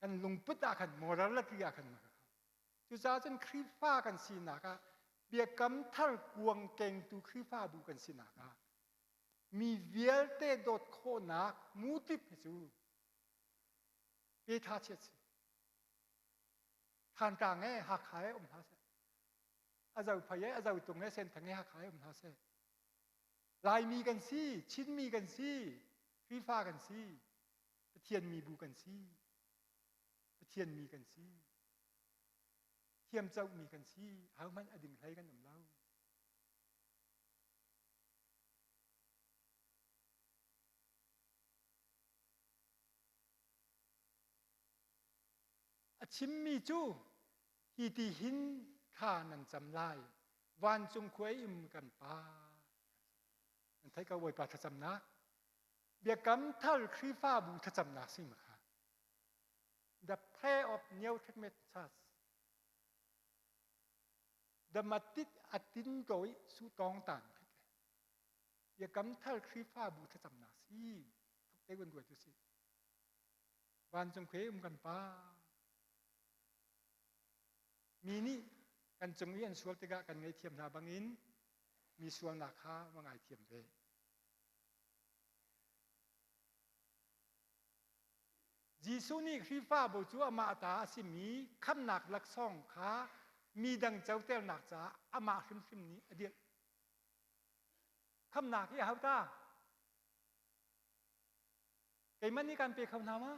Kan lungput ah khan morality ah khan Cucaah cun Khrihfa kan sinak ah biakam thar kuang kengtu Khrihfabu kan sinak ah mi vialte dawt khawhnak mutip hi cu pe tha chiat si. Thantlang he Hakha he um hna seh. A Zophei he a Zotung he Senthang he Hakha he um hna seh. Laimi kan si, Chinmi kan si, Khrihfa kan si, Pathian mibu kan si, Pathian mi kan si, thiamcohmi kan si, ahohmanh a ding hlei kan um lo. A chimmi cu hi ti hin thla nan cam lai vancung khua i um kan pa nan theih ko Bawipa thlacamnak biakam thar Khrihfabu thlacamnak si ma kha the prayer of New Testament Church the matit atin doi su tong tan biakam thar Khrihfabu thlacamnak si thuk te gun ruai tu si Vancung khua i um kan Pa. Mi nih kan cung i an sual tikah kan ngaihthiam hna bangin mi sualnak kha va ngaithiam ve. Jesuh nih Khrihfabu cu amah ta a simi khamnak laksawng kha mi dang coternak caah amah hrimhrim nih a dirh. Khamnak hi a hau ta. Keimah nih kan pe kho hna ma?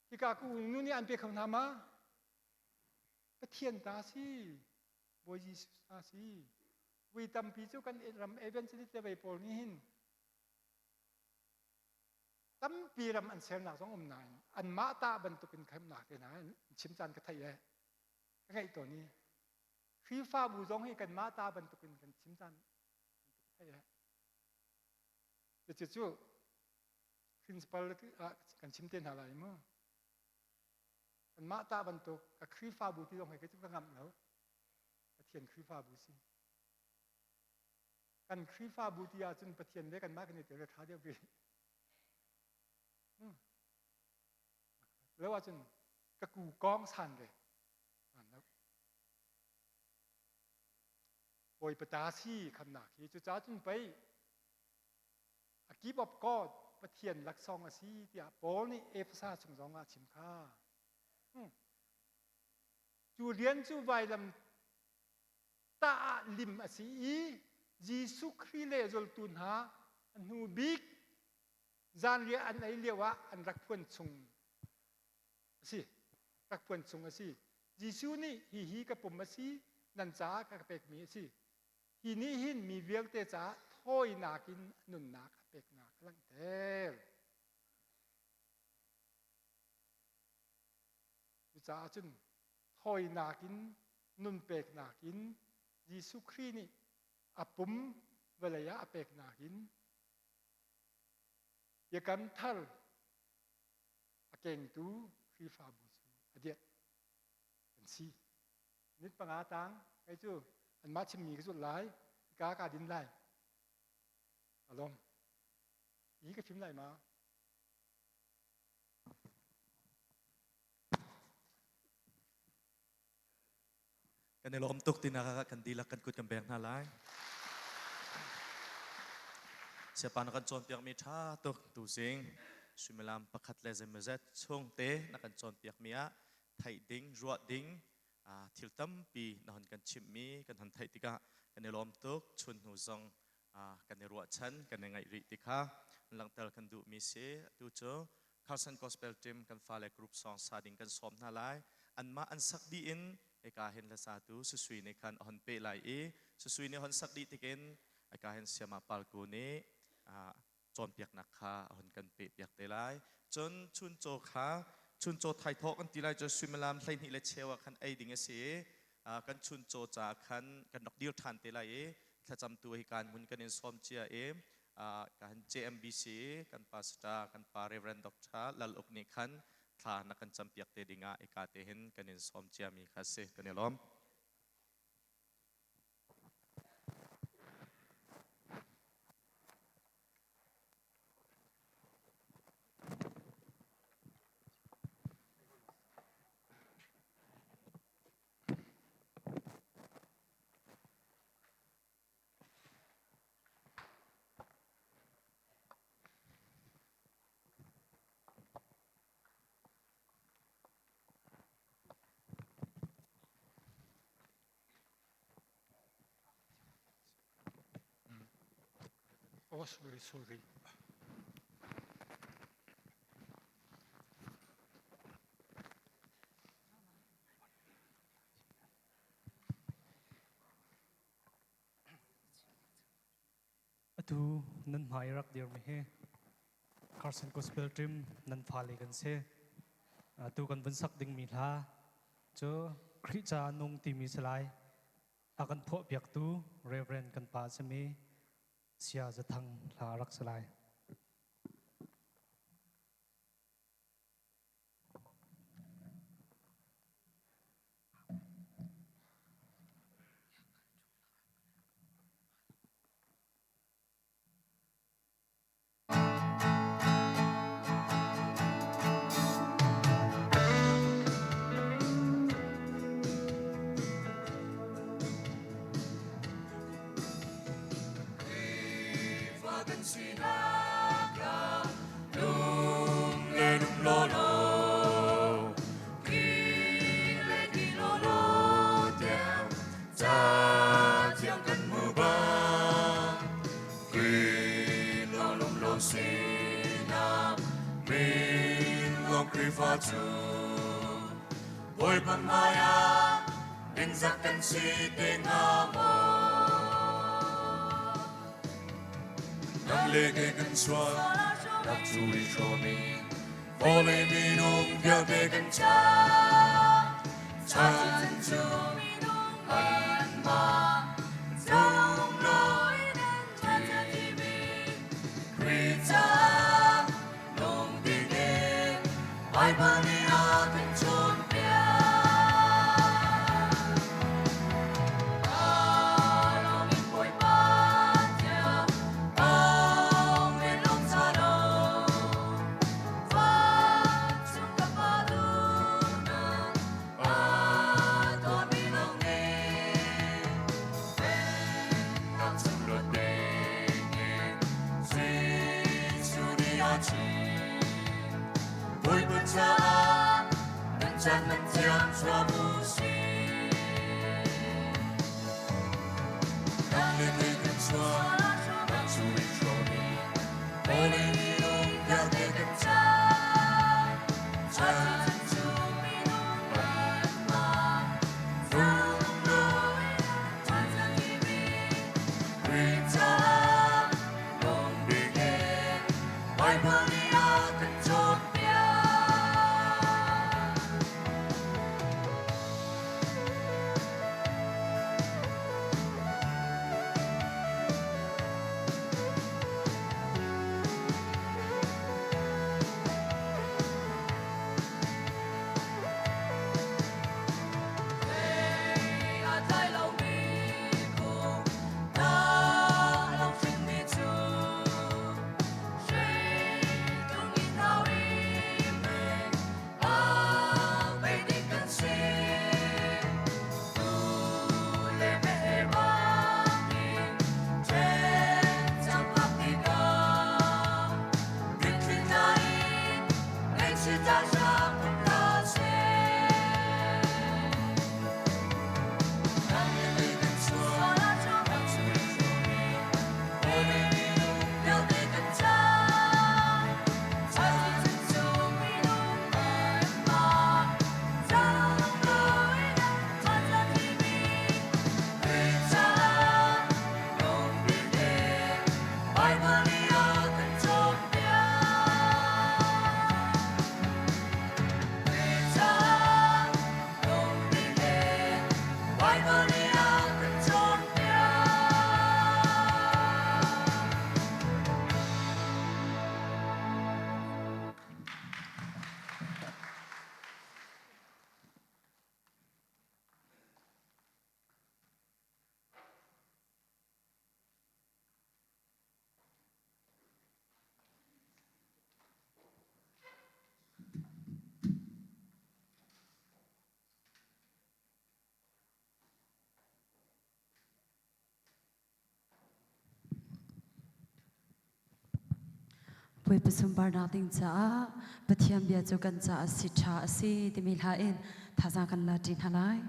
Hika ku nu nih an pe kho hna ma? Pathian ta si, Bawi Jesuh ta si. Vui tampi cu kan ram evangelist le vei pawl nih hin tampi ram an sernak zong um nain anmah ta bantukin khamnak te hna an chim caan ka theih eh. ngaih tawn i Khrihfabu zong hi kanmah ta bantukin kan chim caan theih he. Cucu principal ah kan chim te hna lai mu. Kanmah ta bantuk ka Khrihfabu ti zong hi kei cu ka ngamh lo. Pathian Khrihfabu si. Kan Khrihfabu ti ahcun Pathian le kanmah kan i tel ṭha deuh rih. Lo ahcun ka ku kong san ve. Bawipa ta si khamnak hi cucaah cun pei a keep of God Pathian laksawng a si tiah Paul nih Efesa chung zong ah a chim kha. Cu rian cu vailam tah ah lim a si i Jesuh Khrih le zultu hna a hnu bik zanriah an ei lio ah an rak phuan chung a si. Rak phuan chung a si. Jesuh nih hihi ka pum a si, nan caah ka pekmi a si. Hi nih hin mi vialte caah thawinak in nunnak a peknak a langhter. Cucaah cun thawinak in nun peknak in Jesuh Khrih nih a pum vawlei ah a peknak in biakam thar a kengtu Khrihfabu cu a dirh kan si. Minute panga tang kei cu anmah chimmi ka zulh lai, ka ka din lai. Alom. Hi ka chim lai ma? Kan i lawm tuk tinak ah kan dihlak kan kut kan beng hna lai. Siapa na kan cawnpiakmi ṭha tuk tuzing suimilam pakhat le zeimawzet chung te na kan cawnpiakmi ah theih ding, ruah ding thil tampi na hon kan chimhmi kan hon theih tikah kan i lawm tuk. Chun hnu zong kan i ruahchan, kan i ngaih rih ti kha langhter kan duhmi si. Atu cu Carson Gospel Team kan fale group song sa ding kan sawm hna lai. Anmah an sak dih in eka hin hlasatu Susui nih khan a hon peh lai i Susui nih hon sak dih tikin eka hin Siama Palku nih cawnpiaknak kha a hon kan peh piak te lai. Cun chuncaw kha chuncaw thaithawh kan ti lai cu suimilam 12 le cheu ah khan ei ding a si i kan chuncaw caah khan kan rak dir ṭhan te lai i thlacamtu hi kan hmun kan in sawm cia i kan JMBC kan pastor kan pa Reverend Dr. Lal Uk nih khan thla na kan campiak te dingah ika te hin kan in sawm ciami kha si kan i lawm. Oh, sorry, sorry. Atu nan hmai rak dirmi hi Carson Gospel Team nan fale kan si. Atu kan vun sak dingmi hla cu Khrih ca nung timi si lai. A kan phuah piaktu Reverend kan pa simi Sia Zathang hla rak si lai. Khrihfa kan sinak ah lung le lung law law ki le ki law law tiang ca thiang kan hmu bang Khrih lawng lung lo sinak min lawng Khrihfa cu Bawipa hmai ah dingzak kan si te hnga maw? Nang le kei kan sual nak cu i hrawm in vawlei minung vialte kan ca. Chan cu anmah sunglawi nan Khrih caah nung dingin Baibal nih a kan cawnpiak. Aa lawm in Bawipa tiah amen lawm ca lo. Vancung ka Pa duhnak a tuahmi lawng nih Pennak chung luat dingin Jesuh nih a chim. Bawipa caah nan caan nan thiam chuah u sih. Nang le kei kan chuah, vancung in hrawmi, vawlei minung vialte kan caan. Chan cu minung anmah sunglawi Khrih caah nung dingin Baibal nih a kan cawnpiak. Thei a tlai lomi kung hna lawng hrinmi cu hreitlung in hau i mei a pei ding kan si. Tuu le meheh bangin ṭhen cang phak tikah mitthli tla in ngaihchih hram um hlah seh. Nang le kei kan chuah, vancung in hrawmi, vawlei minung vialte kan caan. Chan cu minung anmah sunglawi nan timi Khrih caah nung dingin Baibal nih a kan cawnpiak. Khrih caah nung dingin Baibal nih a kan cawnpiak. Bawipa sunparnak ding caah Pathian bia cu kan caah si ṭha a si timi hla in thazaang kan la ṭi hna lai.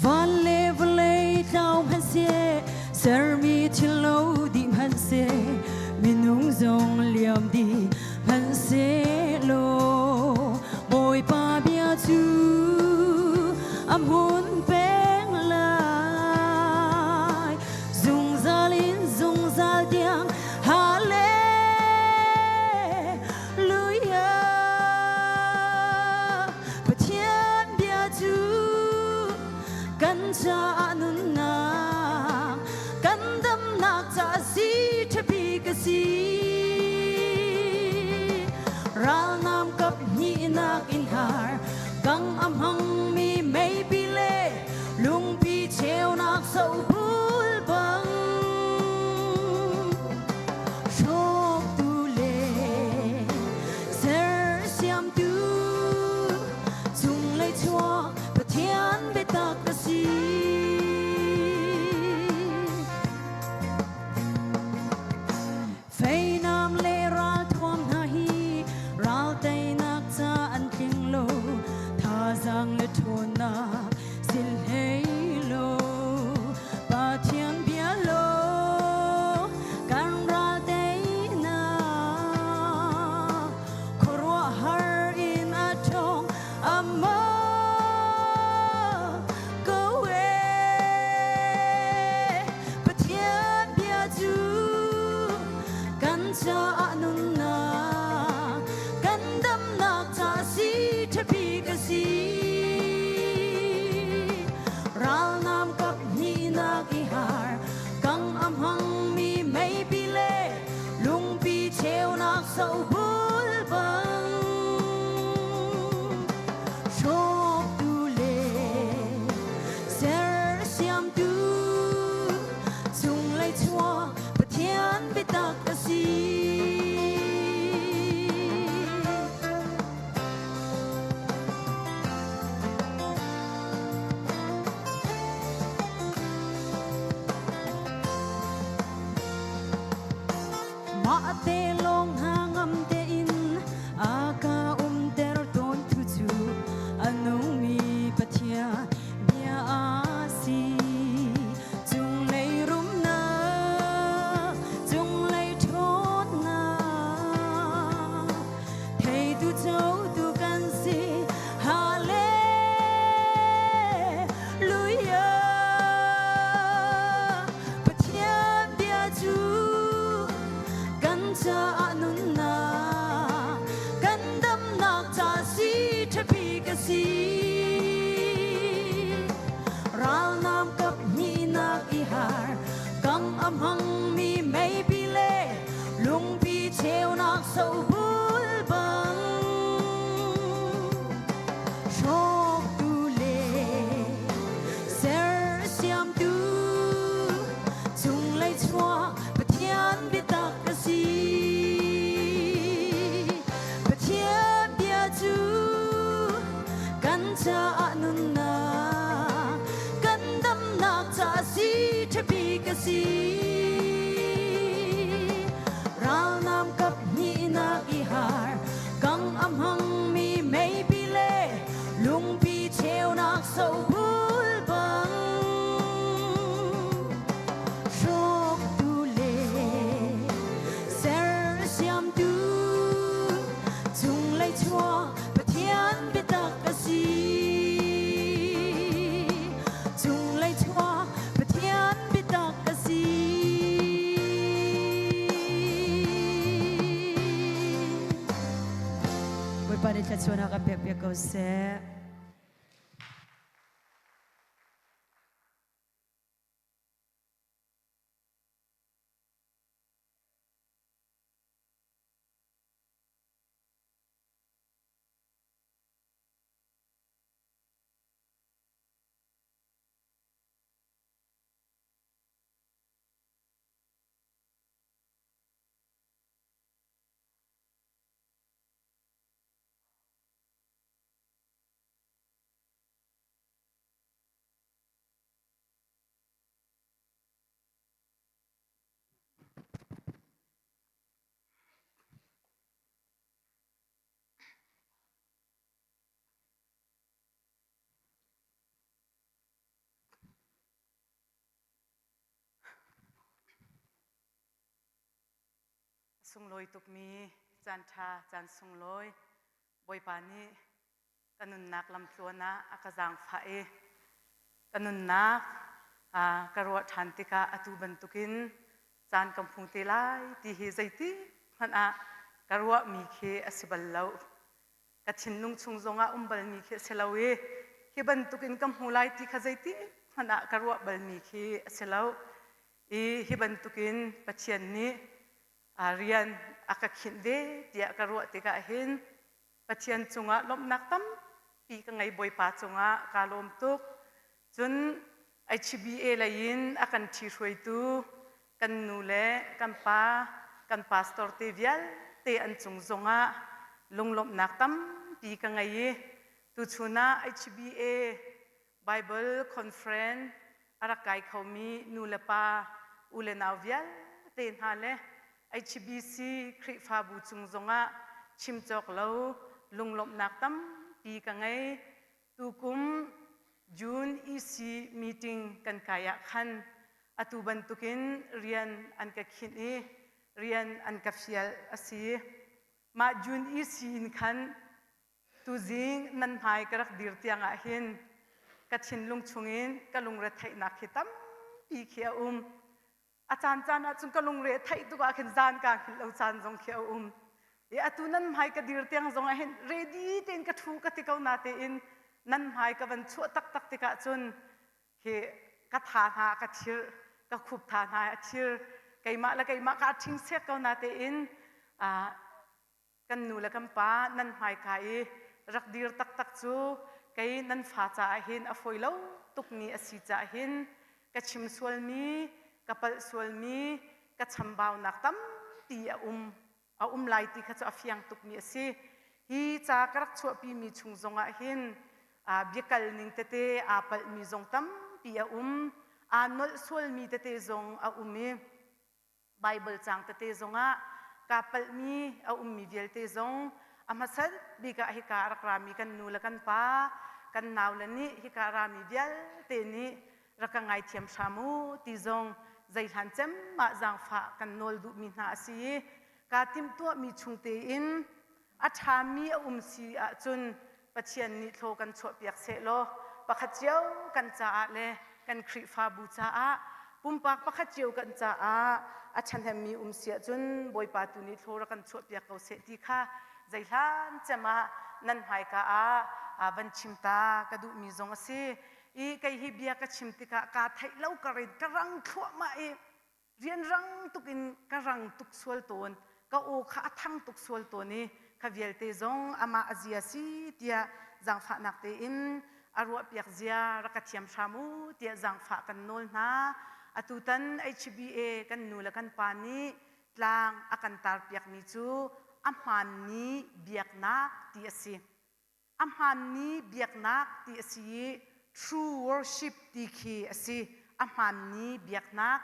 Van le vawlei tlau hmanhseh, sermi thil lo dih hmanhseh, minung zong liam dih hmanhsehlaw, Bawipa bia cu a hmun peng lai. Zungzal in zungzal tiang Hallelujah. Pathian bia cu kan caah nunnak, kan damnak ca si ṭhapi ka si. Ralnam kap hnihnak in har, gang a hmangmi meipi le lungpi cheunak sobul bang. Hrawktu le sersiamtu cunglei chuak Pathian biatak ka si. caah nunnak kan damnak ca si ṭhapi ka si. Ralnam kap hnihnak i har kang a hmangmi meipi le lungpi cheunak sobul bang hrawktu le sersiamtu cunglei chuak Pathian biatak a si. Cunglei chuak Pathian biatak a si. Bawipa nih thluachuahnak kan pek piak ko seh. Sunglawi tukmi caan ṭha caan sunglawi Bawipa nih ka nunnak lamtluan ah a ka zaangfah i ka nunnak ka ruah ṭhan tikah atu bantukin caan ka hmu te lai ti hi zeitik hmanh ah ka ruahmi khi a si bal lo. Ka thinlung chung zongah um balmi khi a si lo i hi bantukin ka hmu lai ti kha zeitik hmanh ah ka ruah balmi khi a si lo. I hi bantukin Pathian nih rian a ka khinh ve tiah ka ruah tikah hin Pathian cungah lawmhnak tampi ka ngei Bawipa cungah kaa lawm tuk. Cun HBA lei in a kan ṭhihruaitu kan nu le kan pa, kan pastor te vialte an cung zongah lunglawmhnak tampi ka ngei i tuchun ah HBA Bible Conference a rak kai khomi nu le pa, u le nau vialte hna le HBC Khrihfabu cung zongah chim cawk lo lunglawmhnak tampi ka ngei. Tukum June EC meeting kan kai ah khan atu bantukin rian an ka khinh i rian an ka fial a si. Mah June EC in khan Tuzing nan hmai ka rak dir tiang ah hin ka thinlung chungin ka lungre theihnak hi tampi khi a um. A caan caan ahcun ka lungre theih tuk ah khin zan kaa hngilh lo caan zong khi a um. I atu nan hmai ka dir tiang zong ah hin ready tein ka ṭhu ka ti ko na tein nan hmai ka van chuah taktak tikah cun hi ka tha hna ka thir ka khup tha hna a thir keimah le keimah kaa ṭhing sek ko na tein kan nu le kan pa nan hmaika i rak dir taktak cu kei nan fa caah hin a fawi lo tukmi a si caah hin ka chim sualmi ka palh sualmi ka chambaunak tampi a um a um lai ti kha cu a fiang tukmi a si hi ca ka rak chuahpimi chung zongah hin biakal ning tete aa palhmi zong tampi a um aa nolh sualmi tete zong a um i Baibal caang tete zongah kaa palhmi a ummi vialte zong a hmasat bik ah hika a rak rami kan nu le kan pa kan naule nih hika a rami vialte nih rak ka ngaithiam hram u ti zong zeihlan cem ah zaangfah kan nawl duhmi hna a si i kaa timhtuahmi chung tein a ṭhami a um si ahcun Pathian nih thlaw kan chuahpiak sehlaw pakhat cio kan caah le kan Khrihfabu caah pumpak pakhat cio kan caah a ṭhahnemmi um si ahcun Bawipa tu nih thlaw rak kan chuahpiak ko seh ti kha zeihlan cem ah nan hmaika ah van chim ta ka duhmi zong a si i kei hi bia ka chim tikah kaa theih lo ka rin ka rang thluahmah i rianrang tuk in ka rang tuk sual tawn ka aw kha a thang tuk sual tawn i kha vialte zong amah a zia si tiah zaangfahnak tein a ruahpiak zia rak ka thiam hram u tiah zaangfah kan nawl hna atutan HBA kan nu le kan pa nih tlang a kan tarpiakmi cu a hmaanmi biaknak ti a si. A hmaanmi biaknak ti a si i true worship ti khi a si. A hmaanmi biaknak.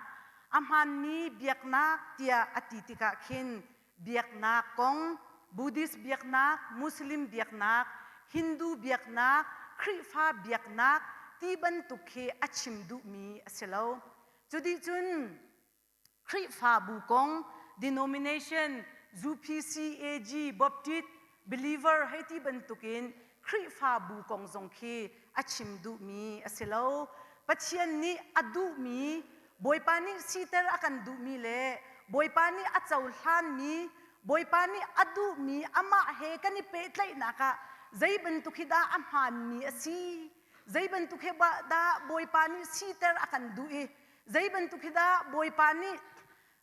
A hmaanmi biaknak tiah a ti tikah khin biaknak kong, Buddhist biaknak, Muslim biaknak, Hindu biaknak, Khrihfa biaknak ti bantuk khi a chim duhmi a si lo. Cudihcun Khrihfabu kong, denomination, UPCAG, Baptist, believer hei ti bantukin Khrihfabu kong zong khi a chim duhmi a si lo. Pathian nih a duhmi, Bawipa nih siter a kan duhmi le Bawipa nih a cohlanmi, Bawipa nih a duhmi amah he kan i pehtlaihnak ah zei bantuk hi dah a hmaanmi a si, zei bantuk hi dah Bawipa nih siter a kan duh i zei bantuk hi dah Bawipa nih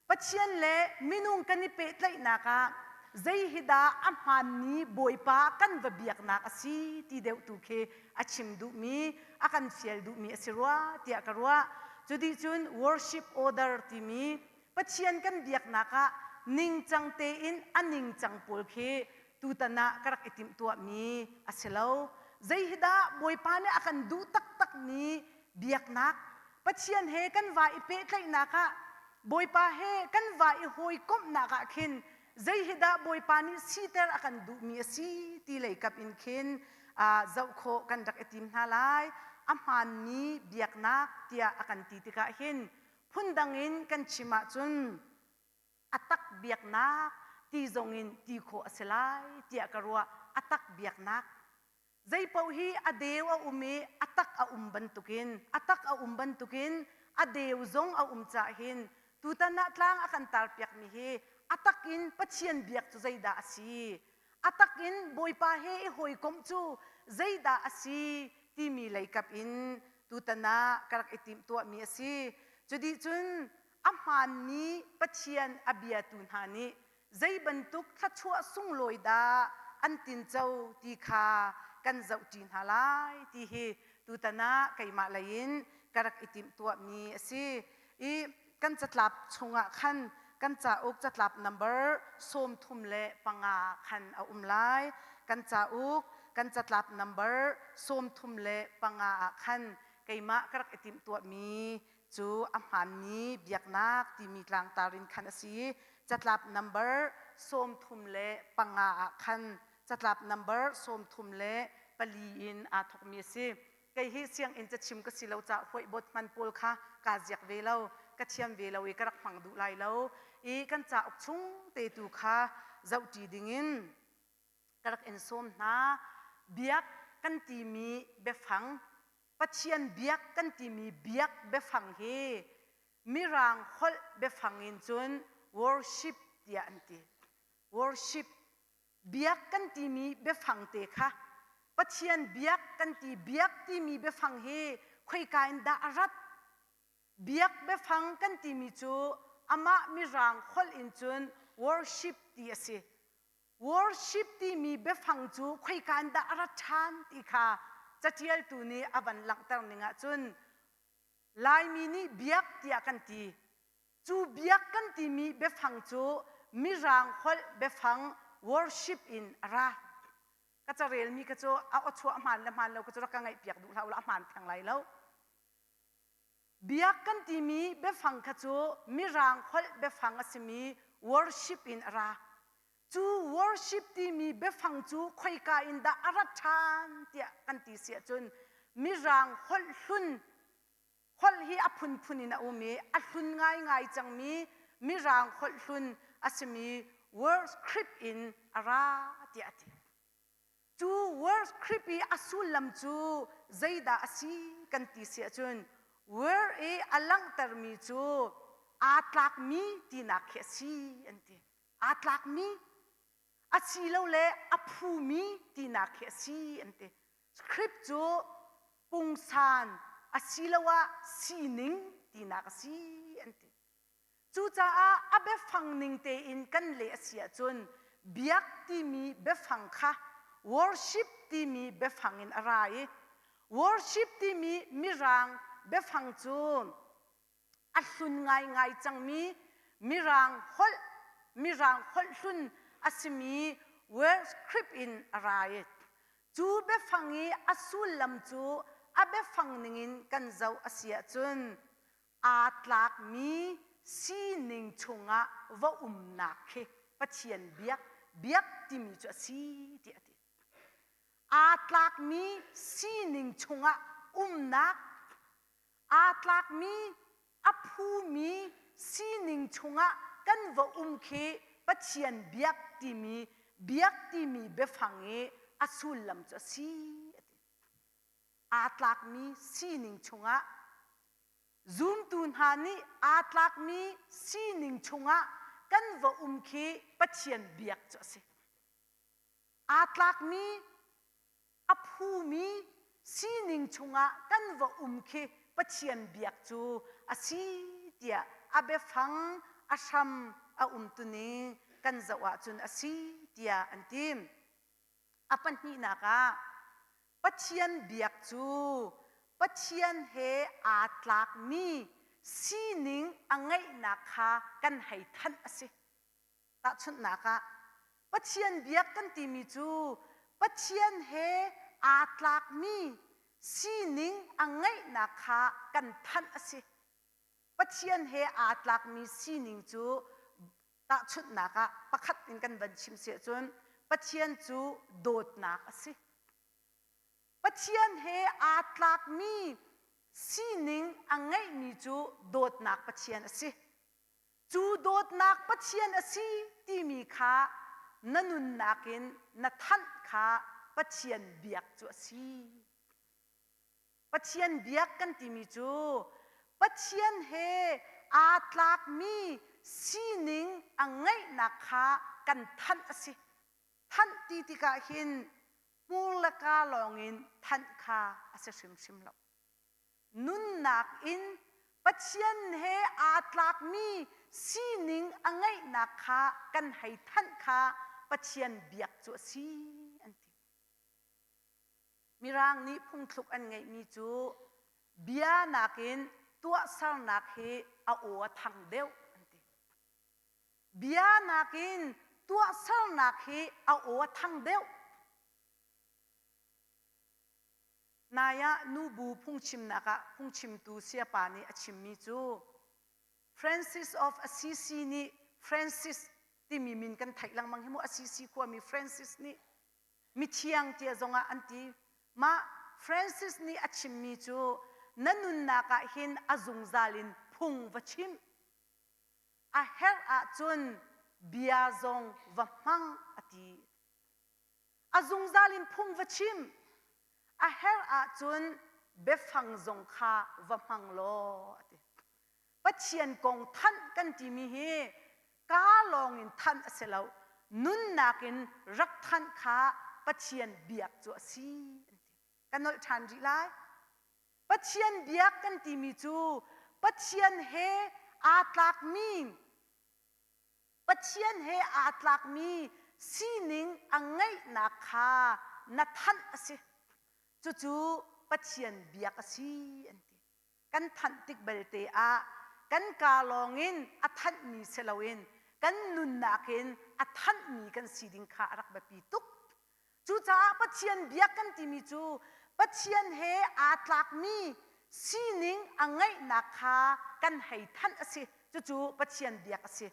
Pathian le minung kan i pehtlaihnak ah zei hi dah a hmaanmi Bawipa kan va biaknak a si ti deuh tu khi a chim duhmi, a kan fial duhmi a si rua tiah ka ruah. Cuticun worship order timi Pathian kan biaknak ah ningcang tein a ningcang pawl khi tutan ah ka rak i timhtuahmi a si lo. Zei hi dah Bawipa nih a kan duh taktakmi biaknak Pathian he kan va i pehtlaihnak ah Bawipa he kan va i hawikomhnak ah khin zei hi dah Bawipa nih siter a kan duhmi a si ti lei kap in khin zoh khawh kan rak i tim hna lai. A hmaanmi biaknak tiah a kan ti tikah hin phundang in kan chim ahcun a tak biaknak ti zongin ti khawh a si lai tiah ka ruah. A tak biaknak Zeipaoh hi a deu a um i a tak a um bantukin a tak a um bantukin a deu zong a um cah hin tutan ah tlang a kan tarpiakmi hi a tak in Pathian biak cu zeidah a si? A tak in Bawipa he i hawikomh cu zeidah a si timi leikap in tutan ah ka rak i timhtuahmi a si. Cudihcun a hmaanmi Pathian a biatu hna nih zei bantuk thluachuah sunglawi dah an tinco ti kha kan zohṭi hna lai ti hi tutan ah keimah lei in ka rak i timhtuahmi a si. I kan catlap chungah khan kan cauk catlap number 35 khan a um lai. Kan cauk kan catlap number 35 ah khan keimah ka rak i timhtuahmi cu a hmaanmi biaknak timi tlangtar in khan a si i catlap number 35 ah khan catlap number 34 in aa thawkmi a si. Kei hi sianginn cachim ka si lo caah huaihbawt hman pawl kha kaa ziak ve lo, ka thiam ve lo i ka rak hmang duh lai lo i kan cauk chung te tu kha zohṭi dingin ka rak in sawm hna. Biak kan timi biafang Pathian biak kan timi biak biafang hi Mirang holh biafang in cun worship tiah an ti. Worship biak kan timi biafang te kha Pathian biak kan ti biak timi biafang hi khoika in dah a rat? Biak biafang kan timi cu amah Mirang holh in cun worship ti a si. Worship timi biafang cu khoika in dah a rat ṭhan ti kha caṭialtu nih a van langhter ning ahcun Laimi nih biak tiah kan ti. Cu biak kan timi biafang cu Mirang holh biafang worship in a ra. Ka carelmi ka cu a awchuah hmaan le hmaan lo ka cu rak ka ngaihpiak duh hlah u law a hmaan theng lai lo. Biak kan timi biafang kha cu Mirang holh biafang a simi worship in a ra. Cu worship timi biafang cu khoika in dah a rat ṭhan tiah kan ti si ahcun Mirang holh hlun holh hi a phunphun in a um i a hlun ngaingai cangmi Mirang holh hlun a simi worship in a ra tiah a ti. Cu worship i a sullam cu zeidah a si kan ti si ahcun word i a langhtermi cu aa tlakmi tinak khi a si an ti. Aa tlakmi asilole a phumi tinak khi a si an ti. Script cu pungsan asiloah sining tinak a si an ti. Cucaah a biafang ning tein kan leh a si ahcun biak timi biafang kha worship timi biafang in a ra i worship timi mirang biafang cu a hlun ngaingai cangmi mirang holh mirang holh hlun a simi worship in a ra i. Cu biafang i a sullam cu a biafang ningin kan zoh a si ahcun aa tlakmi sining chungah va umnak khi Pathian biak biak timi cu a si tiah a ti. Aa tlakmi sining chungah umnak aa tlakmi a phumi sining chungah kan va um khi Pathian biak timi biak timi biafang i a sullam cu a si a ti. Aa tlakmi sining chungah zumtu hna nih aa tlakmi sining chungah kan va um khi Pathian biak cu a si. Aa tlakmi a phumi sining chungah kan va um khi Pathian biak cu a si tiah a biafang a hram a umtuning kan zoh ahcun a si tiah an ti. A pahnihnak ah Pathian biak cu Pathian he aa tlakmi sining a ngeihnak kha kan hei thanh a si. Tahchunhnak ah, Pathian biak kan timi cu Pathian he aa tlakmi sining a ngeihnak kha kan thanh a si. Pathian he aa tlakmi sining cu tahchunhnak ah pakhat in kan van chim si ahcun Pathian cu dawtnak a si. Pathian he aa tlakmi sining a ngeihmi cu dawtnak Pathian a si. Cu dawtnak Pathian a si timi kha na nunnak in na thanh kha Pathian biak cu a si. Pathian biak kan timi cu Pathian he aa tlakmi sining a ngeihnak kha kan thanh a si. Thanh ti tikah hin hmur le kaa lawngin thanh kha a si hrimhrim lo. Nunnak in Pathian he aa tlakmi sining a ngeihnak kha kan hei thanh kha Pathian biak cu a si an ti. Mirang nih phungthluk an ngeihmi cu bia nakin tuahsernak hi a aw a thang deuh an ti. Bia nakin tuahsernak hi a aw a thang deuh. Nai ah nubu phungchimnak ah phungchimtu sayapa nih a chimmi cu Francis of Assisi nih Francis timi min kan theih lengmang hi mu Assisi khuami Francis nih mithiang tia zongah an ti. Mah Francis nih a chimmi cu na nunnak ah hin a zungzal in phung va chim. A herh ahcun bia zong va hmang a ti. A zungzal in phung va chim. A herh ahcun biafang zong kha va hmang law a ti. Pathian kong thanh kan timi hi kaa lawng in thanh a si lo. Nunnak in rak thanh kha Pathian biak cu a si an ti. Ka nolh ṭhan rih lai. Pathian biak kan timi cu Pathian he aa tlakmi Pathian he aa tlakmi sining a ngeihnak kha na thanh a si. Cucu Pathian biak a si an ti. Kan thanh tik belte ah kan kaa lawngin a thanhmi si loin kan nunnak in a thanhmi kan si ding kha a rak biapi tuk. Cucaah Pathian biak kan timi cu Pathian he aa tlakmi sining a ngeihnak kha kan hei thanh a si. Cucu Pathian biak a si.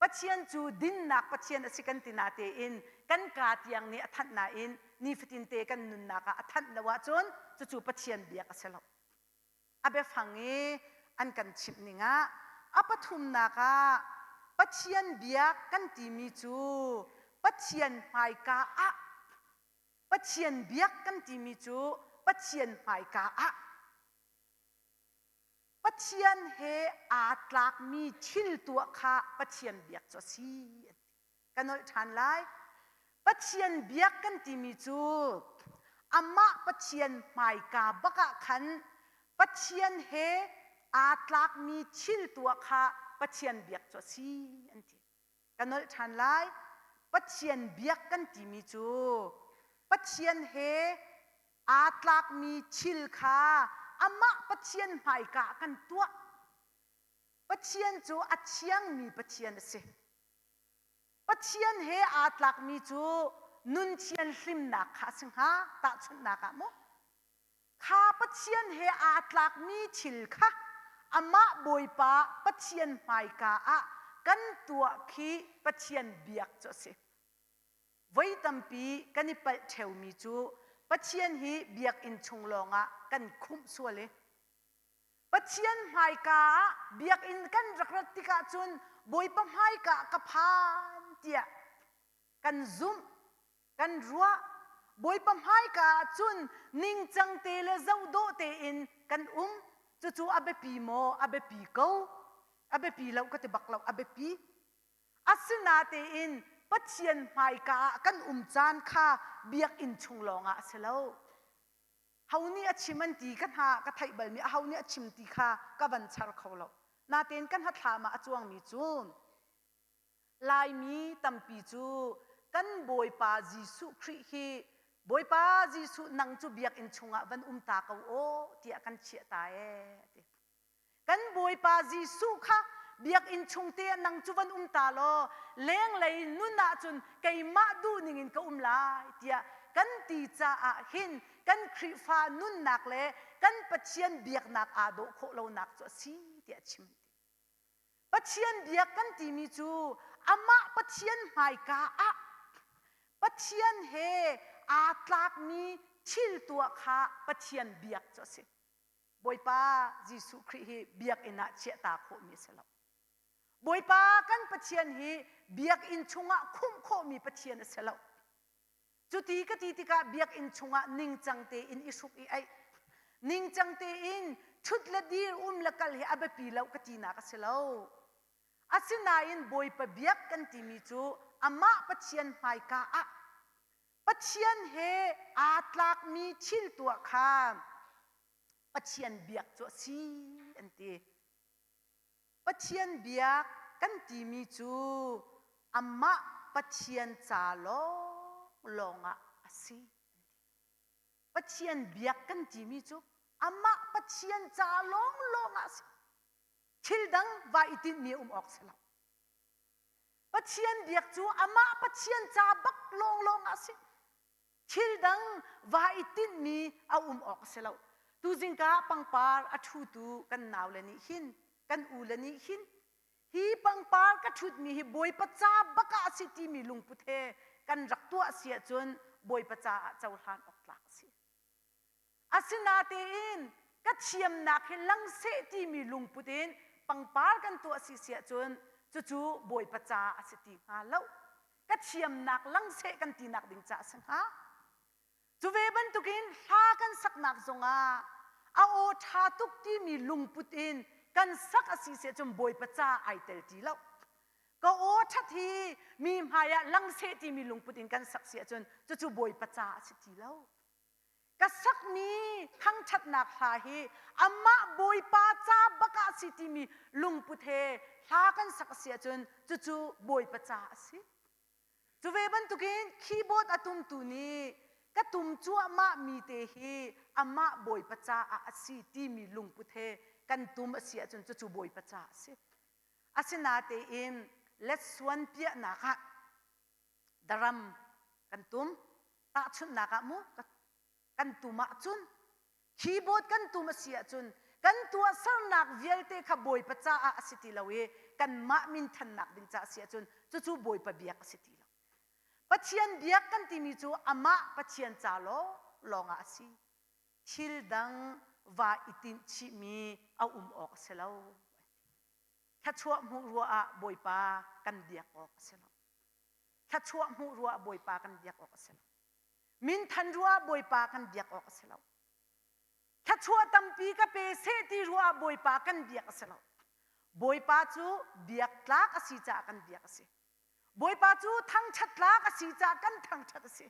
Pathian cu dinnak Pathian a si kan ti natein kan kaa tiang nih a thanh nain nifatinte kan nunnak ah a thanh lo ahcun cucu Pathian biak a si lo. A biafang i an kan chimh ning ah a pathumnak ah Pathian biak kan timi cu Pathian hmaika ah Pathian biak kan timi cu Pathian hmaika ah Pathian he aa tlakmi thil tuah kha Pathian biak cu a si. Ka nolh ṭhan lai. Pathian biak kan timi cu amah Pathian hmaika bak ah khan Pathian he aa tlakmi thil tuah kha Pathian biak cu a si an ti. Ka nolh ṭhan lai. Pathian biak kan timi cu Pathian he aa tlakmi thil kha amah Pathian hmaika ah kan tuah. Pathian cu a thiangmi Pathian a si. Pathian he aa tlakmi cu Nun thianhlimnak kha a si hnga tahchunhnak ah mu. Kha Pathian he aa tlakmi thil kha amah Bawipa Pathian hmaika ah kan tuah khi Pathian biak cu a si. Voi tampi kan i palh ṭheumi cu Pathian hi biakinn chung lawngah kan khumh sual i Pathian hmaika ah biakinn kan rak rat tikah cun Bawipa hmaika ah ka phan tiah kan zumh, kan ruah. Bawipa hmaika ah cun ningcang te le zohdawh tein kan um. Cucu a biapi maw? A biapi ko. A biapi lo ka ti bak lo, a biapi. Asinatein Pathian hmaika ah kan um caan kha biakinn chung lawngah a si lo. Ho nih a chim an ti ka hna ka theih balmi aho nih a chim ti kha ka van char kho lo. Natein ka hnathlam ah a cuangmi cu Laimi tampi cu kan Bawipa Jesuh Khrih hi Bawipa Jesuh nang cu biakinn chungah van um ta ko aw tiah kan chiah ta ee ti. Kan Bawipa Jesuh kha biakinn chung te ah nang cu van um ta law lenglei nun ahcun keimah duh ning in ka um lai tiah kan ti caah hin kan Khrihfa nunnak le kan Pathian biaknak aa dawh khawh lonak cu a si tiah a chim. Pathian biak kan timi cu amah Pathian hmaika ah Pathian he aa tlakmi thil tuah kha Pathian biak cu a si. Bawipa Jesuh Khrih hi biakinn ah chiahta khawhmi a si lo. Bawipa kan Pathian hi biakinn chungah khumh khawhmi Pathian a si lo. Cuti ka ti tikah biakinn chungah ningcang tein i hruk i aih, ningcang tein ṭhut le dir um le kal hi a biapi lo ka tinak a si lo. Asinain Bawipa biak kan timi cu amah Pathian hmaika ah Pathian he aa tlakmi thil tuah kha Pathian biak cu a si an ti. Pathian biak kan timi cu amah Pathian ca lawnglawng ah a si. Pathian biak kan timi cu amah Pathian ca lawnglawng ah a si. Thil dang va i tinhmi a um awk si lo. Pathian biak cu amah Pathian ca bak lawnglawng ah a si. Thil dang va i tinhmi a um awk a si lo. Tuzingka ah pangpar a ṭhutu kan naule nih hin, kan ule nih hin, hi pangpar ka ṭhutmi hi Bawipa ca bak ah a si timi lungput he kan rak tuah si ahcun Bawipa caah cohlan awk tlak a si. Asinatein ka thiamnak hi lang seh timi lungput in pangpar kan tuah si si ahcun cucu Bawipa ca a si ti hnga lo. Ka thiamnak lang seh kan tinak ding ca a si hnga. Cu ve bantukin hla kan saknak zongah a aw ṭha tuk timi lungput in kan sak a si si ahcun Bawipa ca ai tel ti lo. Ka aw ṭhat hi mi hmai ah lang seh timi lungput in kan sak si ahcun cucu Bawipa ca a si ti lo. Ka sakmi thangṭhatnak hla hi amah Bawipa ca bak ah a si timi lungput he hla kan sak a si ahcun cucu Bawipa ca a si. Cu ve bantukin keyboard a tumtu nih ka tum cuahmah mi te hi amah Bawipa caah a si timi lungput he kan tum a si ahcun cucu Bawipa ca a si. Asinatein letsuan piahnak ah daram kan tum tahchunhnak ah mu kan tum ahcun keyboard kan tum a si ahcun kan tuahsernak vialte kha Bawipa caah a si ti lo i kanmah minthannak ding caah a si ahcun cucu Bawipa biak a si ti lo. Pathian biak kan timi cu amah Pathian ca lawnglawng ah a si. Thil dang va i tinh chihmi a um awk a si lo. Thluachuah hmuh ruah ah Bawipa kan biak awk a si lo. Thluachuah hmuh ruah Bawipa kan biak awk a si lo. Minthan ruah Bawipa kan biak awk a si lo. Thluachuah tampi ka pe seh ti ruah Bawipa kan biak a si lo. Bawipa cu biak tlak a si caah kan biak a si. Bawipa cu thangṭhat tlak a si caah kan thangṭhat a si.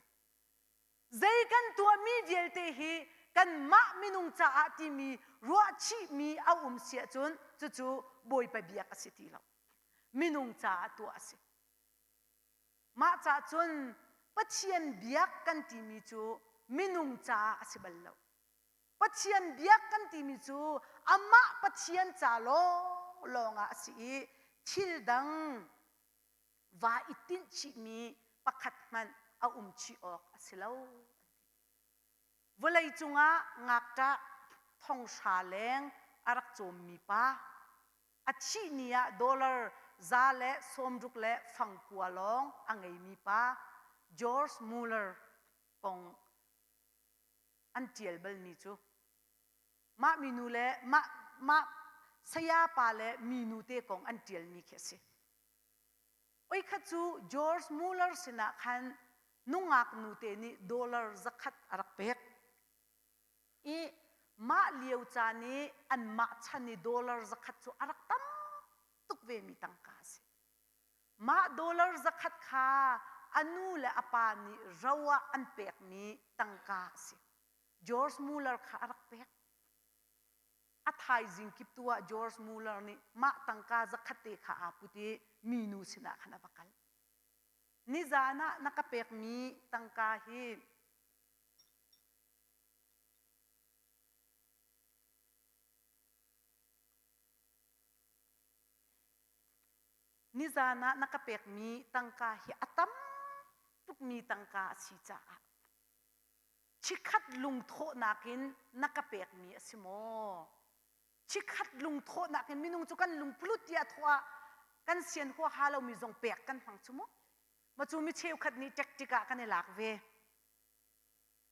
Zei kan tuahmi vialte hi kanmah minung caah timi ruahchihmi a um si ahcun cucu Bawipa biak a si ti lo. Minung caah tuah a si. Mah cah cun Pathian biak kan timi cu minung caah a si bal lo. Pathian biak kan timi cu amah Pathian ca lawnglawng ah a si i thil dang va i tinh chihmi pakhat hmanh a um chih awk a si lo. Vawlei cungah ngakṭah thonghra leng a rak cawmmi pa, a thih ni ah dollar 169 lawng a ngeimi pa George Mueller kong an ṭial balmi cu mah minu le mah mah saya pa le minu te kong an ṭialmi khi a si. Oikhat cu George Mueller sinah khan nungak nute nih dollar zakhat a rak pek. I mah lio caan i anmah chan i dollar zakhat cu a rak tam tuk vemi tangka a si. Mah dollar zakhat kha a nu le a pa nih ro ah an pekmi tangka a si. George Mueller kha a rak pek. A thaizing kip tu ah George Mueller nih mah tangka zakhat te kha aa put i minu sinah khan a va kal. Nizan ah na ka pekmi tangka hi nizan ah na ka pekmi tangka hi a tam tukmi tangka a si caah chikkhat lungthawhnak in na ka pekmi a si maw? Chikkhat lungthawhnak in minung cu kan lungplut tiah thawh ah kan sian huaha lomi zong pek kan hmang cu mu. Ma cu mi cheukhat nih tactic ah kan i lak ve.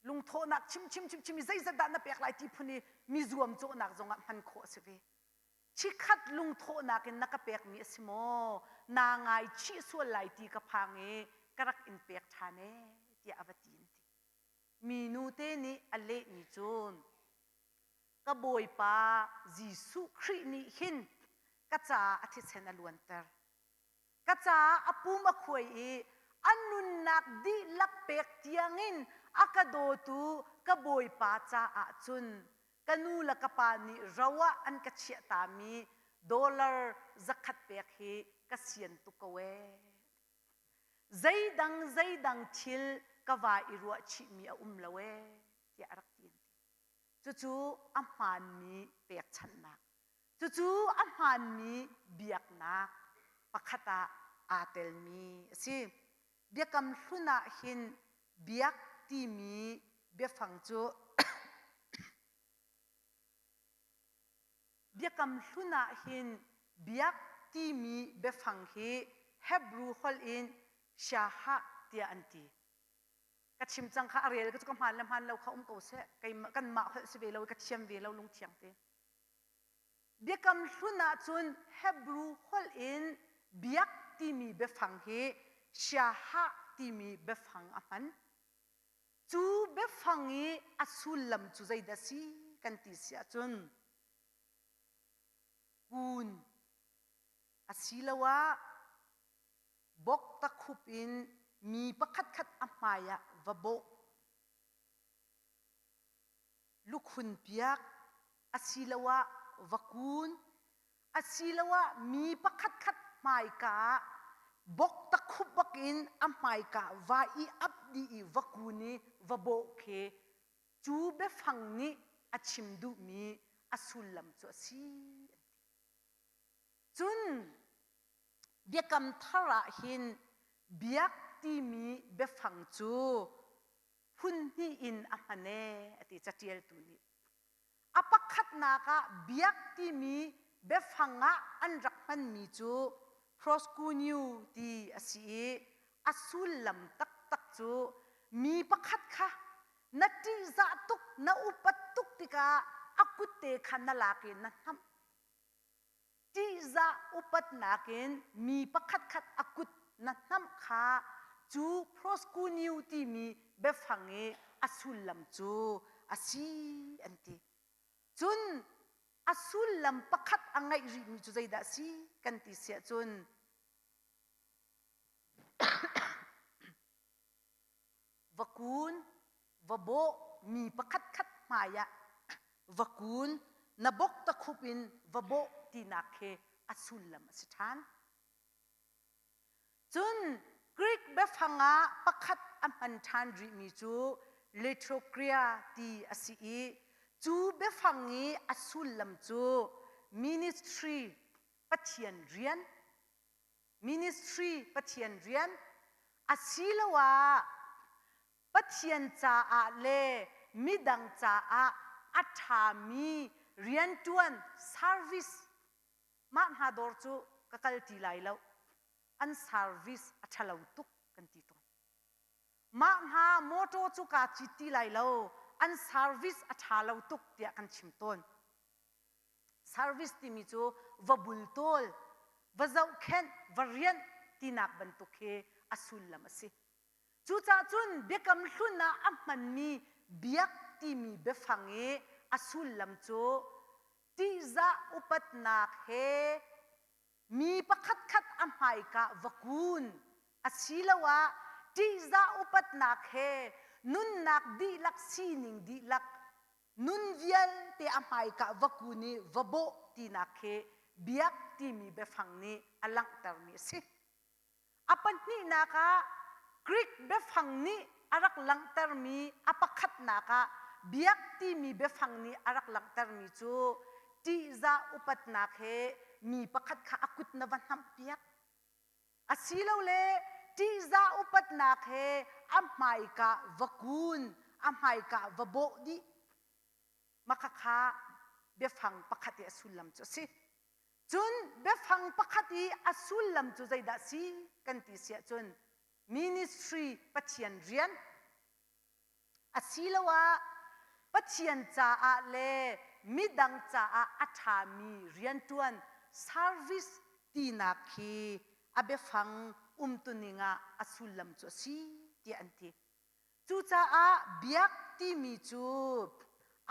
Lungthawhnak chim chim chim chim i zeizat dah na pek lai ti phun i mi zuamcawhnak zong ah hman khawh a si ve. Chikkhat lungthawhnak in na ka pekmi a si maw? Naa ngaichih sual lai ti ka phang i ka rak in pek ṭhan ee tiah a va ti an ti. Minu te nih a lehmi cu ka Bawipa Jesuh Khrih nih hin ka caah a thisen a luanter. Ka caah a pum a khuai i a nunnak dihlak pek tiangin a ka dawtu ka Bawipa caah cun ka nu le ka pa nih ro ah an ka chiahtami dollar zakhat pek hi ka sian tuk ko ee. Zeidang zeidang thil ka va i ruah chihmi a um lo ee tiah a rak ti an ti. Cucu a hmaanmi pekchanhnak. Cucu a hmaanmi biaknak pakhat ah aa telmi a si. Biakam hlun ah hin biak timi biafang cu Biakam hlun ah hin biak timi biafang hi Hebrew holh in shahah tiah an ti. Ka chim cang kha a rel ka cu ka hmaan le hmaan lo kha um ko seh. Keimah kanmah holh si ve lo i ka thiam ve lo lungthiang te. Biakam hlun ahcun Hebrew holh in biak timi biafang hi shahah timi biafang a hman. Cu biafang i a sullam cu zeidah si kan ti si ahcun kun asiloah bok takhup in mi pakhatkhat a hmai ah va bawh lukhun piak asiloah va kun asiloah mi pakhatkhat hmaika ah bok takhup bak in a hmaika va i ap dih i va kun i va bawh khi cu biafang nih a chim duhmi a sullam cu a si an ti. Cun biakam thar ah hin biak timi biafang cu phun hnih in a hman ee a ti catialtu nih. A pakhatnak ah biak timi biafang ah an rak hmanmi cu proskuneo ti a si i a sullam taktak cu mi pakhat kha na ṭihzah tuk na upat tuk tikah a kutte kha na lak i na hnamh ṭihzah upatnak in mi pakhatkhat a kut na hnamh kha cu proskuneo timi biafang i a sullam cu a si an ti. Cun a sullam pakhat a ngeih rihmi cu zeidah a si kan ti si ahcun va kun va bawh mi pakhatkhat hmaiah va kun na bok takhup in va bawh tinak khi a sullam a si ṭhan. Cun Greek biafang ah pakhat a hman ṭhan rihmi cu liturgia ti a si i cu biafang i a sullam cu ministry Pathian rian ministry Pathian rian asiloah. Pathian caah le midang caah a ṭhami rianṭuan service mah hna dawr cu ka kal ti lai lo an service a ṭhalo tuk kan ti tawn. Mah hna mawṭaw cu kaa cit ti lai lo an service a ṭha lo tuk tiah kan chim tawn. Service timi cu va bultawl, va zohkhenh, va rianh tinak bantuk khi a sullam a si. Cucaah cun Biakam Hlun ah a hmanmi biak timi biafang i a sullam cu ṭihzah upatnak he mi pakhatkhat a hmaika va kun asiloah ṭihzah upatnak he nunnak dihlak sining dihlak nun vialte a hmaika va kun i va bawh tinak khi biak timi biafang nih a langhtermi a si. A pahnihnak ah Greek biafang nih a rak langhtermi a pakhatnak ah biak timi biafang nih a rak langhtermi cu ṭihzah upatnak he mi pakhat kha a kut na va hnamhpiak. Asilole ṭihzah upatnak he a hmaika va kun, a hmaika va bawh dih. Makhakha biafang pakhat i a sullam cu a si. Cun biafang pakhat i a sullam cu zeidah si kan ti si ahcun ministry Pathian rian asiloah Pathian caah le midang caah a ṭhami rianṭuan service tinak khi a biafang umtuning ah a sullam cu a si tiah an ti. Cucaah biak timi cu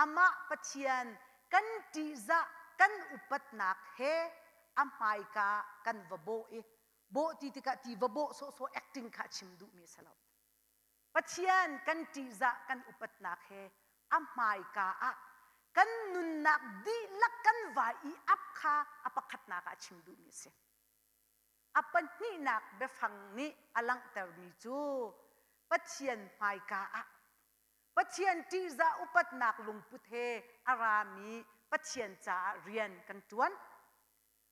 amah Pathian kan ṭihzah kan upatnak he a hmaika kan va bawh i bawh ti tikah ti va bawh sawhsawh acting kha a chim duhmi a si lo. Pathian kan ṭihzah kan upatnak he a hmaika ah kan nunnak dihlak kan vai i ap kha a pakhatnak ah a chim duhmi a si. A pahnihnak biafang nih a langhtermi cu Pathian hmaika ah Pathian ṭihzah upatnak lungput he a rami Pathian caah rian kan ṭuan.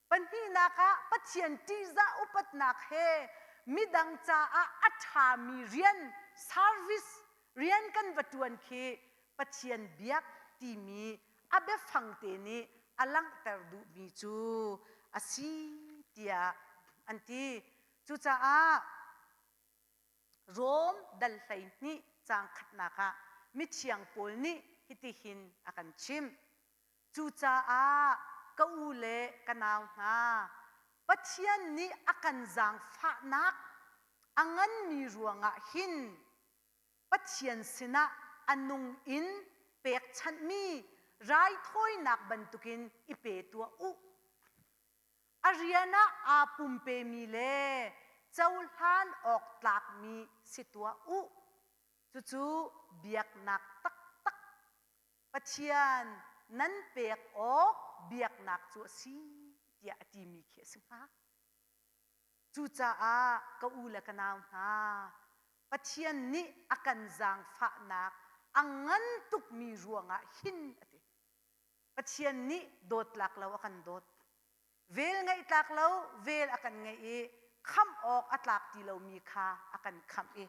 Pahnihnak ah Pathian ṭihzah upatnak he midang caah a ṭhami rian service rian kan va ṭuan khi Pathian biak timi a biafang te nih a langhter duhmi cu a si tiah an ti. Cucaah Rom dal 12 caang khatnak ah mithiang Paul nih hitihin a kan chimh. Cucaah ka u le ka nau hna, Pathian nih a kan zaangfahnak a nganmi ruangah hin Pathian sinah a nung in pekchanhmi raithawinak bantukin i pe tuah u. A rian ah aa pumpemi le cohlan awk tlakmi si tuah u. Cucu biaknak taktak Pathian nan pek awk biaknak cu a si tiah a timi khi a si hnga. Cucaah ka u le ka nau hna, Pathian nih a kan zaangfahnak a ngan tukmi ruangah hin a ti. Pathian nih dawt lak lo a kan dawt. Vel ngeih tlak lo vel a kan ngeih i khamh awk a tlak ti lomi kha a kan khamh i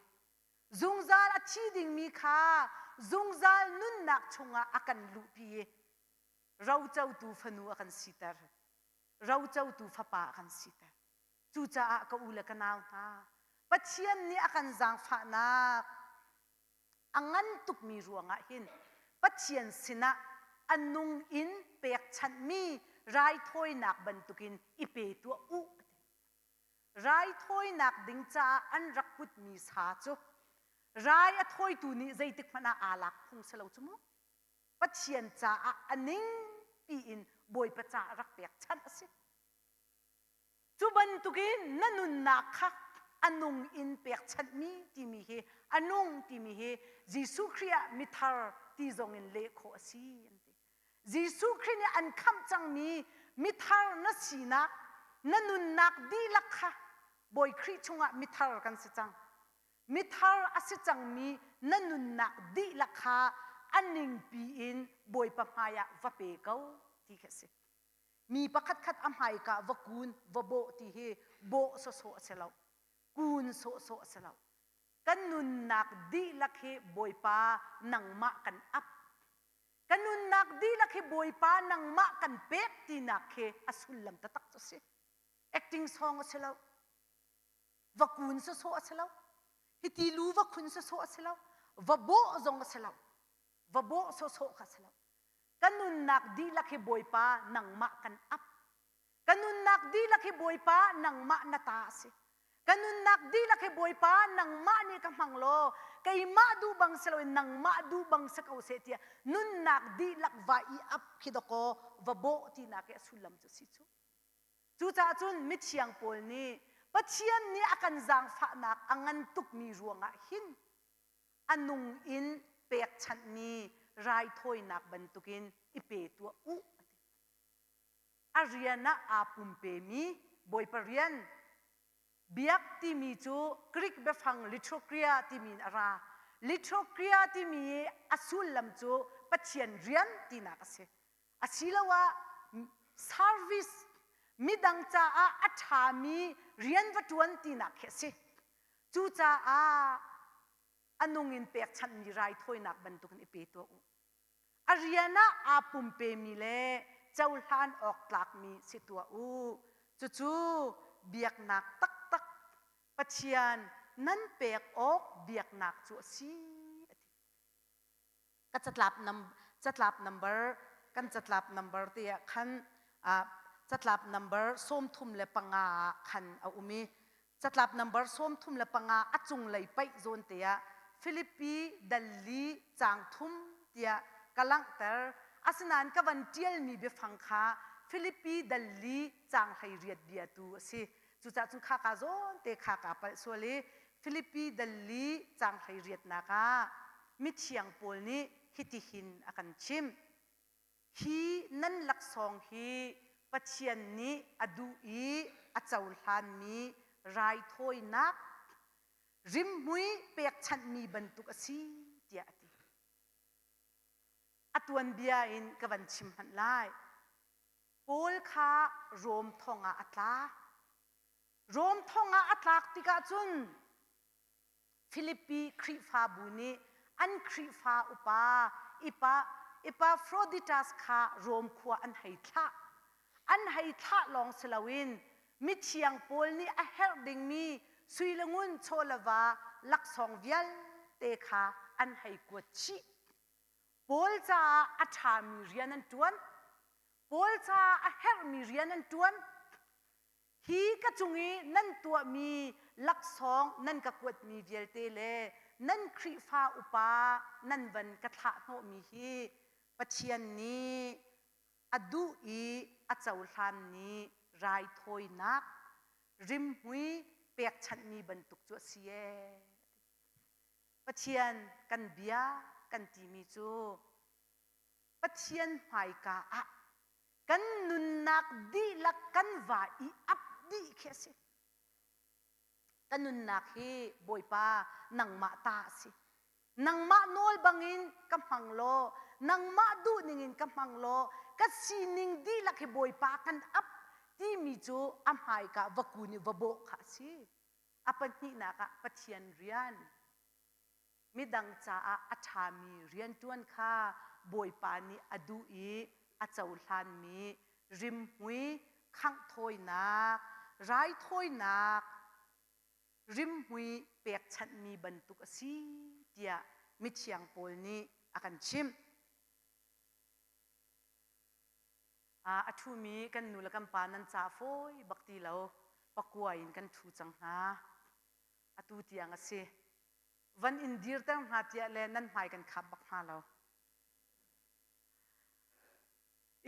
zungzal a thi dingmi kha zungzal nunnak chungah a kan luhpi i rocotu fanu a kan siter. Rocotu fapa a kan siter. Cucaah ka u le ka nau hna, Pathian nih a kan zaangfahnak a ngan tukmi ruangah hin Pathian sinah a nung in pekchanhmi raithawinak bantukin i pe tuah u. Raithawinak ding caah an rak putmi sa cu rai a thawitu nih zeitik hmanh ah aa lak phung si lo cu mu. Pathian caah a ning piin Bawipa caah rak pekchanh a si. Cu bantukin na nunnak kha a nung in pekchanhmi timi hi a nung timi hi Jesuh Khrih ah mithar ti zong in leh khawh a si an ti. Jesuh Khrih nih an khamh cangmi mithar na sinak na nunnak dihlak kha Bawi Khrih chungah mithar kan si cang. Mithar a si cangmi na nunnak dihlak kha a ningpi in Bawipa hmaiah va pe ko ti khi a si. Mi pakhatkhat a hmaika va kun, va bawh ti hi bawh sawsawh a si lo. Kun sawhsawh a si lo. Kan nunnak dihlak hi Bawipa nangmah kan ap. Kan nunnak dihlak hi Bawipa nangmah kan pek tinak khi a sullam taktak cu a si. Acting song a si lo. Va kun sawsawh a si lo. Hiti lu va khun sawsawh a si lo. Va bawh zong a si lo. Va bawh sawsawh kha a si lo. Kan nunnak dihlak hi Bawipa nangmah kan ap. Ka nunnak dihlak hi Bawipa nangmah na ta a si. Ka nunnak dihlak hi Bawipa nangmah nih ka hmang law keimah duh bang si loin nangmah duh bang si ko seh tiah nunnak dihlak va i ap khi dakaw va bawh tinak i a sullam cu si cu. Cucaah cun mithiang pawl nih Pathian nih a kan zaangfahnak a ngan tukmi ruangah hin a nung in pekchanhmi raithawinak bantukin i pe tuah u a ti. A rian ah aa pumpemi Bawipa rian biak timi cu Greek biafang liturgia timi in a ra. Liturgia timi i a sullam cu Pathian rian tinak a si. Asiloah service midang caah a ṭhami rian va ṭuan tinak khi a si. Cucaah a nung in pekchanhmi raithawinak bantukin i pe tuah u. A rian ah aa pumpemi le cohlan awk tlakmi si tuah u. Cucu biaknak taktak Pathian nan pek awk biaknak cu a si a ti. Ka catlap nam catlap number kan catlap number te ah khan catlap number 35 ah khan a um i Catlap nambar 35 a cunglei paih zawn te ah Filipi dal li caang thum tiah ka langhter. Asinain ka van ṭialmi biafang kha Filipi dal li caang 18 bia tu a si. Cucaah cun khaka zawn te kha kaa palh sual i Filipi dal li caang 18nak ah mithiang Paul nih hitihin a kan chimh. Hi nan laksawng hi Pathian nih a duh i a cohlanmi raithawinak rimhmui pekchanhmi bantuk a si tiah a ti. A tuanbia in ka van chim hmanh lai. Paul kha Rom thong ah a tla. Rom thong ah a tlak tikah cun Filipi Khrihfabu nih an Khrihfa upa Epaphroditus kha Rom khua an hei thlah. An hei thlah lawng si loin mithiang Paul nih a herh dingmi sui le ngun chaw le va laksawng vialte kha an hei kuat chih. Paul caah a ṭhami rian an ṭuan. Paul caah a herhmi rian an ṭuan. Hi ka cung i nan tuahmi laksawng nan ka kuatmi vialte le nan Khrihfa upa nan van ka thlah hnawhmi hi Pathian nih a duh i a cohlanmi raithawinak rimhmui pekchanhmi bantuk cu a si ee. Pathian kan bia kan timi cu Pathian hmaika ah kan nunnak dihlak kan va i ap dih khi a si. Ka nunnak hi Bawipa nangmah ta a si. Nangmah nawl bangin ka hmang law, nangmah duh ningin ka hmang law, ka sining dihlak hi Bawipa kan ap timi cu a hmaika va kun i va bawh kha a si. A pahnihnak ah Pathian rian. Midang caah a ṭhami rianṭuan kha Bawipa nih a duh i a cohlanmi rimhmui khanghthawinak, raithawinak, rimhmui pekchanhmi bantuk a si tiah mithiang Paul nih a kan chimh. A ṭhumi kan nu le kan pa nan ca fawi bak ti lo, pakua in kan ṭhu cang hna. Atu tiang a si. Van in dirter hna tiah le nan hmai kan khap bak hna lo.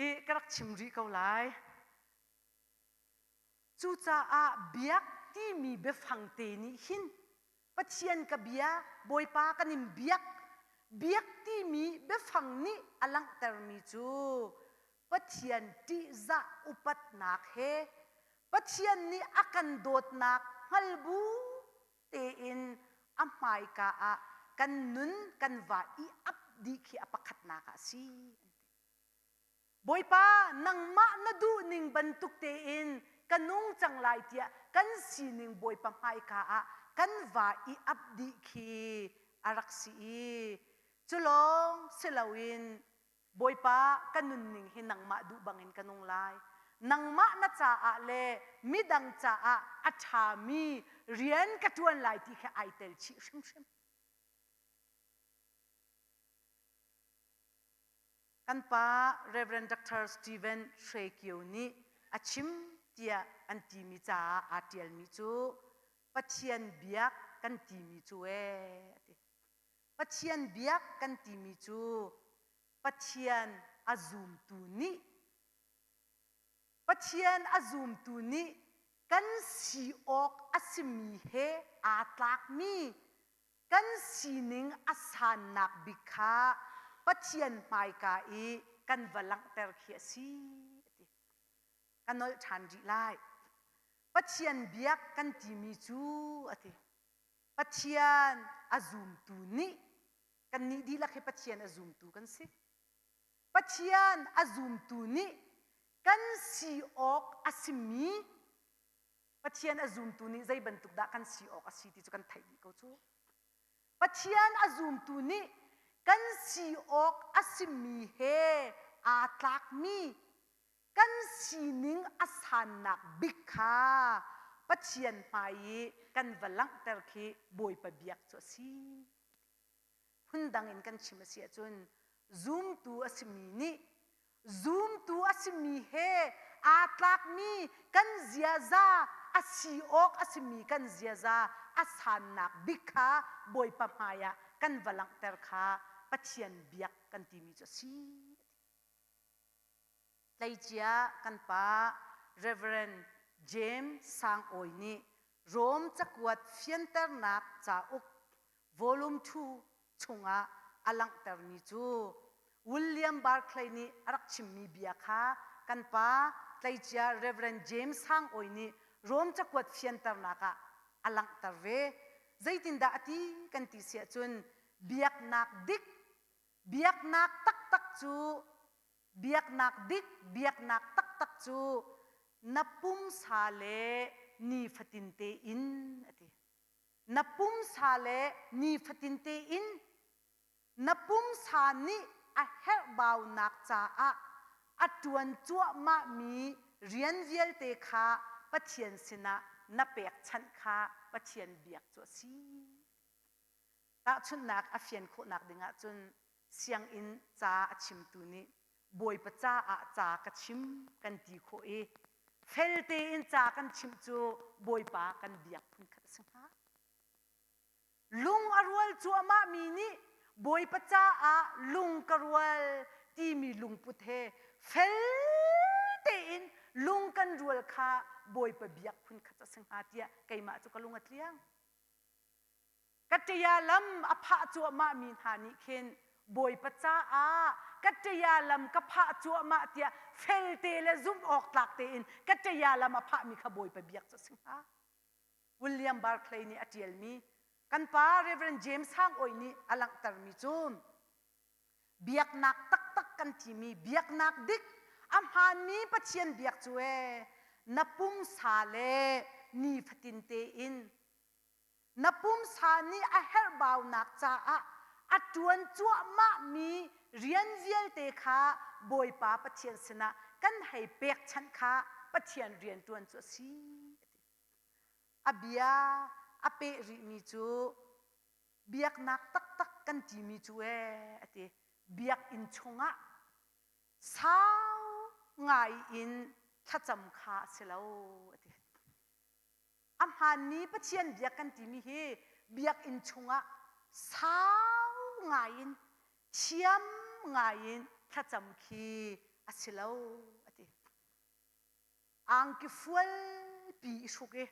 I ka rak chim rih ko lai. Cucaah biak timi biafang te nih hin Pathian ka bia, Bawipa kan in biak, biak timi biafang nih a langhtermi cu Pathian ṭihzah upatnak he Pathian nih a kan dawtnak hngal bu tein a hmaika ah kan nun kan va i ap dih khi a pakhatnak ah a si an ti. Bawipa nangmah na duh ning bantuk tein ka nung cang lai tiah kan sining Bawipa hmaika ah kan va i ap dih khi a rak si i culawng si loin Bawipa ka nunning hi nangmah duh bangin ka nung lai. Nangmah na caah le midang caah a ṭhami rian ka ṭuan lai ti khi ai tel chih hrimhrim. Kan pa Reverend Dr. Stephen Hre Kio nih a chim tiah an timi caah aa ṭialmi cu Pathian biak kan timi cu ee a ti. Pathian biak kan timi cu Pathian a zumtu nih Pathian a zumtu nih kan si awk a simi he aa tlakmi kan sining a sannak bik kha Pathian hmaika i kan va langhter khi a si a ti. Ka nolh ṭhan rih lai. Pathian biak kan timi cu a ti. Pathian a zumtu nih kannih dihlak hi Pathian a zumtu kan si. Pathian a zumtu nih kan si awk a simi Pathian a zumtu nih zei bantuk dah kan si awk a si ti cu kan theih dih ko cu. Pathian a zumtu nih kan si awk a simi he aa tlakmi kan sining a sannak bik kha Pathian hmai i kan va langhter khi Bawipa biak cu a si. Phundang in kan chim a si ahcun zumtu a simi nih zumtu a simi he aa tlakmi kan ziaza a si awk a simi kan ziaza a sannak bik kha Bawipa hmai ah kan va langhter kha Pathian biak kan timi cu a si. Tleicia kan pa Reverend James Sang Awi nih Rom cakuat fianternak cauk volume 2 chungah a langhtermi cu William Barclay nih a rak chimmi bia kha kan pa tleicia Reverend James Sang Awi nih Rom cakuat fianternak ah a langhter ve. Zeitindah a ti kan ti siah cun biaknak dik biaknak taktak cu biaknak dik biaknak taktak cu na pumsa le nifatin tein a ti na pumsa le nifatin tein na pumsa nih a herhbaunak caah a ṭuan cuahmahmi rian vialte kha Pathian sinah na pekchanh kha Pathian biak cu a si. Tahchunhnak a fian khawhnak ding ahcun sianginn ca a chimtu nih Bawipa caah ca ka chim kan ti khawh i fel tein ca kan chimh cu Bawipa kan biak phunkhat a si hnga. Lung a rual cuahmahmi nih Bawipa caah lung ka rual timi lungput he fel tein lung kan rual kha Bawipa biak phunkhat a si hnga tiah keimah cu ka lung a tliang. Ka ṭia lam a phah cuahmahmi hna nih khin Bawipa caah ka ṭia lam ka phah cuahmah tiah felte le zumh awk tlak tein ka ṭia lam a phahmi kha Bawipa biak cu a si hnga. William Barclay nih a ṭialmi kan pa Reverend James Hang Oi nih a langhtermi cu biaknak taktak kan timi biaknak dik a hmaanmi Pathian biak cu ee na pumsa le nifatin tein Na pumsa nih a herhbaunak caah a ṭuan cuahmahmi rian vialte kha Bawipa Pathian sinah kan hei pekchanh kha Pathian rian ṭuan cu a si. A bia a peh rihmi cu biaknak taktak kan timi cu ee a ti. Biakinn chungah sau ngai in thlacam kha a si lo a ti. A hmaanmi Pathian biak kan timi hi biakinn chungah sau ngaiin thiam ngaiin thlacam khi a si lo a ti. Angki fualpi i hruk i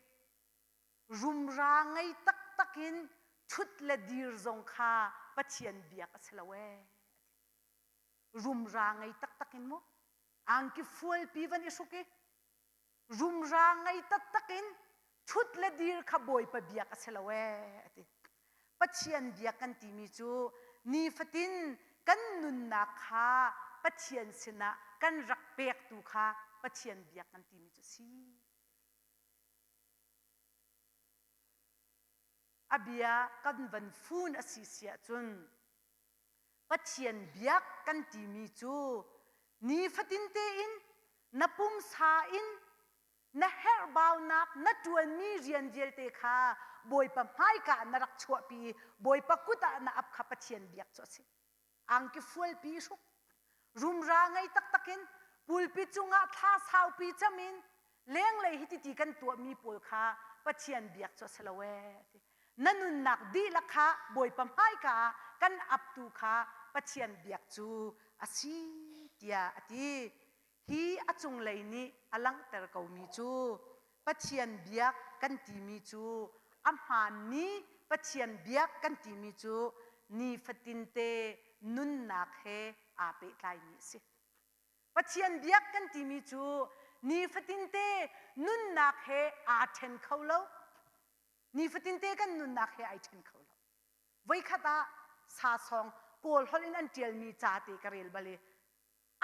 rumra ngei taktak in ṭhut le dir zong kha Pathian biak a si lo ee. Rumra ngei taktak in mu angki fualpi van i hruk i rumra ngei taktak in ṭhut le dir kha Bawipa biak a si lo ee a ti. Pathian biak kan timi cu nifatin kan nunnak kha Pathian sinah kan rak pektu kha Pathian biak kan timi cu a si. A bia kan van fun a si si ahcun Pathian biak kan timi cu nifatin tein na pumsa in na herhbaunak na ṭuanmi rian vialte kha Bawipa hmaika ah na rak chuahpi i Bawipa kut ah na ap kha Pathian biak cu a si. Angki fualpi i hruk, rumra ngei taktak in pulpit cungah thla saupi cam in lenglei hi titi kan tuahmi pawl kha Pathian biak cu a si lo ee. Na nunnak dihlak kha Bawipa hmaika ah kan aptu kha Pathian biak cu a si tiah a ti. Hi a cunglei nih a langhter komi cu Pathian biak kan timi cu a hmaanmi Pathian biak kan timi cu nifatinte nunnak he aa pehtlaimi a si. Pathian biak kan timi cu nifatinte nunnak he aa ṭhen kho lo. Nifatinte kan nunnak he ai ṭhen kho lo. Voikhat ah sasawng Kawl holh in an ṭialmi ca te ka rel bal i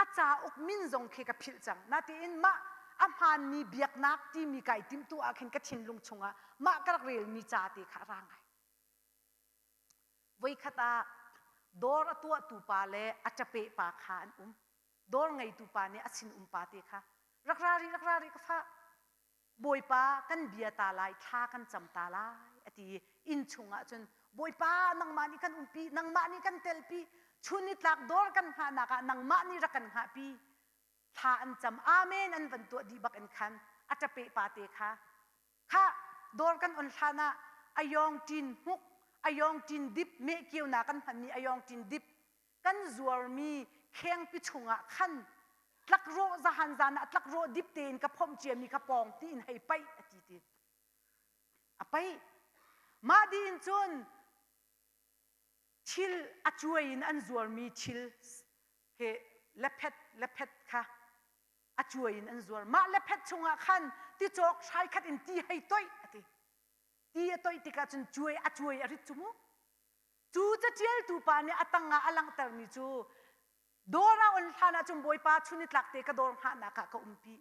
a cauk min zong khi ka philh cang. Natein mah a hmaanmi biaknak timi kai timhtuah ah khin ka thinlung chungah mah ka rak relmi ca te kha a ra ngai. Voikhat ah dawr a tuahtu pa le a ṭapeh pa kha an um. Dawr ngeitu pa nih a sinum pa te kha rak ra rih rak ra rih ka fa Bawipa kan bia ta lai thla kan cam ta lai a ti i inn chungah cun Bawipa nangmah nih kan umpi nangmah nih kan telpi chun ni tlak dawr kan hngahnak ah nangmah nih rak kan hngahpi thla an cam amen an van tuah dih bak in khan a ṭapeh pa te kha Khah, dawr kan on hlan ah ayawng ṭin hmuk, ayawng ṭin dip, mehkio-na kan hmanmi ayawng ṭin dip kan zuarmi khengpi chungah khan tlakrawh zahan zan ah tlakrawh dip tein ka phomh ciami kha pawng tiin hei paih a ti ti. A paih. Mah dih in cun thil a cuai in an zuarmi thil he lephet lephet kha a cuai in an zuar mah lephet chungah khan ticawk hrai khat in ti hei toih a ti ti a toih tikah cun cuai a cuai a rit cu mu cu catialtu pa nih a tang ah a langhtermi cu dawr ah on hlan ah cun bawipa chun i tlak te ka dawr hngahnak ah ka umpi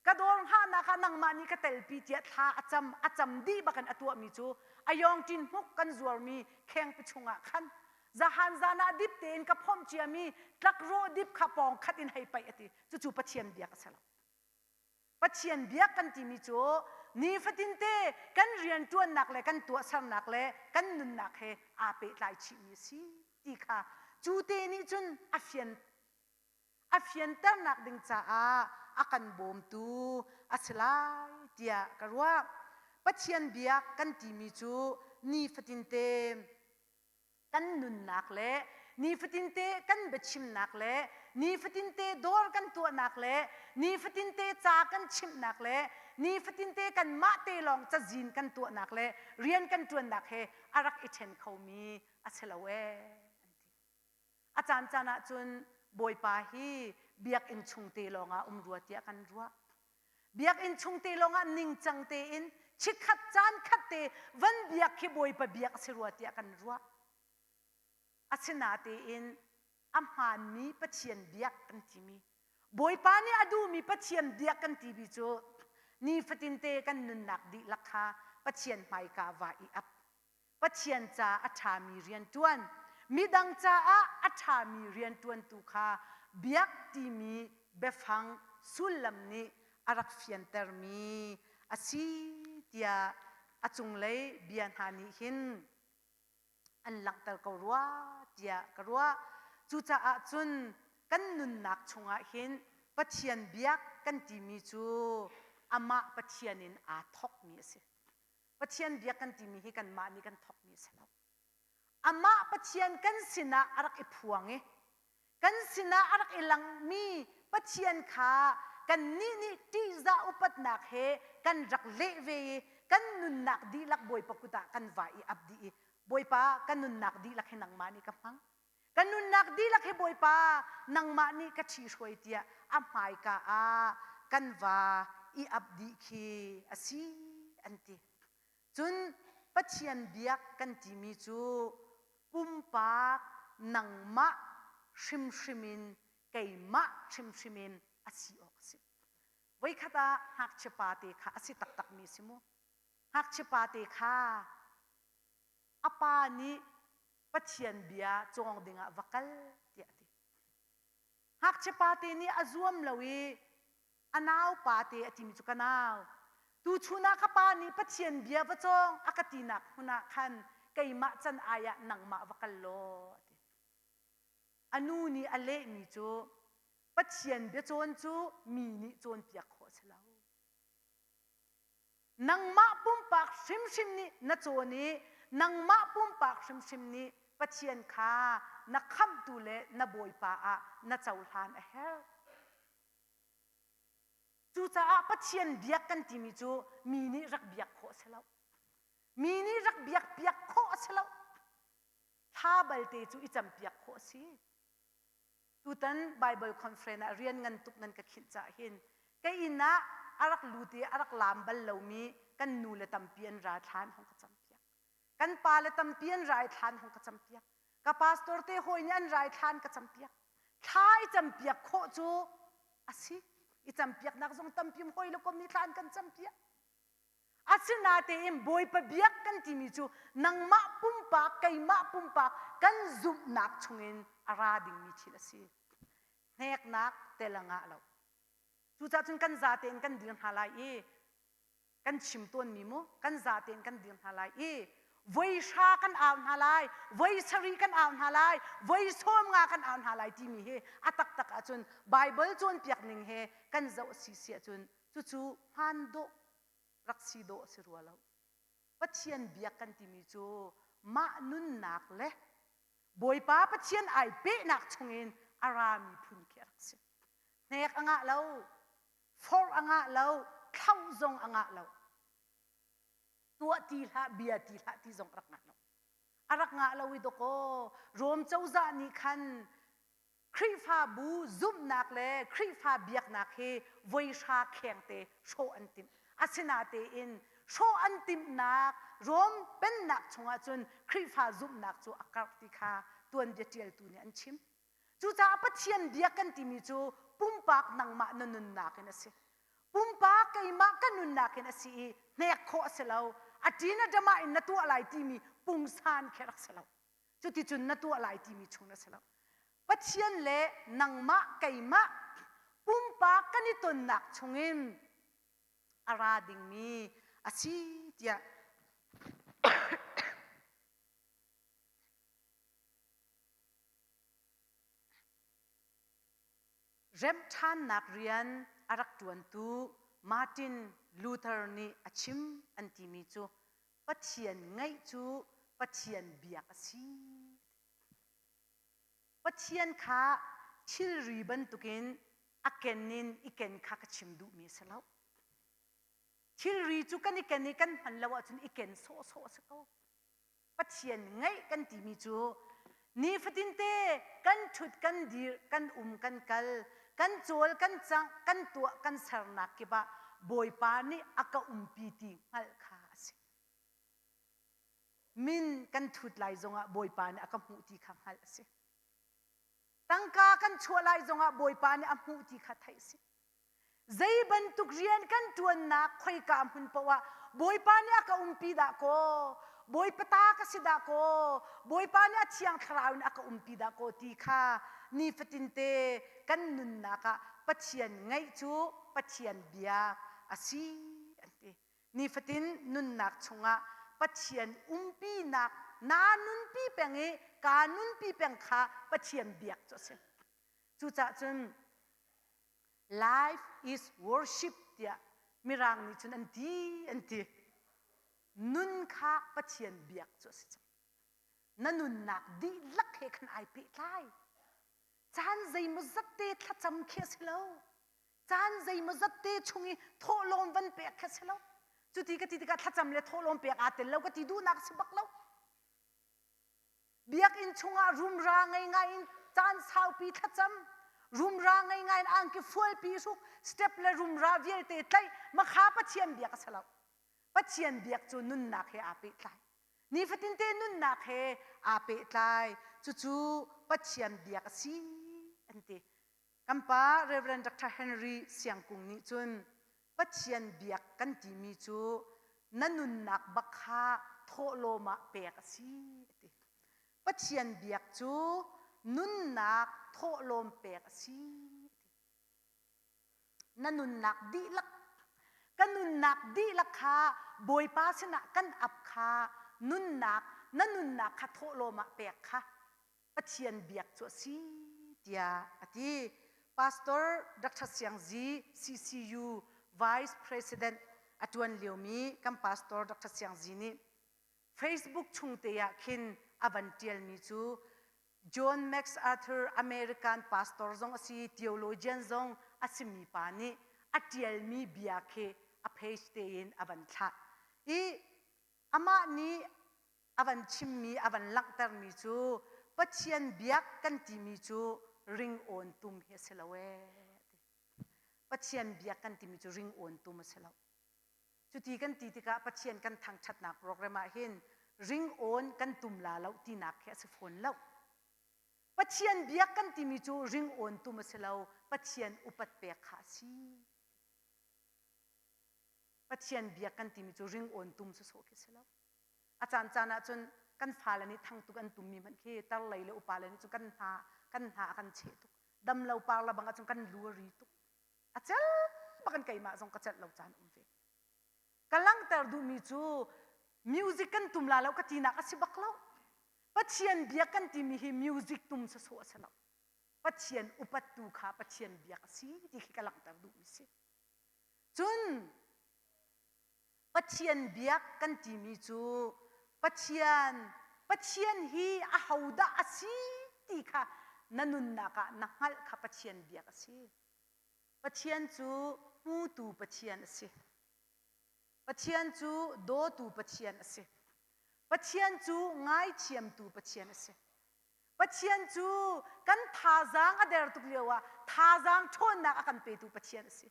ka dawr hngahnak ah nangmah nih ka telpi tiah thla a cam a cam dih bakin a tuahmi cu a yawng ṭin hmuk kan zuarmi khengpi chungah khan zahan zan ah dip tein ka phomh ciami tlakrawh dip kha pawng khat in hei paih a ti Cucu Pathian biak a si lo. Pathian biak kan timi cu nifatinte kan rianṭuannak le kan tuahsernak le kan nunnak he aa pehtlai chihmi a si ti kha cu te nih cun a fian a fianternak ding caah a kan bawmtu a si lai tiah ka ruah. Pathian biak kan timi cu nifatinte kan nunnak le nifatinte kan biachimnak le nifatinte dawr kan tuahnak le nifatinte ca kan chimhnak le nifatinte kanmah te lawng cazin kan tuahnak le rian kan ṭuannak he a rak i ṭhen khomi a si lo ee an ti. A caancaan ah cun Bawipa hi biakinn chung te lawngah um rua tiah kan ruah. Biakinn chung te lawngah ningcang tein chikkhat caan khat te van biak khi Bawipa biak a si rua tiah kan ruah. Asinatein a hmaanmi Pathian biak kan timi Bawipa nih a duhmi Pathian biak kan timi cu nifatinte kan nunnak dihlak kha Pathian hmaika va i ap. Pathian ca a ṭhami rian ṭuan, midang caah a ṭhami rian ṭuantu kha biak timi biafang sullam nih a rak fiantermi a si tiah a cunglei bia hna nih hin an langhter ko rua tiah ka ruah. Cucaah cun kan nunnak chungah hin Pathian biak kan timi cu amah Pathian in aa thawkmi a si. Pathian biak kan timi hi kanmah nih kan thawkmi a si lo. Amah Pathian kan sinah a rak i phuang i kan sinah a rak i langmi Pathian kha kannih nih ṭihzah upatnak he kan rak leh ve i kan nunnak dihlak Bawipa kut ah kan va i ap dih i Bawipa ka nunnak dihlak hi nangmah nih ka hmang. Ka nunnak dihlak hi Bawipa nangmah nih ka ṭhihruai tiah a hmaika ah kan va i ap dih khi a si an ti. Cun Pathian biak kan timi cu pumpak nangmah hrimhrim in keimah hrimhrim in a si awk a si. Voikhat ah ngakchia pa te kha a si taktakmi si mu. Ngakchia pa te kha A pa nih Pathian bia cawng dingah va kal tiah a ti. Ngakchia pa te nih a zuam lo i a nau pa te a timi cu ka nau. Tuchun ah ka pa nih Pathian bia va cawng a ka tinak hmun ah khan keimah can ai ah nangmah va kal law a ti. A nu nih a lehmi cu Pathian biacawn cu mi nih cawnpiak khawh a si lo. Nangmah pumpak hrimhrim nih na cawn i nangmah pumpak hrimhrim nih Pathian kha na khamhtu le na Bawipa ah na cohlan a herh. Cucaah Pathian biak kan timi cu mi nih rak biak khawh a si lo. Mi nih rak biak piak khawh a si lo. Thla balte cu i campiak khawh a si. Tutan Bible conference ah rian ngan tuk nan ka khinh cah hin ka inn ah a rak lut i a rak laam bal lomi kan nu le tampi an ra thlan hong ka campiak. Kan pa le tampi an ra i thlan hong ka campiak. Ka pastor te hawi nih an ra i thlan ka campiak. Thla i campiak khawh cu a si. I campiaknak zong tampi hawi le kom nih thla an kan campiak. Asinatein Bawipa biak kan timi cu nangmah pumpak, keimah pumpak kan zumhnak chungin a ra dingmi thil a si. Hneknak tel a ngah lo. Cucaah cun kan zatein kan dir hna lai i kan chim tawnmi mu kan zatein kan dir hna lai i voi hra kan au hna lai, voi sarih kan au hna lai, voi 50 kan au hna lai timi hi a taktak ahcun Bible cawnpiak ning he kan zoh a si si ahcun Cucu hmaan dawh rak si dawh a si rua lo. Pathian biak kan timi cu mah nunnak le Bawipa Pathian ai pehnak chungin a rami phun khi a rak si. Hnek a ngah lo, forh a ngah lo, thlauh zong a ngah lo. Tuah ti hlah, bia ti hlah ti zong a rak ngah lo. A rak ngah lo i dawkaw Rom cozah nih khan Khrihfabu zumhnak le Khrihfa biaknak hi voi hra khengte hrawh an timh. Asinatein hrawh an timhnak Rom pennak chungah cun Khrihfa zumhnak cu a karh ti kha tuanbia ṭialtu nih an chim. Cucaah Pathian biak kan timi cu pumpak nangmah na nunnak in a si. Pumpak keimah ka nunnak in a si i hnek khawh a si lo. A ṭin a ṭamah in na tuah lai timi pungsan khi a rak si lo. Cuticun na tuah lai timi chung na si lo. Pathian le nangmah keimah pumpak kan i tonnak chungin a ra dingmi a si tiah remṭhannak rian a rak ṭuantu Martin Luther nih a chim an timi cu Pathian ngaih cu Pathian biak a si. Pathian kha thilri bantukin a ken in i ken kha ka chim duhmi a si lo. Thilri cu kan i ken i kan hman lo ahcun i ken sawhsawh a si ko. Pathian ngaih kan timi cu nifatinte kan ṭhut kan dir kan um kan kal kan cawl kan cangh kan tuah kan sernak kip ah Bawipa nih a ka umpi ti hngalh kha a si. Min kan thut lai zongah Bawipa nih a ka hmuh ti kha hngalh a si. Tangka kan chuah lai zongah Bawipa nih a hmuh ti kha theih a si. Zei bantuk rian kan ṭuannak khoika hmun paoh ah Bawipa nih a ka umpi dah kaw, Bawipa ta ka si dah kaw, Bawipa nih a thiang thlarau in a ka umpi dah kaw ti kha nifatinte kan nunnak ah Pathian ngaih cu Pathian bia a si an ti. Nifatin nunnak chungah Pathian umpinak naa nunpi peng i kaa nunpi peng kha Pathian biak cu a si. Cucaah cun Life is worship tiah Mirang nih cun an ti an ti. Nun kha Pathian biak cu a si cang. Na nunnak dihlak he khan ai pehtlai. Caan zeimawzat te thlacam khi a si lo. Caan zeimawzat te chung i thawhlawm van pek khi a si lo. Cuti ka ti tikah thlacam le thawhlawm pek aa tel lo ka ti duhnak a si bak lo. Biakinn chungah rumra ngei ngai in caan saupi thlacam, rumra ngei ngai in angki fualpi hruk, step le rumra vialte tlaih, makha Pathian biak a si lo. Pathian biak cu nunnak he aa pehtlai. Nifatinte nunnak he aa pehtlai. Cucu Pathian biak a si an ti. Kan pa Reverend Dr. Henry Siangkung nih cun Pathian biak kan timi cu na nunnak bak kha thawhlawm ah pek a si a ti. Pathian biak cu nunnak thawhlawm pek a si a ti. Na nunnak dihlak ka nunnak dihlak kha Bawipa sinah kan ap kha nunnak na nunnak kha thawhlawm ah pek kha Pathian biak cu a si tiah a ti. Pastor Dr. Siang Zi CCU Vice President a ṭuan liomi kan Pastor Dr. Siang Zi nih Facebook chung te ah khin a van ṭialmi cu John MacArthur American pastor zong a si, theologian zong a simi pa nih a ṭialmi bia khi a page tein a van thlah. I amah nih a van chimmi a van langhtermi cu Pathian biak kan timi cu ringawn tum hi a si lo ee. Pathian biak kan timi cu ringawn tum a si lo. Cuti kan ti tikah Pathian kan thangṭhatnak program ah hin ringawn kan tum la lo tinak khi a si fawn lo. Pathian biak kan timi cu ringawn tum a si lo, Pathian upat pek kha a si. Pathian biak kan timi cu ringawn tum sawsawh khi si lo. A caan caan ahcun kan fale nih thangtuk an tummi hmanh khi tarlei le upa le nih cun kan hna kan hna a kan cheh tuk. Dam lo par la bang ahcun kan lu a ri tuk. A cel bak in keimah zong ka celh lo caan um ve. Ka langhter duhmi cu music kan tum la lo ka tinak a si bak lo. Pathian biak kan timi hi music tum sawsawh a si lo. Pathian upat tu kha Pathian biak a si ti khi ka langhter duhmi si. Cun Pathian biak kan timi cu Pathian Pathian hi ahodah a si ti kha na nunnak ah na hngalh kha Pathian biak a si. Pathian cu hmutu Pathian a si. Pathian cu dawtu Pathian a si. Pathian cu ngaithiamtu Pathian a si. Pathian cu kan thazaang a der tuk lioah thazaang ṭhawnnak a kan petu Pathian a si.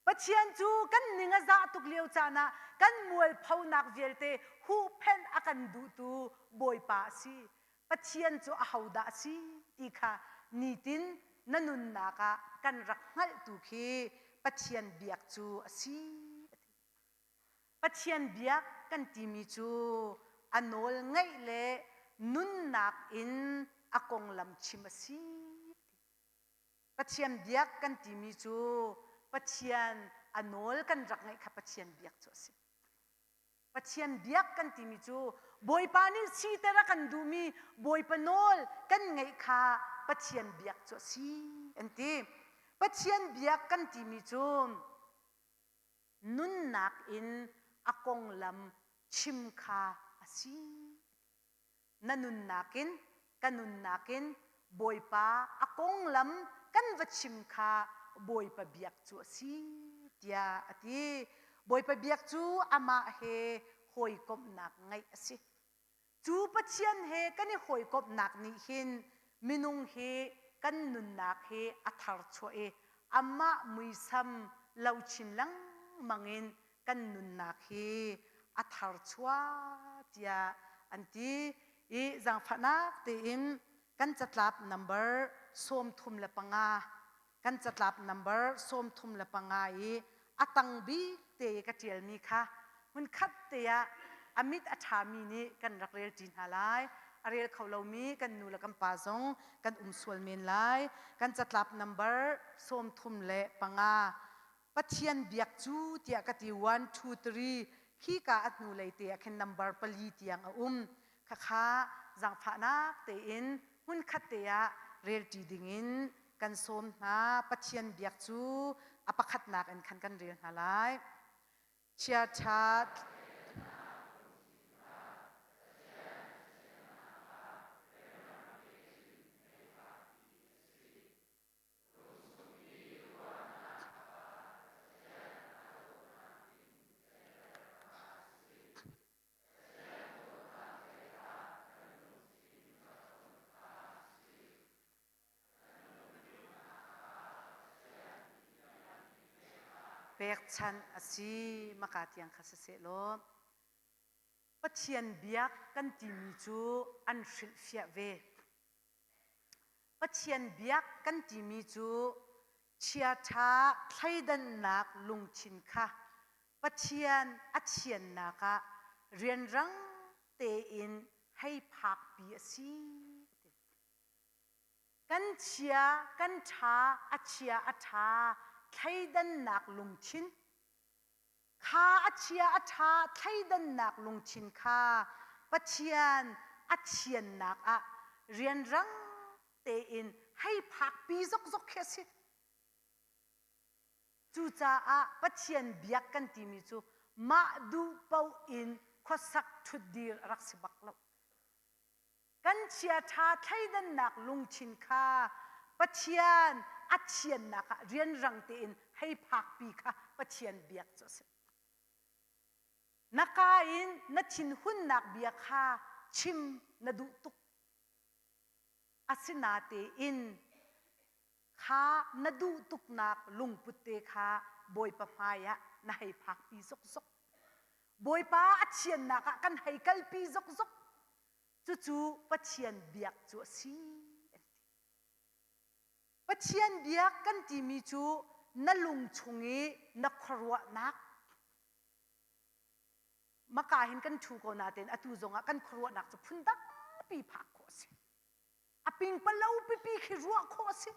Pathian cu kan ning a zah tuk lio caan ah kan mualphonak vialte huhphenh a kan duhtu Bawipa a si. Pathian cu ahodah a si ti kha nitin na nunnak ah kan rak hngalhtu khi Pathian biak cu a si. Pathian biak kan timi cu a nawl ngaih le nunnak in a konglam chim a si. Pathian biak kan timi cu Pathian a nawl kan rak ngeih kha Pathian biak cu a si. Pathian biak kan timi cu Bawipa nih siter a kan duhmi Bawipa nawl kan ngeih kha Pathian biak cu a si an ti. Pathian biak kan timi cu nunnak in a konglam chim kha a si. Na nunnak in ka nunnak in Bawipa a konglam kan va chim kha Bawipa biak cu a si tiah a ti. Bawipa biak cu amah he hawikomhnak ngeih a si. Cu Pathian he kan i hawikomhnak nih hin minung hi kan nunnak hi a tharchuah i amah muisam lo chin lengmang in kan nunnak hi a tharchuah tiah an ti i zaangfahnak tein kan catlap number 35 kan catlap number 35 i a tang bik te i ka ṭialmi kha hmunkhat te ah a mit a ṭhami nih kan rak rel ṭi hna lai a rel kho lomi kan nu le kan pa zong kan um sual men lai kan catlap number 35 Pathian biak cu tiah ka ti 1 2 3 khika a hnulei te ah khin number pali tiang a um khakha zaangfahnak tein hmunkhat te ah relṭi dingin kan sawm hna Pathian biak cu a pakhatnak in khan kan rel hna lai chiaṭha Pekchanh a si maka tiang kha siseh law Pathian biak kan timi cu an hrilhfiah ve. Pathian biak kan timi cu chiaṭha thleidannak lungthin kha Pathian a thiannak ah rianrang tein hei phakpi a si. Kan chia kan ṭha a chia a ṭha thleidannak lungthin kha a chia a ṭha thleidannak lungthin kha Pathian a thiannak ah rianrang tein hei phakpi zokzok khi a si. Cucaah Pathian biak kan timi cu mah duh paoh in khuasak ṭhutdir a rak si bak lo. Kan chiaṭha thleidannak lungthin kha Pathian a thiannak ah rianrang tein hei phakpi kha Pathian biak cu a si. Na kaa in na thinhunnak bia kha chim na duh tuk. Asinatein kha na duh tuknak lungput te kha Bawipa hmaiah na hei phakpi zokzok. Bawipa a thiannak ah kan hei kalpi zokzok. Cucu Pathian biak cu a si. An ti. Pathian biak kan timi cu na lung chung i na khuaruahnak maka hin kan ṭhu ko natein atu zongah kan khuaruahnak cu phun dangpi phak khawh a si. A pingpalo pipi khi ruah khawh a si.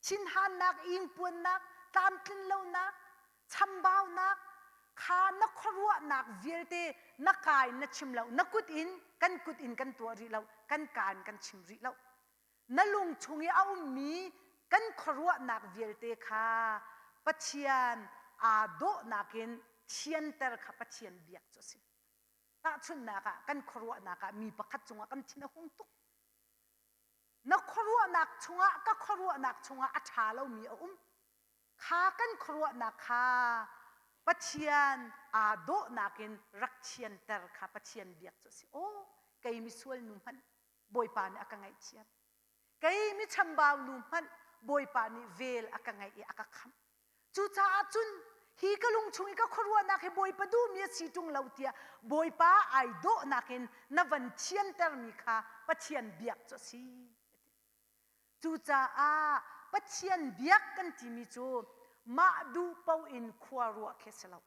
Thinhannak, ingpuannak, tlamtlinlonak, chambaunak, kha na khuaruahnak vialte na kaa in na chim lo, na kut in kan kut in kan tuah rih lo, kan kaa in kan chim rih lo. Na lung chung i a ummi kan khuaruahnak vialte kha Pathian aa dawhnak in thianter kha Pathian biak cu a si. Tahchunhnak ah kan khuaruahnak ah mi pakhat cungah kan thin a hung tuk. Na khuaruahnak chungah ka khuaruahnak chungah a ṭha lomi a um. Kha kan khuaruahnak kha Pathian aa dawhnak in rak thianter kha Pathian biak cu a si. Aw, kei misual nu hmanh Bawipa nih a ka ngaihthiam. Kei mi chambau nu hmanh Bawipa nih vel a ka ngeih i a ka khamh. Cucaah cun hi ka lung chung i ka khuaruahnak hi Bawipa duhmi a si ṭung lo tiah Bawipa ai dawhnak in na van thiantermi kha Pathian biak cu a si. Cucaah Pathian biak kan timi cu mah duh paoh in khua ruah khi a si lo.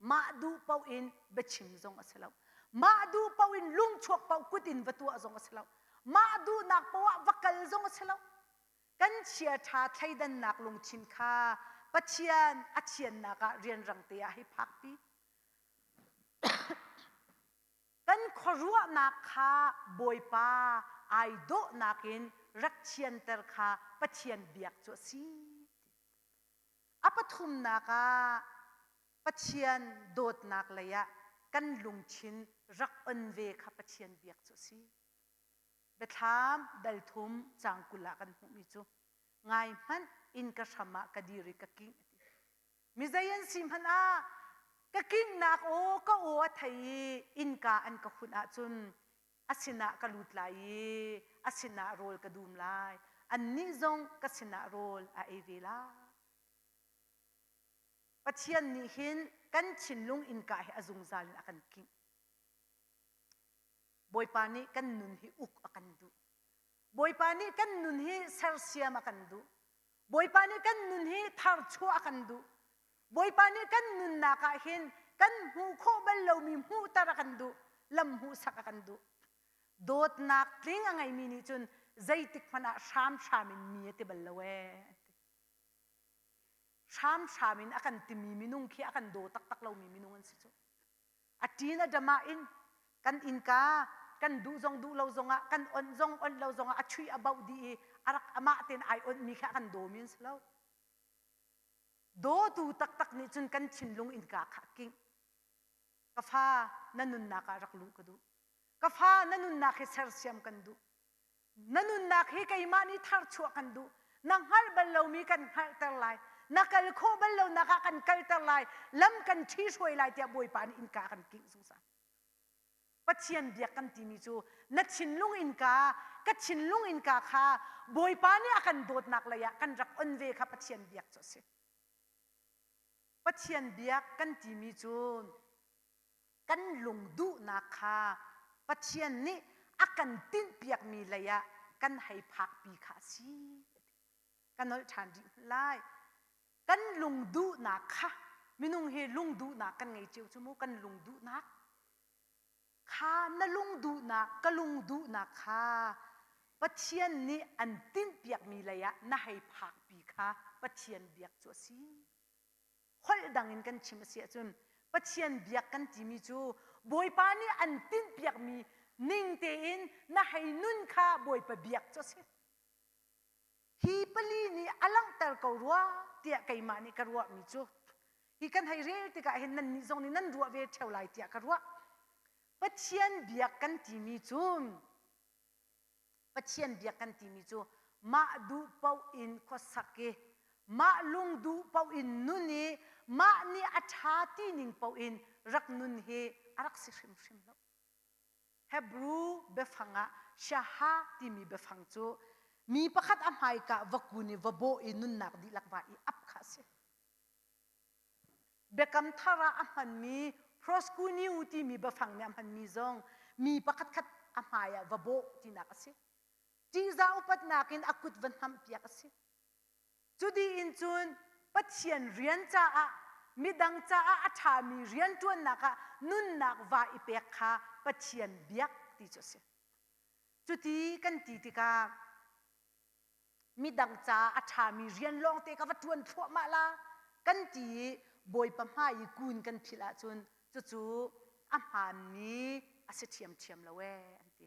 Mah duh paoh in biachim zong a si lo. Mah duh paoh in lungchuak paoh kut in va tuah zong a si lo. Mah duhnak paoh ah va kal zong a si lo. Kan chiaṭha thleidannak lungthin kha Pathian a thiannak ah rianrang te ah hei phakpi. Kan khuaruahnak kha Bawipa ai dawhnak in rak thianter kha Pathian biak cu a si. A pathumnak ah Pathian dawtnak lei ah kan lungthin rak on ve kha Pathian biak cu a si. Biathlam dal thum caang 20 ah kan hmuhmi cu ngai hmanh inn ka hram ah ka dir i ka kingh a ti. Mi zei an si hmanh ah ka kinghnak aw ka aw a thei i innka an ka hunh ahcun a sinah ka lut lai i a sinah rawl ka dum lai. Annih zong ka sinah rawl a ei ve lai. Pathian nih hin kan thinlung innka hi a zungzal in a kan kingh. Bawipa nih kan nun hi uk a kan duh. Bawipa nih kan nun hi sersiam a kan duh. Bawipa nih kan nun hi tharchuah a kan duh. Bawipa nih kan nunnak ah hin kan hmuh khawh bal lomi hmuhter a kan duh, lam hmuhsak a kan duh. Dawtnak tling a ngeimi nih cun zeitik hmanh ah hramhram in mi a ti bal lo ee. Hramhram in a kan timi minung khi a kan daw taktak lomi minung an si cu. A ṭin a dam ah in kan innka kan duh zong duh lo zongah kan onh zong onh lo zongah a chuih a bauh dih i a rak amah tein ai onhmi kha a kan dawmi an si lo. Dawtu taktak nih cun kan thinlung innka kha a kingh. Ka fa na nunnak ah rak luh ka duh. Ka fa na nunnak hi sersiam kan duh. Na nunnak hi keimah nih tharchuah kan duh. Na hngalh bal lomi kan hngalhter lai. Na kal khawh bal lonak ah kan kalter lai. Lam kan ṭhihruai lai tiah Bawipa nih innka kan kingh zungzal. Pathian biak kan timi cu na thinlung innka, ka thinlung innka kha Bawipa nih a kan dawtnak lei ah kan rak on ve kha Pathian biak cu a si. Pathian biak kan timi cu kan lung duhnak kha Pathian nih a kan tinhpiakmi lei ah kan hei phakpi kha a si. Ka nolh ṭhan rih lai. Kan lung duhnak kha. Minung hi lungduhnak kan ngei cio cu mu kan lungduhnak kha na lungduhnak ka lungduhnak kha Pathian nih an tinhpiakmi lei ah na hei phakpi kha Pathian biak cu a si. Holh dang in kan chim a si ahcun Pathian biak kan timi cu Bawipa nih an tinhpiakmi ning tein na hei nun kha Bawipa biak cu a si. Hi pali nih a langhter ko rua tiah keimah nih ka ruahmi cu hi kan hei rel tikah hin nannih zong nih nan ruah ve ṭheo lai tiah ka ruah. Pathian biak kan timi cu Pathian biak kan timi cu mah duh paoh in khuasak i mah lung duh paoh in nun i mah nih a ṭha ti ning paoh in rak nun hi a rak si hrimhrim lo. Hebrew biafang ah shaha timi biafang cu mi pakhat a hmaika va kun i va bawh i nunnak dihlak va i ap kha a si. Biakam thar ah a hmanmi proskuneo timi biafang nih a hmanmi zong mi pakhatkhat a hmai ah va bawh tinak a si. Ṭihzah upatnak in a kut va hnamhpiak a si. Cu dih in cun Pathian rian caah midang caah a ṭhami rianṭuannak ah nunnak va i pek kha Pathian biak ti cu a si. Cuti kan ti tikah midang caah a ṭhami rian lawngte ka va ṭuan thluahmah la kan ti i Bawipa hmai i kun kan philh ahcun cucu a hmaanmi a si ṭhiamṭhiam lo ee an ti.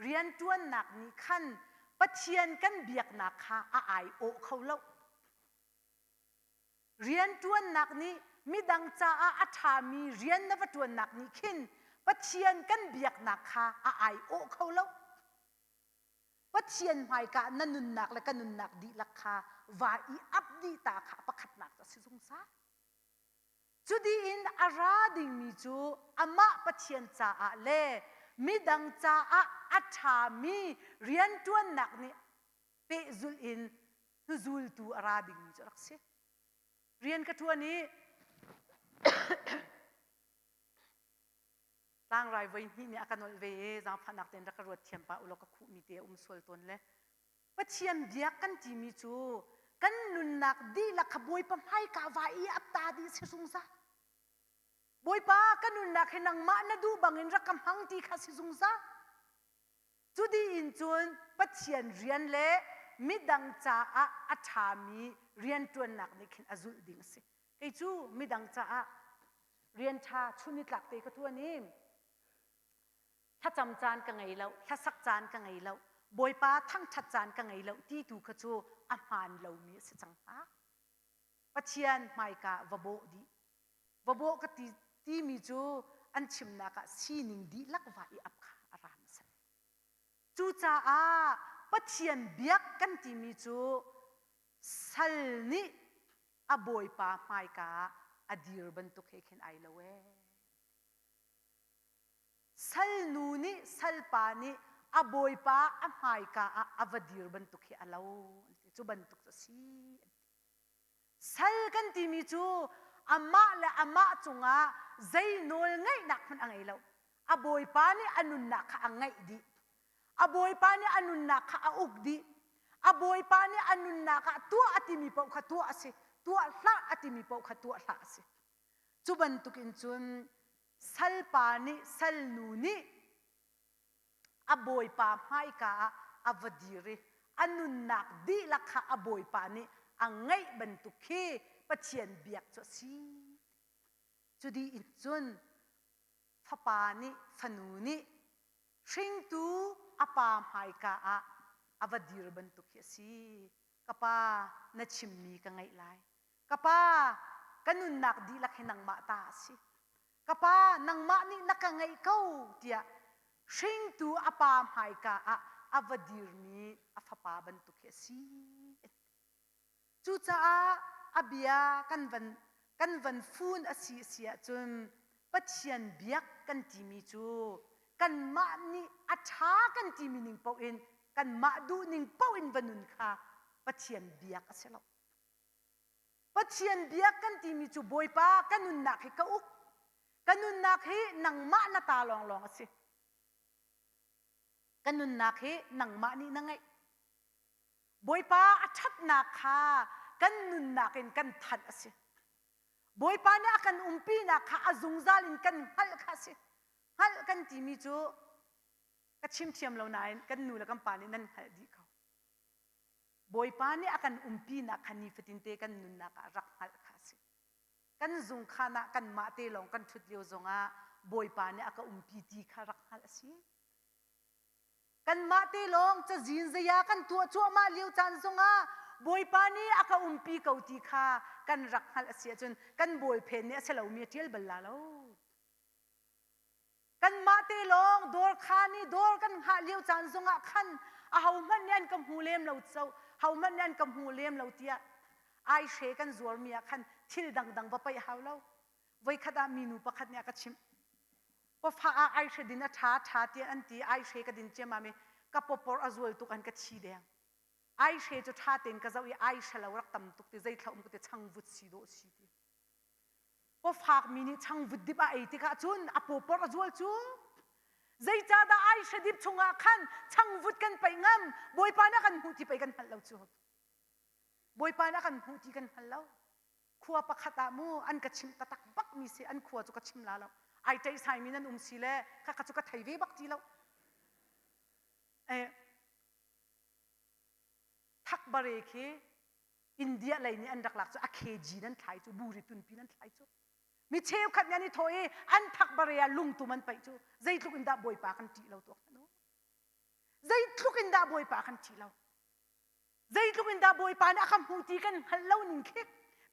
Rianṭuannak nih khan Pathian kan biaknak kha a aiawh kho lo. Rianṭuannak nih midang caah a ṭhami rian na va ṭuannak nih khin Pathian kan biaknak kha a aiawh kho lo. Pathian hmaika na nunnak le ka nunnak dihlak kha va i ap dih ta kha pakhatnak cu a si zungzal. Cu in a ra dingmi cu amah Pathian caah le midang caah a ṭhami rianṭuannak nih pehzulh in hnuzultu a ra dingmi cu a rak si. Rian ka ṭuan i tlangrai voi hnih nih a ka nolh ve i zaangfahnak tein rak ka ruat thiam pah ulaw ka khuhmi te a um sual tawn le Pathian biak kan timi cu kan nunnak dihlak kha Bawipa hmaika va i ap ta dih si zungzal. Bawipa ka nunnak hi nangmah na duh bangin rak ka hmang ti kha si zungzal. Cu dih in cun Pathian rian le midang caah a ṭhami rianṭuannak nih khin a zulh ding a si. Kei cu midang caah rian ṭha chun nitlak te ka ṭuan i thlacam caan ka ngei lo, hlasak caan ka ngei lo, Bawipa thangṭhat caan ka ngei lo ti tu kha cu a hmaan lomi a si cang hnga. Pathian hmaika va bawh dih. Va bawh ka ti timi cu an chimnak ah sining dihlak va i ap kha a ra hmasa. Cucaah Pathian biak kan timi cu sal nih a bawipa hmaika ah a dir bantuk he khin ai lo ee. Salnu nih salpa nih a bawipa a hmaika ah a va dir bantuk hi a lo an ti. Cu bantuk cu a si an ti. Sal kan timi cu amah le amah cungah zei nawl ngeihnak hmanh a ngei lo. A bawipa nih a nunnak kha a ngeih dih. A bawipa nih a nunnak kha a uk dih. A bawipa nih a nunnak ah tuah a timi paoh kha tuah a si. Tuah hlah a timi paoh kha tuah hlah a si. Cu bantukin cun salpa nih salnu nih a bawipa hmaika ah a va dir i a nunnak dihlak kha a bawipa nih a ngeih bantuk khi Pathian biak cu a si. Cu dih in cun fapa nih fanu nih hringtu a pa hmaika ah a va dir bantuk hi a si. Ka pa na chimmi ka ngaih lai. Ka pa, ka nunnak dihlak hi nangmah ta a si. Ka pa, nangmah nih na ka ngeih ko tiah hringtu a pa hmaika ah a va dirmi a fapa bantuk hi a si. Cucaah a bia kan van kan van fun a si a si ahcun Pathian biak kan timi cu kanmah nih a ṭha kan timi ning paoh in kanmah duhning paoh in va nun kha Pathian biak a si lo. Pathian biak kan timi cu Bawipa ka nunnak hi ka uk. Ka nunnak hi nangmah na ta lawnglawng a si. Ka nunnak hi nangmah nih na ngeih. Bawipa a ṭhatnak kha kan nunnak in kan thanh a si. Bawipa nih a kan umpinak kha a zungzal in kan hngalh kha a si. Hngalh kan timi cu ka chim thiam lo nain kan nu le kan pa nih nan hngalh dih ko. Bawipa nih a kan umpinak kha nifatinte kan nunnak ah rak hngalh kha a si. Kan zungkhan ah kanmah te lawng kan ṭhut lio zongah Bawipa nih a ka umpi ti kha rak hngalh a si. Kanmah te lawng cazin zeia kan tuah cuahmah lio caan zongah Bawipa nih a ka umpi ko ti kha kan rak hngalh a si ahcun kan bawlphen nih a si lomi a ṭial bal la lo. Kanmah te lawng dawr khaan i dawr kan hngah lio caan zongah khan ahohmanh nih an ka hmu lem lo co hohmanh nih an ka hmu lem lo tiah aihre kan zuarmi ah khan thil dangdang va paih hau lo. Voikhat ah minu pakhat nih a ka chimh. Pawfah ah aihre din a ṭha ṭha tiah an ti aihre ka din ciammam i ka pawpor a zual tuk an ka thi deng. Aihre cu ṭha tein ka zoh i aihre lo rak tam tuk ti zeithla um ka ti changvut si dawh si ti. Pawfakmi nih changvut dip a ei tikah cun a pawpor a zual cu. Zeicahdah aihre dip chungah khan changvut kan paih ngam Bawipa nih a kan hmuh ti pei kan hngalh lo cu. Bawipa nih a kan hmuh ti kan hngal lo. Khua pakhat ah mu an ka chimh taktak bakmi si an khua cu ka chim la lo. Ai ṭeihsaimi nan um si le khakha cu ka thei ve bak ti lo. Eh, thakbare khi India lei nih an rak lak cu a kg nan thlai cu buri tunpi nan thlai cu mi cheukhat nih an i thawh i an thakbare ah lungtum an paih cu zeitluk in dah bawipa kan ṭih lo tuak hmanh u zeitluk in dah bawipa kan ṭih lo zeitluk in dah bawipa nih a kan hmu ti kan hngalh lo ning khi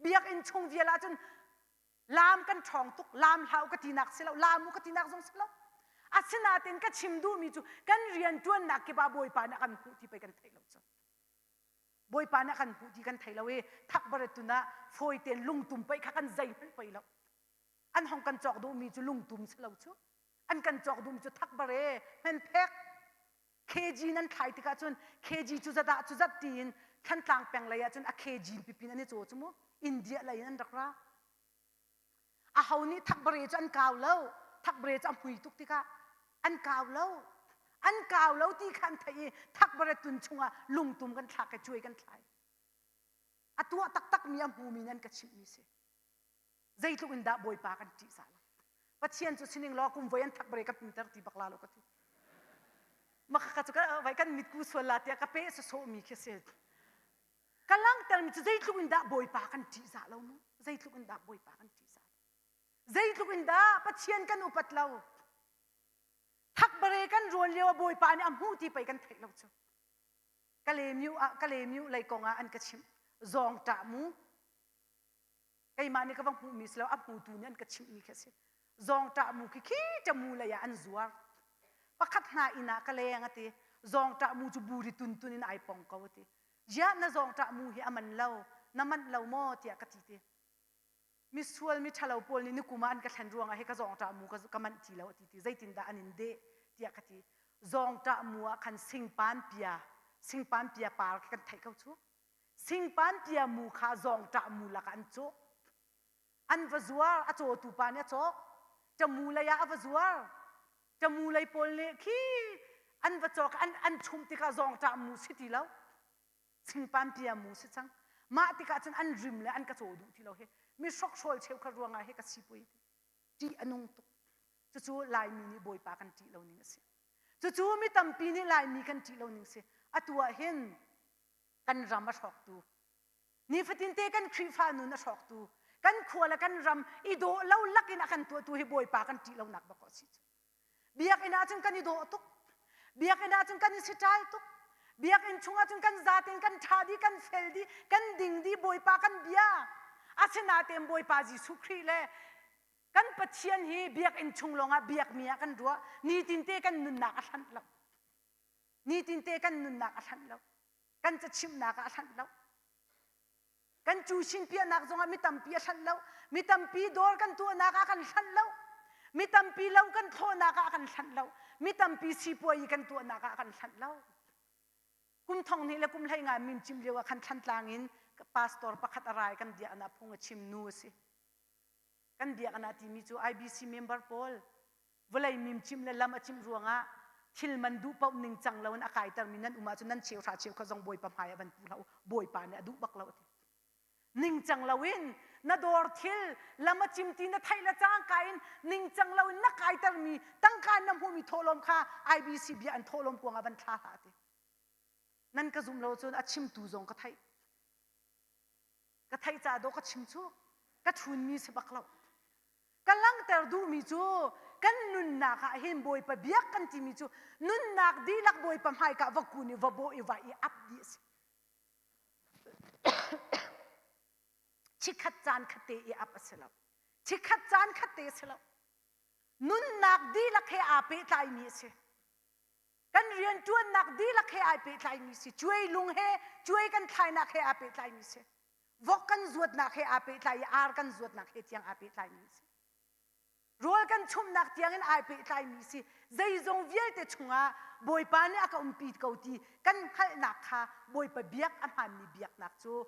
biakinn chung vial ah cun laam kan ṭhawng tuk laam hlah u ka tinak si lo laam u ka tinak zong si lo asinain ka chim duhmi cu kan rian ṭuannak kip ah bawipa nih a kan hmuh ti pei kan theih lo cu Bawipa nih a kan hmuh ti kan thei lo i thakbare tun ah fawi tein lungtum paih kha kan zeihmanh poi lo. An hong kan cawk duhmi cu lungtum si lo cu. An kan cawk duhmi cu thakbare hmenphek kg nan thlai tikah cun kg cu zat ah cu zat tiin Thantlang peng lei ah cun a kg pipin an i caw cu mu India lei in an rak ra. Aho nih thakbare cu an kau lo. Thakbare cu a hmui tuk tikah an kau lo. An kau lo ti kha an theih i thakbare tun chungah lungtum kan thlak i cuai kan thlai. A tuah taktakmi a hmumi nan ka chimhmi si. Zeitluk in dah Bawipa kan ṭihzah lo. Pathian cu sining law kum voi an thakbare ka hminter ti bak la lo ka ti. Maka ka cu vai kan mitku sual la tiah ka pe sawsawhmi khi si. Ka langhtermi cu zeitluk in dah Bawipa kan ṭihzah lo mu? Zeitluk in dah Bawipa kan ṭihzah lo? Zeitluk in dah Pathian kan upat lo? Thakbare kan ruan lio ah Bawipa nih a hmuh ti pei kan theih lo cu. Kalemiu ah Kalemiu lei kong ah an ka chimh. Zawng ṭah mu. Keimah nih ka va hmuhmi si lo, a hmutu nih an ka chimhmi khi a si. Zawngṭah mu khi khi ṭamu lei ah an zuar. Pakhat hna inn ah ka leng a ti. Zawngṭah mu cu buri tuntun in ai pong ko a ti. Ziah na zawngṭah mu hi a man lo, na manh lo maw tiah ka ti ti. Misual mi ṭhalo pawl nih nikum ah an ka thlen ruangah hi ka zawngṭah mu ka manh ti lo a ti ti. Zeitindah an in deh tiah ka ti. Zawngṭah mu ah khan singpan pia, singpan pia par khi kan theih ko cu. Singpan pia mu kha zawngṭah mu lakah an cawh. An va zuar, a cawtu pa nih a cawk. Ṭamu lei ah a va zuar. Ṭamu lei pawl nih khi an va cawk an an chumh tikah zawngṭah mu si ti lo. Singpan pia mu si cang. Mah tikah cun an rim le an ka caw duh ti lo hi. Mi hrokhrawl cheukhat ruangah hi ka sipui ti. Ṭih a nung tuk. Cucu Laimi nih Bawipa kan ṭih lo ning a si. Cucu mi tampi nih Laimi kan ṭih lo ning si. Atu ah hin kan ram a hrawktu nifatinte kan Khrihfa nun a hrawktu kan khua le kan ram i dawh lo lakin a kan tuahtu hi Bawipa kan ṭih lonak bak a si cu biakinn ah cun kan i dawh tuk biakinn ah cun kan i siṭai tuk biakinn chungah cun kan zaten kan ṭha dih kan fel dih kan ding dih Bawipa kan bia asinain Bawipa Jesuh Khrih le kan Pathian hi biakinn chung lawngah biakmi ah kan ruah nitinte kan nunnak a hlanh lo Nitinte kan nunnak a hlanh lo. Kan cachimhnak ah a hlanh lo. Kan cusin piahnak zongah mi tampi a hlanh lo. Mi tampi dawr kan tuahnak ah kan hlanh lo. Mi tampi lo kan thlawhnak ah kan hlanh lo. Mi tampi sipuai kan tuahnak ah kan hlanh lo. Kum thong hnih le kum hlei nga min cim lio ah khan Thlantlang in pastor pakhat a rai kan biaknak phung a chim nu a si. Kan biaknak timi cu IBC member pawl vawlei mimcimh le lam a cimh ruangah thil man duh paoh ningcang loin a kaitermi nan um ahcun nan cheuhra cheukhat zong Bawipa hmai ah van pu hlah u Bawipa nih a duh bak lo a ti. Ningcang loin Na dawr thil lam a cim ti na theih le cangka in ningcang lo in na kaitermi tangka in na hmuhmi thawhlawm kha IBC bia an thawhlawm kuang ah van thla hlah ti. Nan ka zum lo cun a chimtu zong ka theih. Ka theih caah dawh ka chim cu ka ṭhunmi si bak lo. Ka langhter duhmi cu kan nunnak ah hin Bawipa biak kan timi cu nunnak dihlak Bawipa hmaika va kun i va bawh i va i ap dih a si. Chikkhat caan khat te i ap a si lo. Chikkhat caan khat te a si lo. Nunnak dihlak he aa pehtlaimi a si. Kan rianṭuannak dihlak he ai pehtlaimi si. Cuai lung he cuai kan thlainak he aa pehtlaimi si. Vok kan zuatnak he aa pehtlai i ar kan zuatnak he tiang aa pehtlaimi si. Rawl kan chumhnak tiangin ai pehtlaimi si. Zeizong vialte chungah Bawipa nih a ka umpi ko ti kan hngalhnak kha Bawipa biak a hmaanmi biaknak cu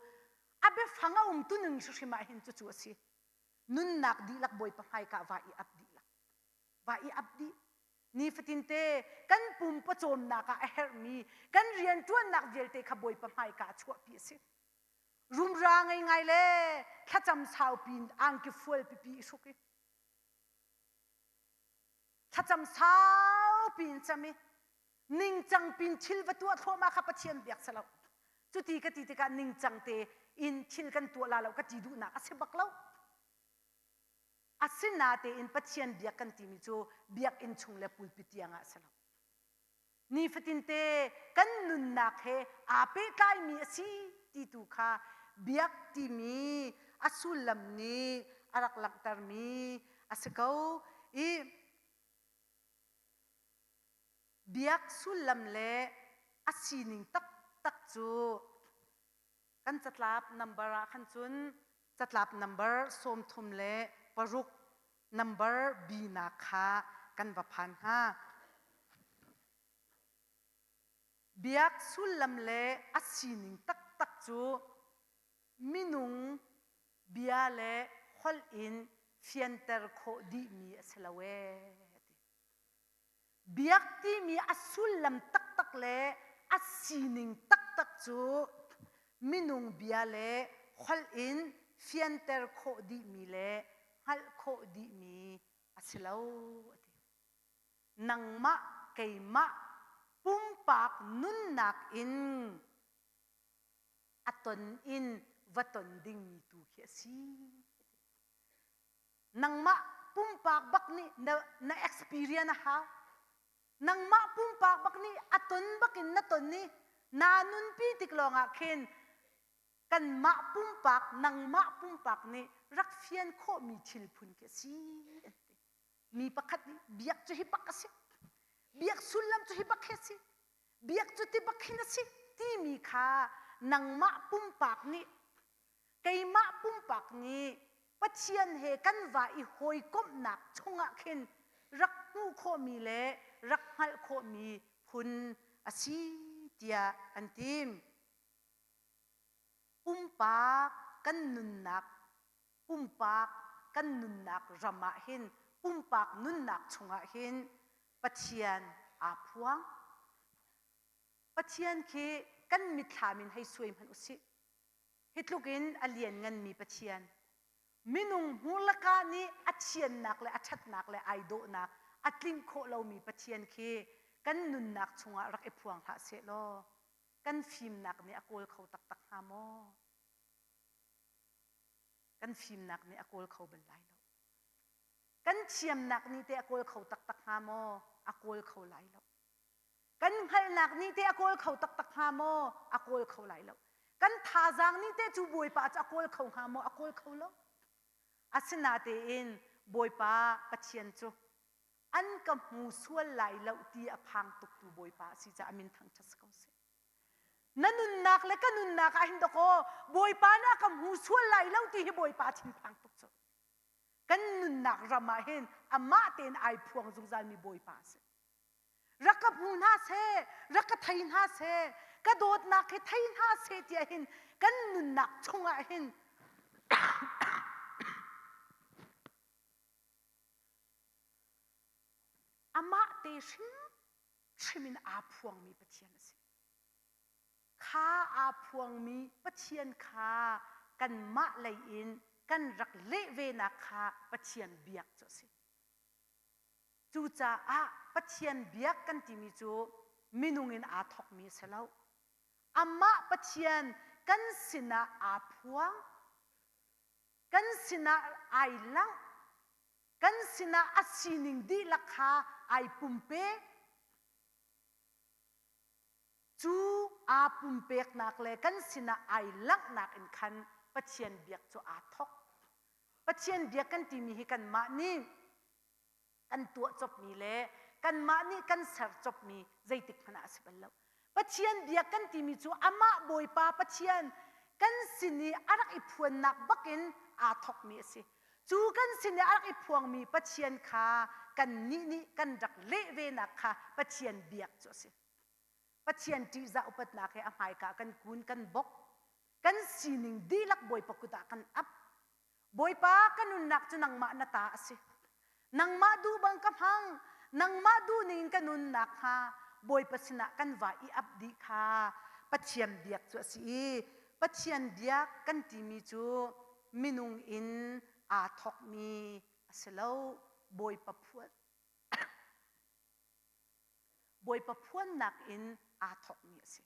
a biafang a um tuning hrimhrim ah hin cucu a si. Nunnak dihlak Bawipa hmaika va i ap dihlak. Va i ap dih. Nifatinte kan pum pawcawmnak ah a herhmi kan rianṭuannak vialte kha Bawipa hmaika ah chuahpi a si. Rumra ngei ngai le thlacam saupi in angki fual pipi i hruk i thlacam saupi in cam i ningcang pin thil va tuah thluahmah kha Pathian biak si lo. Cuti ka ti tikah ningcang te in thil kan tuah la lo ka ti duhnak a si bak lo. Asinatein Pathian biak kan timi cu biakinn chung le pulpit tiang ah a si lo. Nifatinte kan nunnak he aa pehtlaimi a si ti tu kha biak timi a sullam nih a rak langhtermi a si ko i biak sullam le a sining taktak cu kan catlap number ah khan cun catlap number 36 number B nak kha kan va phan hnga. Biak sullam le a sining taktak cu minung bia le holh in fianter khawh dihmi a si lo ee. Biak timi a sullam taktak le a sining taktak cu minung bia le holh in fianter khawh dihmi le hngalh khawh dihmi a si lo a ti. Nangmah keimah pumpak nunnak in a ton in va ton dingmi tu khi a si. Nangmah pumpak bak nih na, na experience a hau. Nangmah pumpak bak nih a ton bakin na ton i naa nunpi tik lawngah khin kanmah pumpak nangmah pumpak nih rak fian khawhmi thil phun khi a si an ti. Mi pakhat nih biak cu hi bak a si. Biak sullam cu hi bak hi a si. Biak cu ti bak hin a si timi kha nangmah pumpak nih keimah pumpak nih Pathian he kan va i hawikomhnak chungah khin rak hmuh khawhmi le rak hngalh khawhmi phun a si tiah an ti. Pumpak kan nunnak pumpak kan nunnak ram ah hin pumpak nunnak chungah hin Pathian aa phuang. Pathian khi kan mitthlam in hei suai hmanh usih. Hi tluk in a liannganmi Pathian, minung hmurlaka nih a thiannak le a ṭhatnak le ai dawhnak a tlinh khawh lomi Pathian khi kan nunnak chungah rak i phuang hlah sehlaw kan fimnak nih a kawl kho taktak hnga maw? Kan fimnak nih a kawl kho bal lai lo. Kan thiamnak nih teh a kawl kho taktak hnga maw? A kawl kho lai lo. Kan hngalhnak nih teh a kawl kho taktak hnga maw? A kawl kho lai lo. Kan thazaang nih teh cu Bawipa cu a kawl kho hnga maw? A kawl kho lo. Asinatein Bawipa Pathian cu an ka hmu sual lai lo ti a phang tuktu Bawipa a si caah a min thangṭhat si ko seh. Na nunnak le ka nunnak ah hin dakaw Bawipa nih a ka hmu sual lai lo ti hi Bawipa thinphang tuk cu. Kan nunnak ram ah hin amah tein ai phuang zungzalmi Bawipa a si. Rak ka hmu hna seh, rak ka thei hna seh, ka dawtnak hi thei hna seh tiah hin kan nunnak chungah hin amah te hrimhrim in aa phuangmi Pathian a si. Kha aa phuangmi Pathian kha kanmah lei in kan rak leh venak kha Pathian biak cu a si. Cucaah Pathian biak kan timi cu minung in aa thawkmi a si lo. Amah Pathian kan sinah aa phuang, kan sinah ai langh, kan sinah a sining dihlak kha ai pumpe. Cu aa pumpeknak le kan sinah ai langhnak in khan Pathian biak cu aa thawk. Pathian biak kan timi hi kanmah nih kan tuah copmi le kanmah nih kan ser copmi zeitik hmanh ah a si bal lo. Pathian biak kan timi cu amah Bawipa Pathian kan sin i a rak i phuannak bakin aa thawkmi a si. Cu kan sin i a rak i phuangmi Pathian kha kannih nih kan rak leh venak kha Pathian biak cu a si. Pathian ṭihzah upatnak he a hmaika kan kun kan bok. Kan sining dihlak Bawipa kut ah kan ap. Bawipa ka nunnak cu nangmah na ta a si. Nangmah duh bang ka hmang. Nangmah duh ning in ka nunnak hnga Bawipa sinah kan va i ap dih kha Pathian biak cu a si i Pathian biak kan timi cu minung in aa thawkmi a si lo. Bawipa phuan Bawipa phuannak in aa thawkmi a si.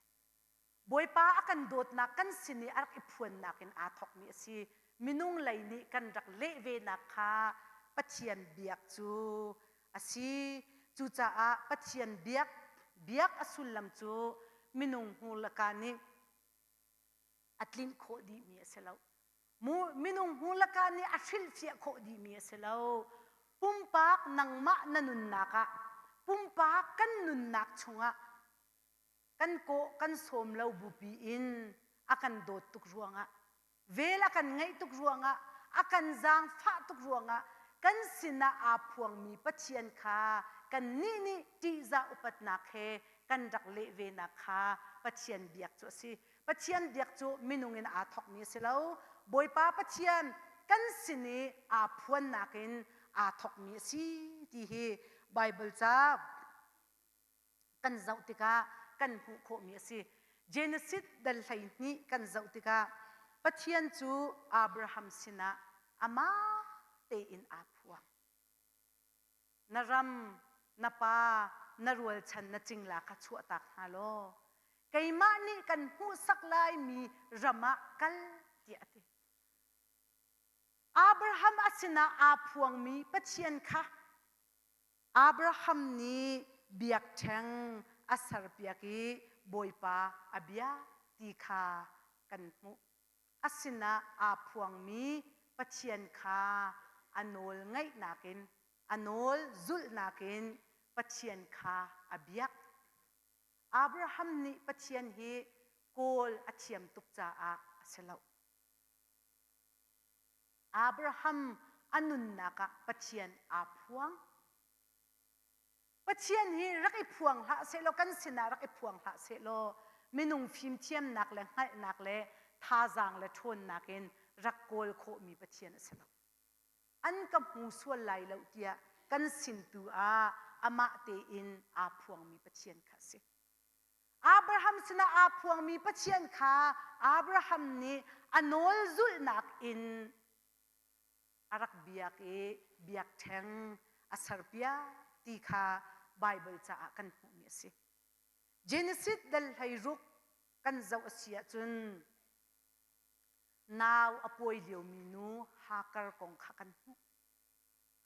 Bawipa a kan dawtnak kan sin i a rak i phuannak in aa thawkmi a si. Minung lei nih kan rak leh venak kha Pathian biak cu a si. Cucaah Pathian biak biak a sullam cu minung hmur le ka nih a tlinh khawh dihmi a si lo. Minung hmur le ka nih a hrilhfiah khawh dihmi a si lo. Pumpak nangmah na nunnak ah, pumpak kan nunnak chungah kan kawh kan sawm lo bupi in a kan dawt tuk ruangah vel a kan ngeih tuk ruangah a kan zaangfah tuk ruangah kan sinah aa phuangmi Pathian kha kannih nih ṭihzah upatnak he kan rak leh venak kha Pathian biak cu a si. Pathian biak cu minung in aa thawkmi a si lo. Bawipa Pathian kan sin i aa phuannak in aa thawkmi a si ti hi Baibal ca kan zoh tikah kan hmuh khawhmi a si. Genesis dal 12 kan zoh tikah Pathian cu Abraham sinah amah tein aa phuang. Na ram, na pa, na rualchan, na cingla kha chuahtak hna law keimah nih kan hmuhsak laimi ram ah kal tiah a ti. Abraham a sinah aa phuangmi Pathian kha Abraham nih biakṭheng a serpiak i Bawipa a biak ti kha kan hmuh. A sinah aa phuangmi Pathian kha a nawl ngaihnak in, a nawl zulhnak in Pathian kha a biak. Abraham nih Pathian hi kawl a thiam tuk caah a si lo. Abraham a nunnak ah Pathian aa phuang. Pathian hi rak i phuang hlah sehlaw kan sinah rak i phuang hlah sehlaw minung fimthiamnak le hngalhnak le thazaang le ṭhawnnak in rak kawl khawhmi Pathian a si lo. An ka hmu sual lai lo tiah kan sin tu ah amah tein aa phuangmi Pathian kha a si. Abraham sinah aa phuangmi Pathian kha Abraham nih a nawl zulhnak in a rak biak i biakṭheng a serpiak ti kha Baibal caah kan hmuhmi a si. Genesis dal 16 kan zoh a si ahcun nau a pawi liomi nu Hagar kong kha kan hmuh.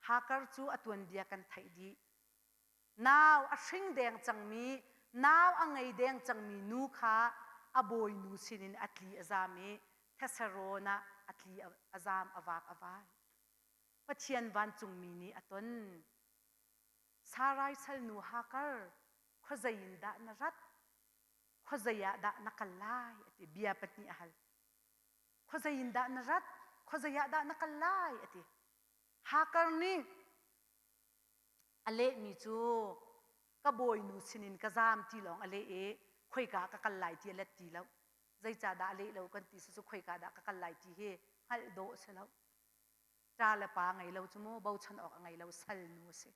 Hagar cu a tuanbia kan theih dih. Nau a hring deng cangmi, nau a ngei deng cangmi nu kha a bawinu sinin a tli a zam i thesarawn ah a tli a zam a vak a vai. Pathian vancungmi nih a ton. Sarai salnu Hagar, khuazei in dah na rat? Khuazei ah dah na kal lai? A ti. Bia pahnih a hal. Khuazei in dah na rat? Khuazei ah dah na kal lai? A ti. Hagar nih A lehmi cu ka bawinu sinin ka zaam ti lawng a leh i khoika ka kal lai ti a let ti lo. Zeicahdah a leh lo kan ti cu khoika dah ka kal lai ti hi hngalh dawh a si lo. Ṭa le pa ngei lo cu mu bochan awk a ngei lo salnu a si.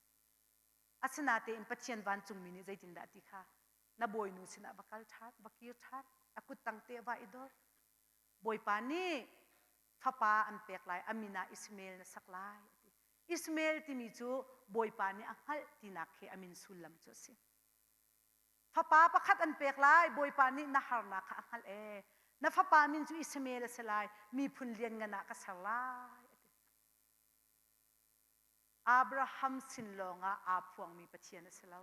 Asinatein Pathian vancungmi nih zeitindah a ti kha na bawinu sinah va kal ṭhan, va kir ṭhan, a kut tang te va i dor. Bawipa nih. Fapa an pek lai, a min ah Ishmael na sak lai a ti. Ishmael timi cu Bawipa nih a hngalh tinak khi a min sullam cu a si. Fapa pakhat an pek lai, Bawipa nih na harnak kha a hngalh ee. Na fapa min cu Ishmael a si lai, miphun lianngan ah ka ser lai a ti. Abraham sin lawngah aa phuangmi Pathian a si lo.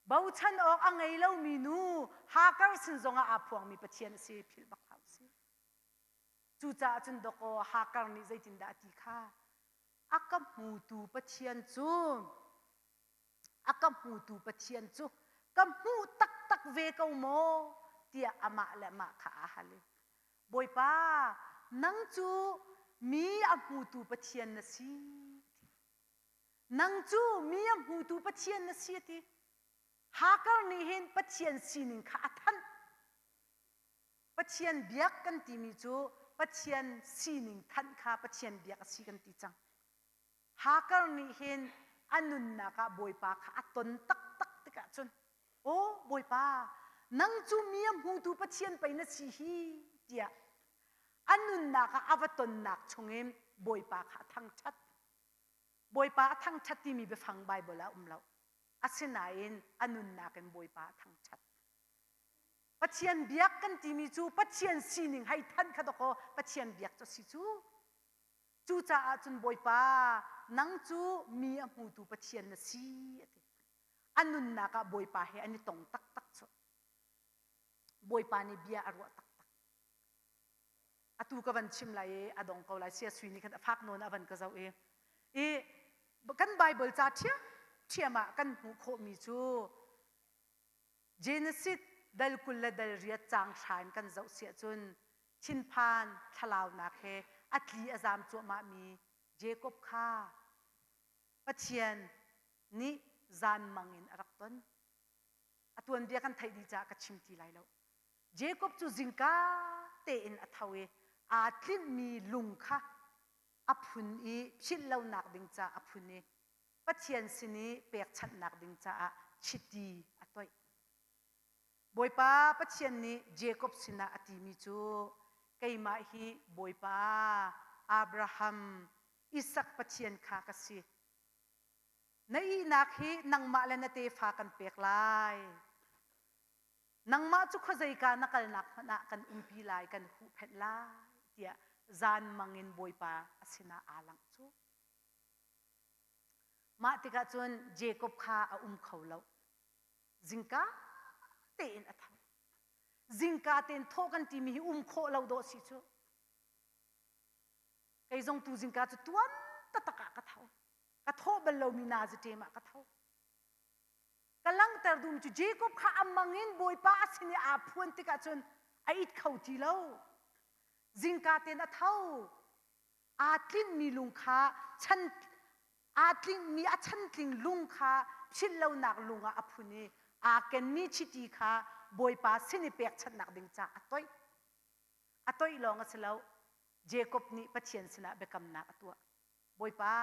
Bochan awk a ngei lomi nu Hagar sin zongah aa phuangmi Pathian a si, philh bak hlah usih. Cucaah cun dawkaw Hagar nih zeitindah a ti kha? A ka hmutu Pathian cu a ka hmutu Pathian cu ka hmuh taktak ve ko maw tiah amah le amah kha aa hal i Bawipa nang cu mi a hmutu Pathian na si nang cu mi a hmutu Pathian na si a ti Hagar nih hin Pathian sining kha a thanh Pathian biak kan timi cu Pathian sining thanh kha Pathian biak a si kan ti cang Hagar nih hin a nunnak ah Bawipa kha a ton taktak tikah cun aw Bawipa nang cu mi a hmutu Pathian pei na si hi tiah a nunnak ah a va tonnak chungin Bawipa kha a thangṭhat. Bawipa a thangṭhat timi biafang Baibal ah um lo. Asinain a nunnak in Bawipa a thangṭhat. Pathian biak kan timi cu Pathian sining hei thanh kha dawkaw Pathian biak cu a si cu. Cucaah cun Bawipa, nang cu mi a hmutu Pathian na si, a ti. A nunnak ah Bawipa he an i tong taktak cu. Bawipa nih bia a ruah taktak. Atu ka van chim lai i a dong ko lai. Sia sui nih khan a fak nawn a van ka zoh i i kan Bible ca ṭhiam ṭhiam ah kan hmuh khawhmi cu Genesis dal 20 le dal riat caang hra in kan zoh siah cun thinphan thlalaunak he a tli a zam cuahmahmi Jacob kha Pathian nih zanmang in a rak ton. A tuanbia kan theih dih caah ka chim ti lai lo. Jacob cu zingka tein a tho i aa tlinhmi lung kha a phun i philh lonak ding caah a phun i Pathian sin i pekchanhnak ding caah chiti a toih. Bawipa Pathian nih Jacob sinah a timi cu keimah hi Bawipa Abraham, Isak Pathian kha ka si. Na ihnak hi nangmah le na tefa kan pek lai. Nangmah cu khuazeika na kalnak hmanh ah kan umpi lai, kan huhphenh lai tiah zanmang in Bawipa a sinah aa langh cu. Mah tikah cun Jacob kha a um kho lo. Zingka tein a tho. Zingka tein thawh kan timi hi um khawh lo dawh si cu. Kei zong tu zingka cu tuan taktak ah ka tho. Ka thawh bal lomi nazi ṭem ah ka tho. Ka langhter dum cu Jacob kha a mang in Bawipa a sin i aa phuan tikah cun a it kho ti lo. Zingka tein a tho. Aa tlinhmi lung kha chan aa tlinhmi a chantling lung kha philh lonak lung ah a phun i aa kenmi chiti kha Bawipa sin i pekchanhnak ding caah a toih. A toih lawng a si lo. Jacob nih Pathian sinah biakamnak a tuah. Bawipa,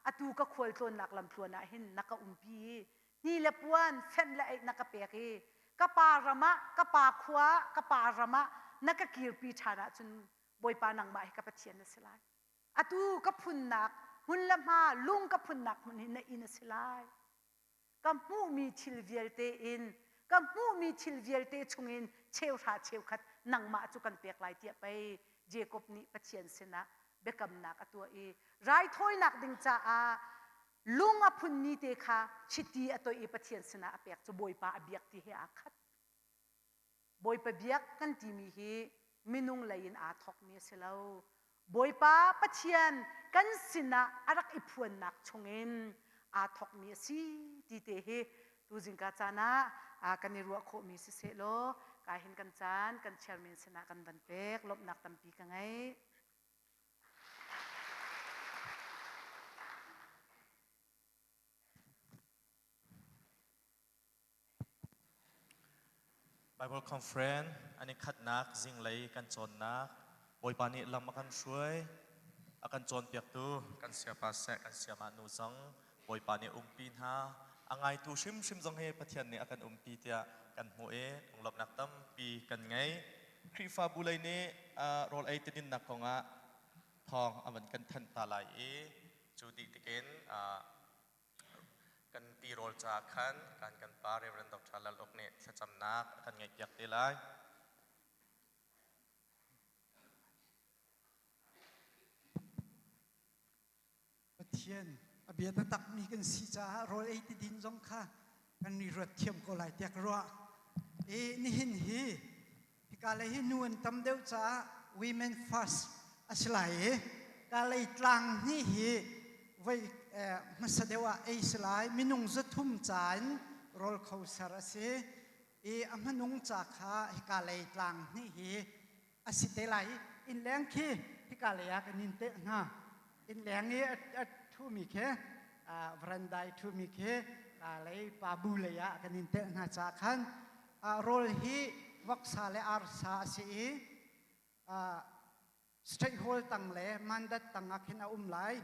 atu ka khualtlawnnak lamtluan ah hin na ka umpi i hni le puan fenh le eih na ka pek i ka pa ram ah, ka pa khua ah, ka pa ram ah na ka kirpi ṭhan ahcun Bawipa nangmah hi ka Pathian na si lai. Atu ka phunnak hmun le hma lung ka phunnak hmun hi na inn a si lai. Ka hmuhmi thil vialte in ka hmuhmi thil vialte chungin cheuhra cheukhat nangmah cu kan pek lai tiah pei Jacob nih Pathian sinah biakamnak a tuah i raithawinak ding caah lung a phunmi te kha chiti a toih i Pathian sinah a pek cu Bawipa a biak ti he aa khat. Bawipa biak kan timi hi minung lei in aa thawkmi a si lo. Bawipa Pathian kan sinah a rak i phuannak chungin aa thawkmi a si ti te hi tuzingka caan ah kan i ruah khawhmi siseh law ka hin kan caan kan chairman sinah kan van pek lawmhnak tampi ka ngei. Bible Conference an i khatnak zinglei kan cawnnak Bawipa nih lam a kan hruai a kan cawnpiaktu kan siapa seh kan siamah nu zong Bawipa nih umpi hna a ngaitu hrimhrim zong hi Pathian nih a kan umpi tiah kan hmuh i lunglawmhnak tampi kan ngei. Khrihfabu lei nih rawl ei tidinnak kongah thawng a van kan thanh ta lai i cu dih tikin kan tirawl caah khan kan kan pa Reverend Dr. Lal Uk nih thlacamnak a kan ngeihpiak te lai. Pathian a bia takmi kan si caah rawl ei ti din zong kha kan i ruat thiam ko lai tiah ka ruah. I nihin hi hika lei hi nu an tam deuh caah women first a si lai i ka lei tlang hnih hi voi hmasa deuh ah ei si lai minung 300 ca in rawl kho ser a si i a hmanung ca kha hika lei tlang hnih hi a si te lai i innleng khi hika lei ah kan in telh hna innleng i a ṭhumi khi veranda i ṭhumi khi ka lei pa bu lei ah kan in telh hna caah khan rawl hi voksa le arsa a si i State Hall tang le mandat tang ah khin a um lai.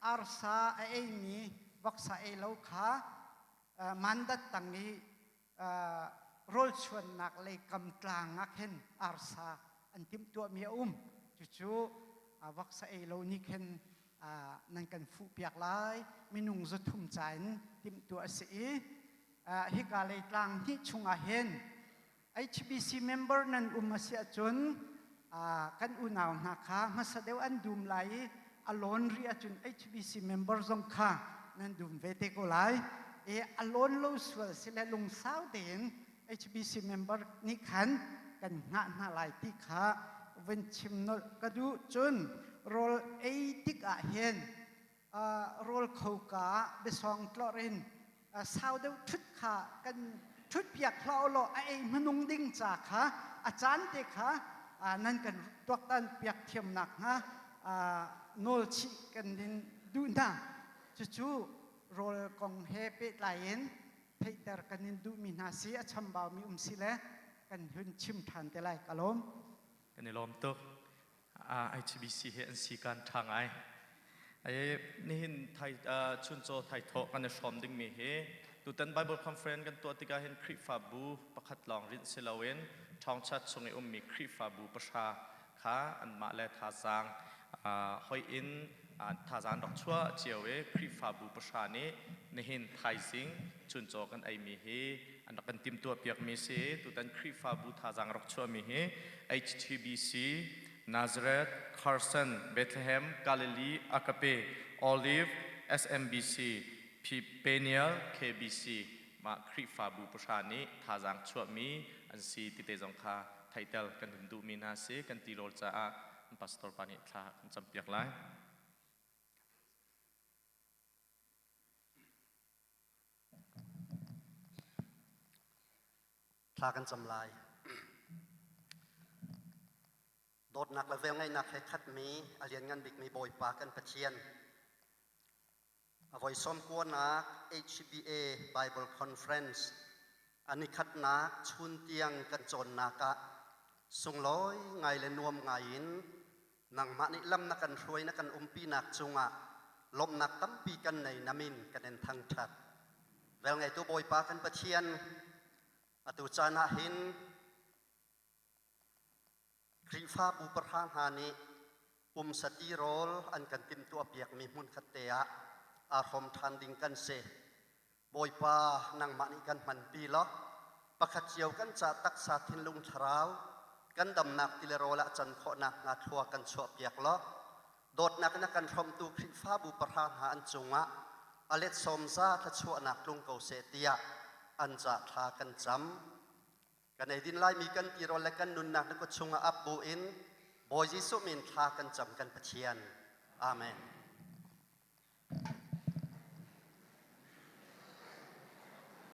Arsa a eimi voksa ei lo kha mandat tang i rawlchuannak lei kam tlang ah khin arsa an timhtuahmi a um. Cucu voksa ei lo nih khin nan kan fuhpiak lai. Minung 300 ca in timhtuah a si i hika lei tlang hnih chungah hin HBC member nan um a si ahcun kan unau hna kha hmasa deuh an dum lai i a lawn rih ahcun HBC member zong kha nan dum ve te ko lai. I a lawn lo sual si le lungsau tein HBC member nih khan kan hngah hna lai ti kha vun chim nolh ka duh. Cun rawl ei tik ah hin rawl kho ka biasawng tlorh in sau deuh ṭhut kha kan ṭhut piak hlah law a ei hmanung ding ca kha a caan te kha nan kan tuaktan piak thiam nakhnga nawl chih kan in duh hna. Cucu rawl kong he pehtlai in theihter kan in duhmi hna si a chambaumi um si le kan hun chim ṭhan te lai. Ka lawm. Kan i lawm tuk. ITBC hi an si kan ṭha ngai. Nihin thai chuncaw thaithawh kan i hrawm dingmi hi tutan Bible Conference kan tuah tikah hin Khrihfabu pakhat lawng rinh si loin ṭhawngchat chung i ummi Khrihfabu pahra kha anmah le thazaang hoi in thazaang rak chuah cio i Khrihfabu pahra nih nihin thaizing chuncaw kan eimi hi an rak kan timhtuah piakmi si. Tutan Khrihfabu thazaang rak chuahmi hi HTBC, Nazareth, Carson, Bethlehem, Galilee, Agape, Olive, SMBC, Peniel, KBC mah Khrihfabu pahra nih thazaang chuahmi an si ti te zong kha theihtel kan hun duhmi hna si. Kan tirawl caah pastor pa nih thla kan campiak lai. Thla kan cam lai. Dawtnak le velngeihnak he khatmi a lianngan bikmi Bawipa kan Pathian, a voi sawmkuanak HBA Bible Conference a nikhatnak chun tiang kan cawnnak ah sunglawi ngai le nuam ngai in nangmah nih lam na kan hruai na kan umpinak cungah lawmhnak tampi kan nei namin kan in thangṭhat. Velngeitu Bawipa kan Pathian, atu caan ah hin Khrihfabu pahra hna nih pumsa tirawl an kan timhtuah piakmi hmunkhat te ah aa hrawm ṭhan ding kan si. Bawipa, nangmah nih kan hmanpi law pakhat cio kan ca taksa thinlung thlarau kan damnak ti le rawl ah can khawhnak hnga thlua kan chuahpiak law dawtnak in a kan hrawmtu Khrihfabu pahra hna an cungah a let sawmza thluachuahnak tlung ko seh tiah an ca thla kan cam. Kan eidin laimi kan tirawl le kan nunnak na kut chungah ap bu in Bawi Jesuh min thla kan cam kan Pathian. Amen.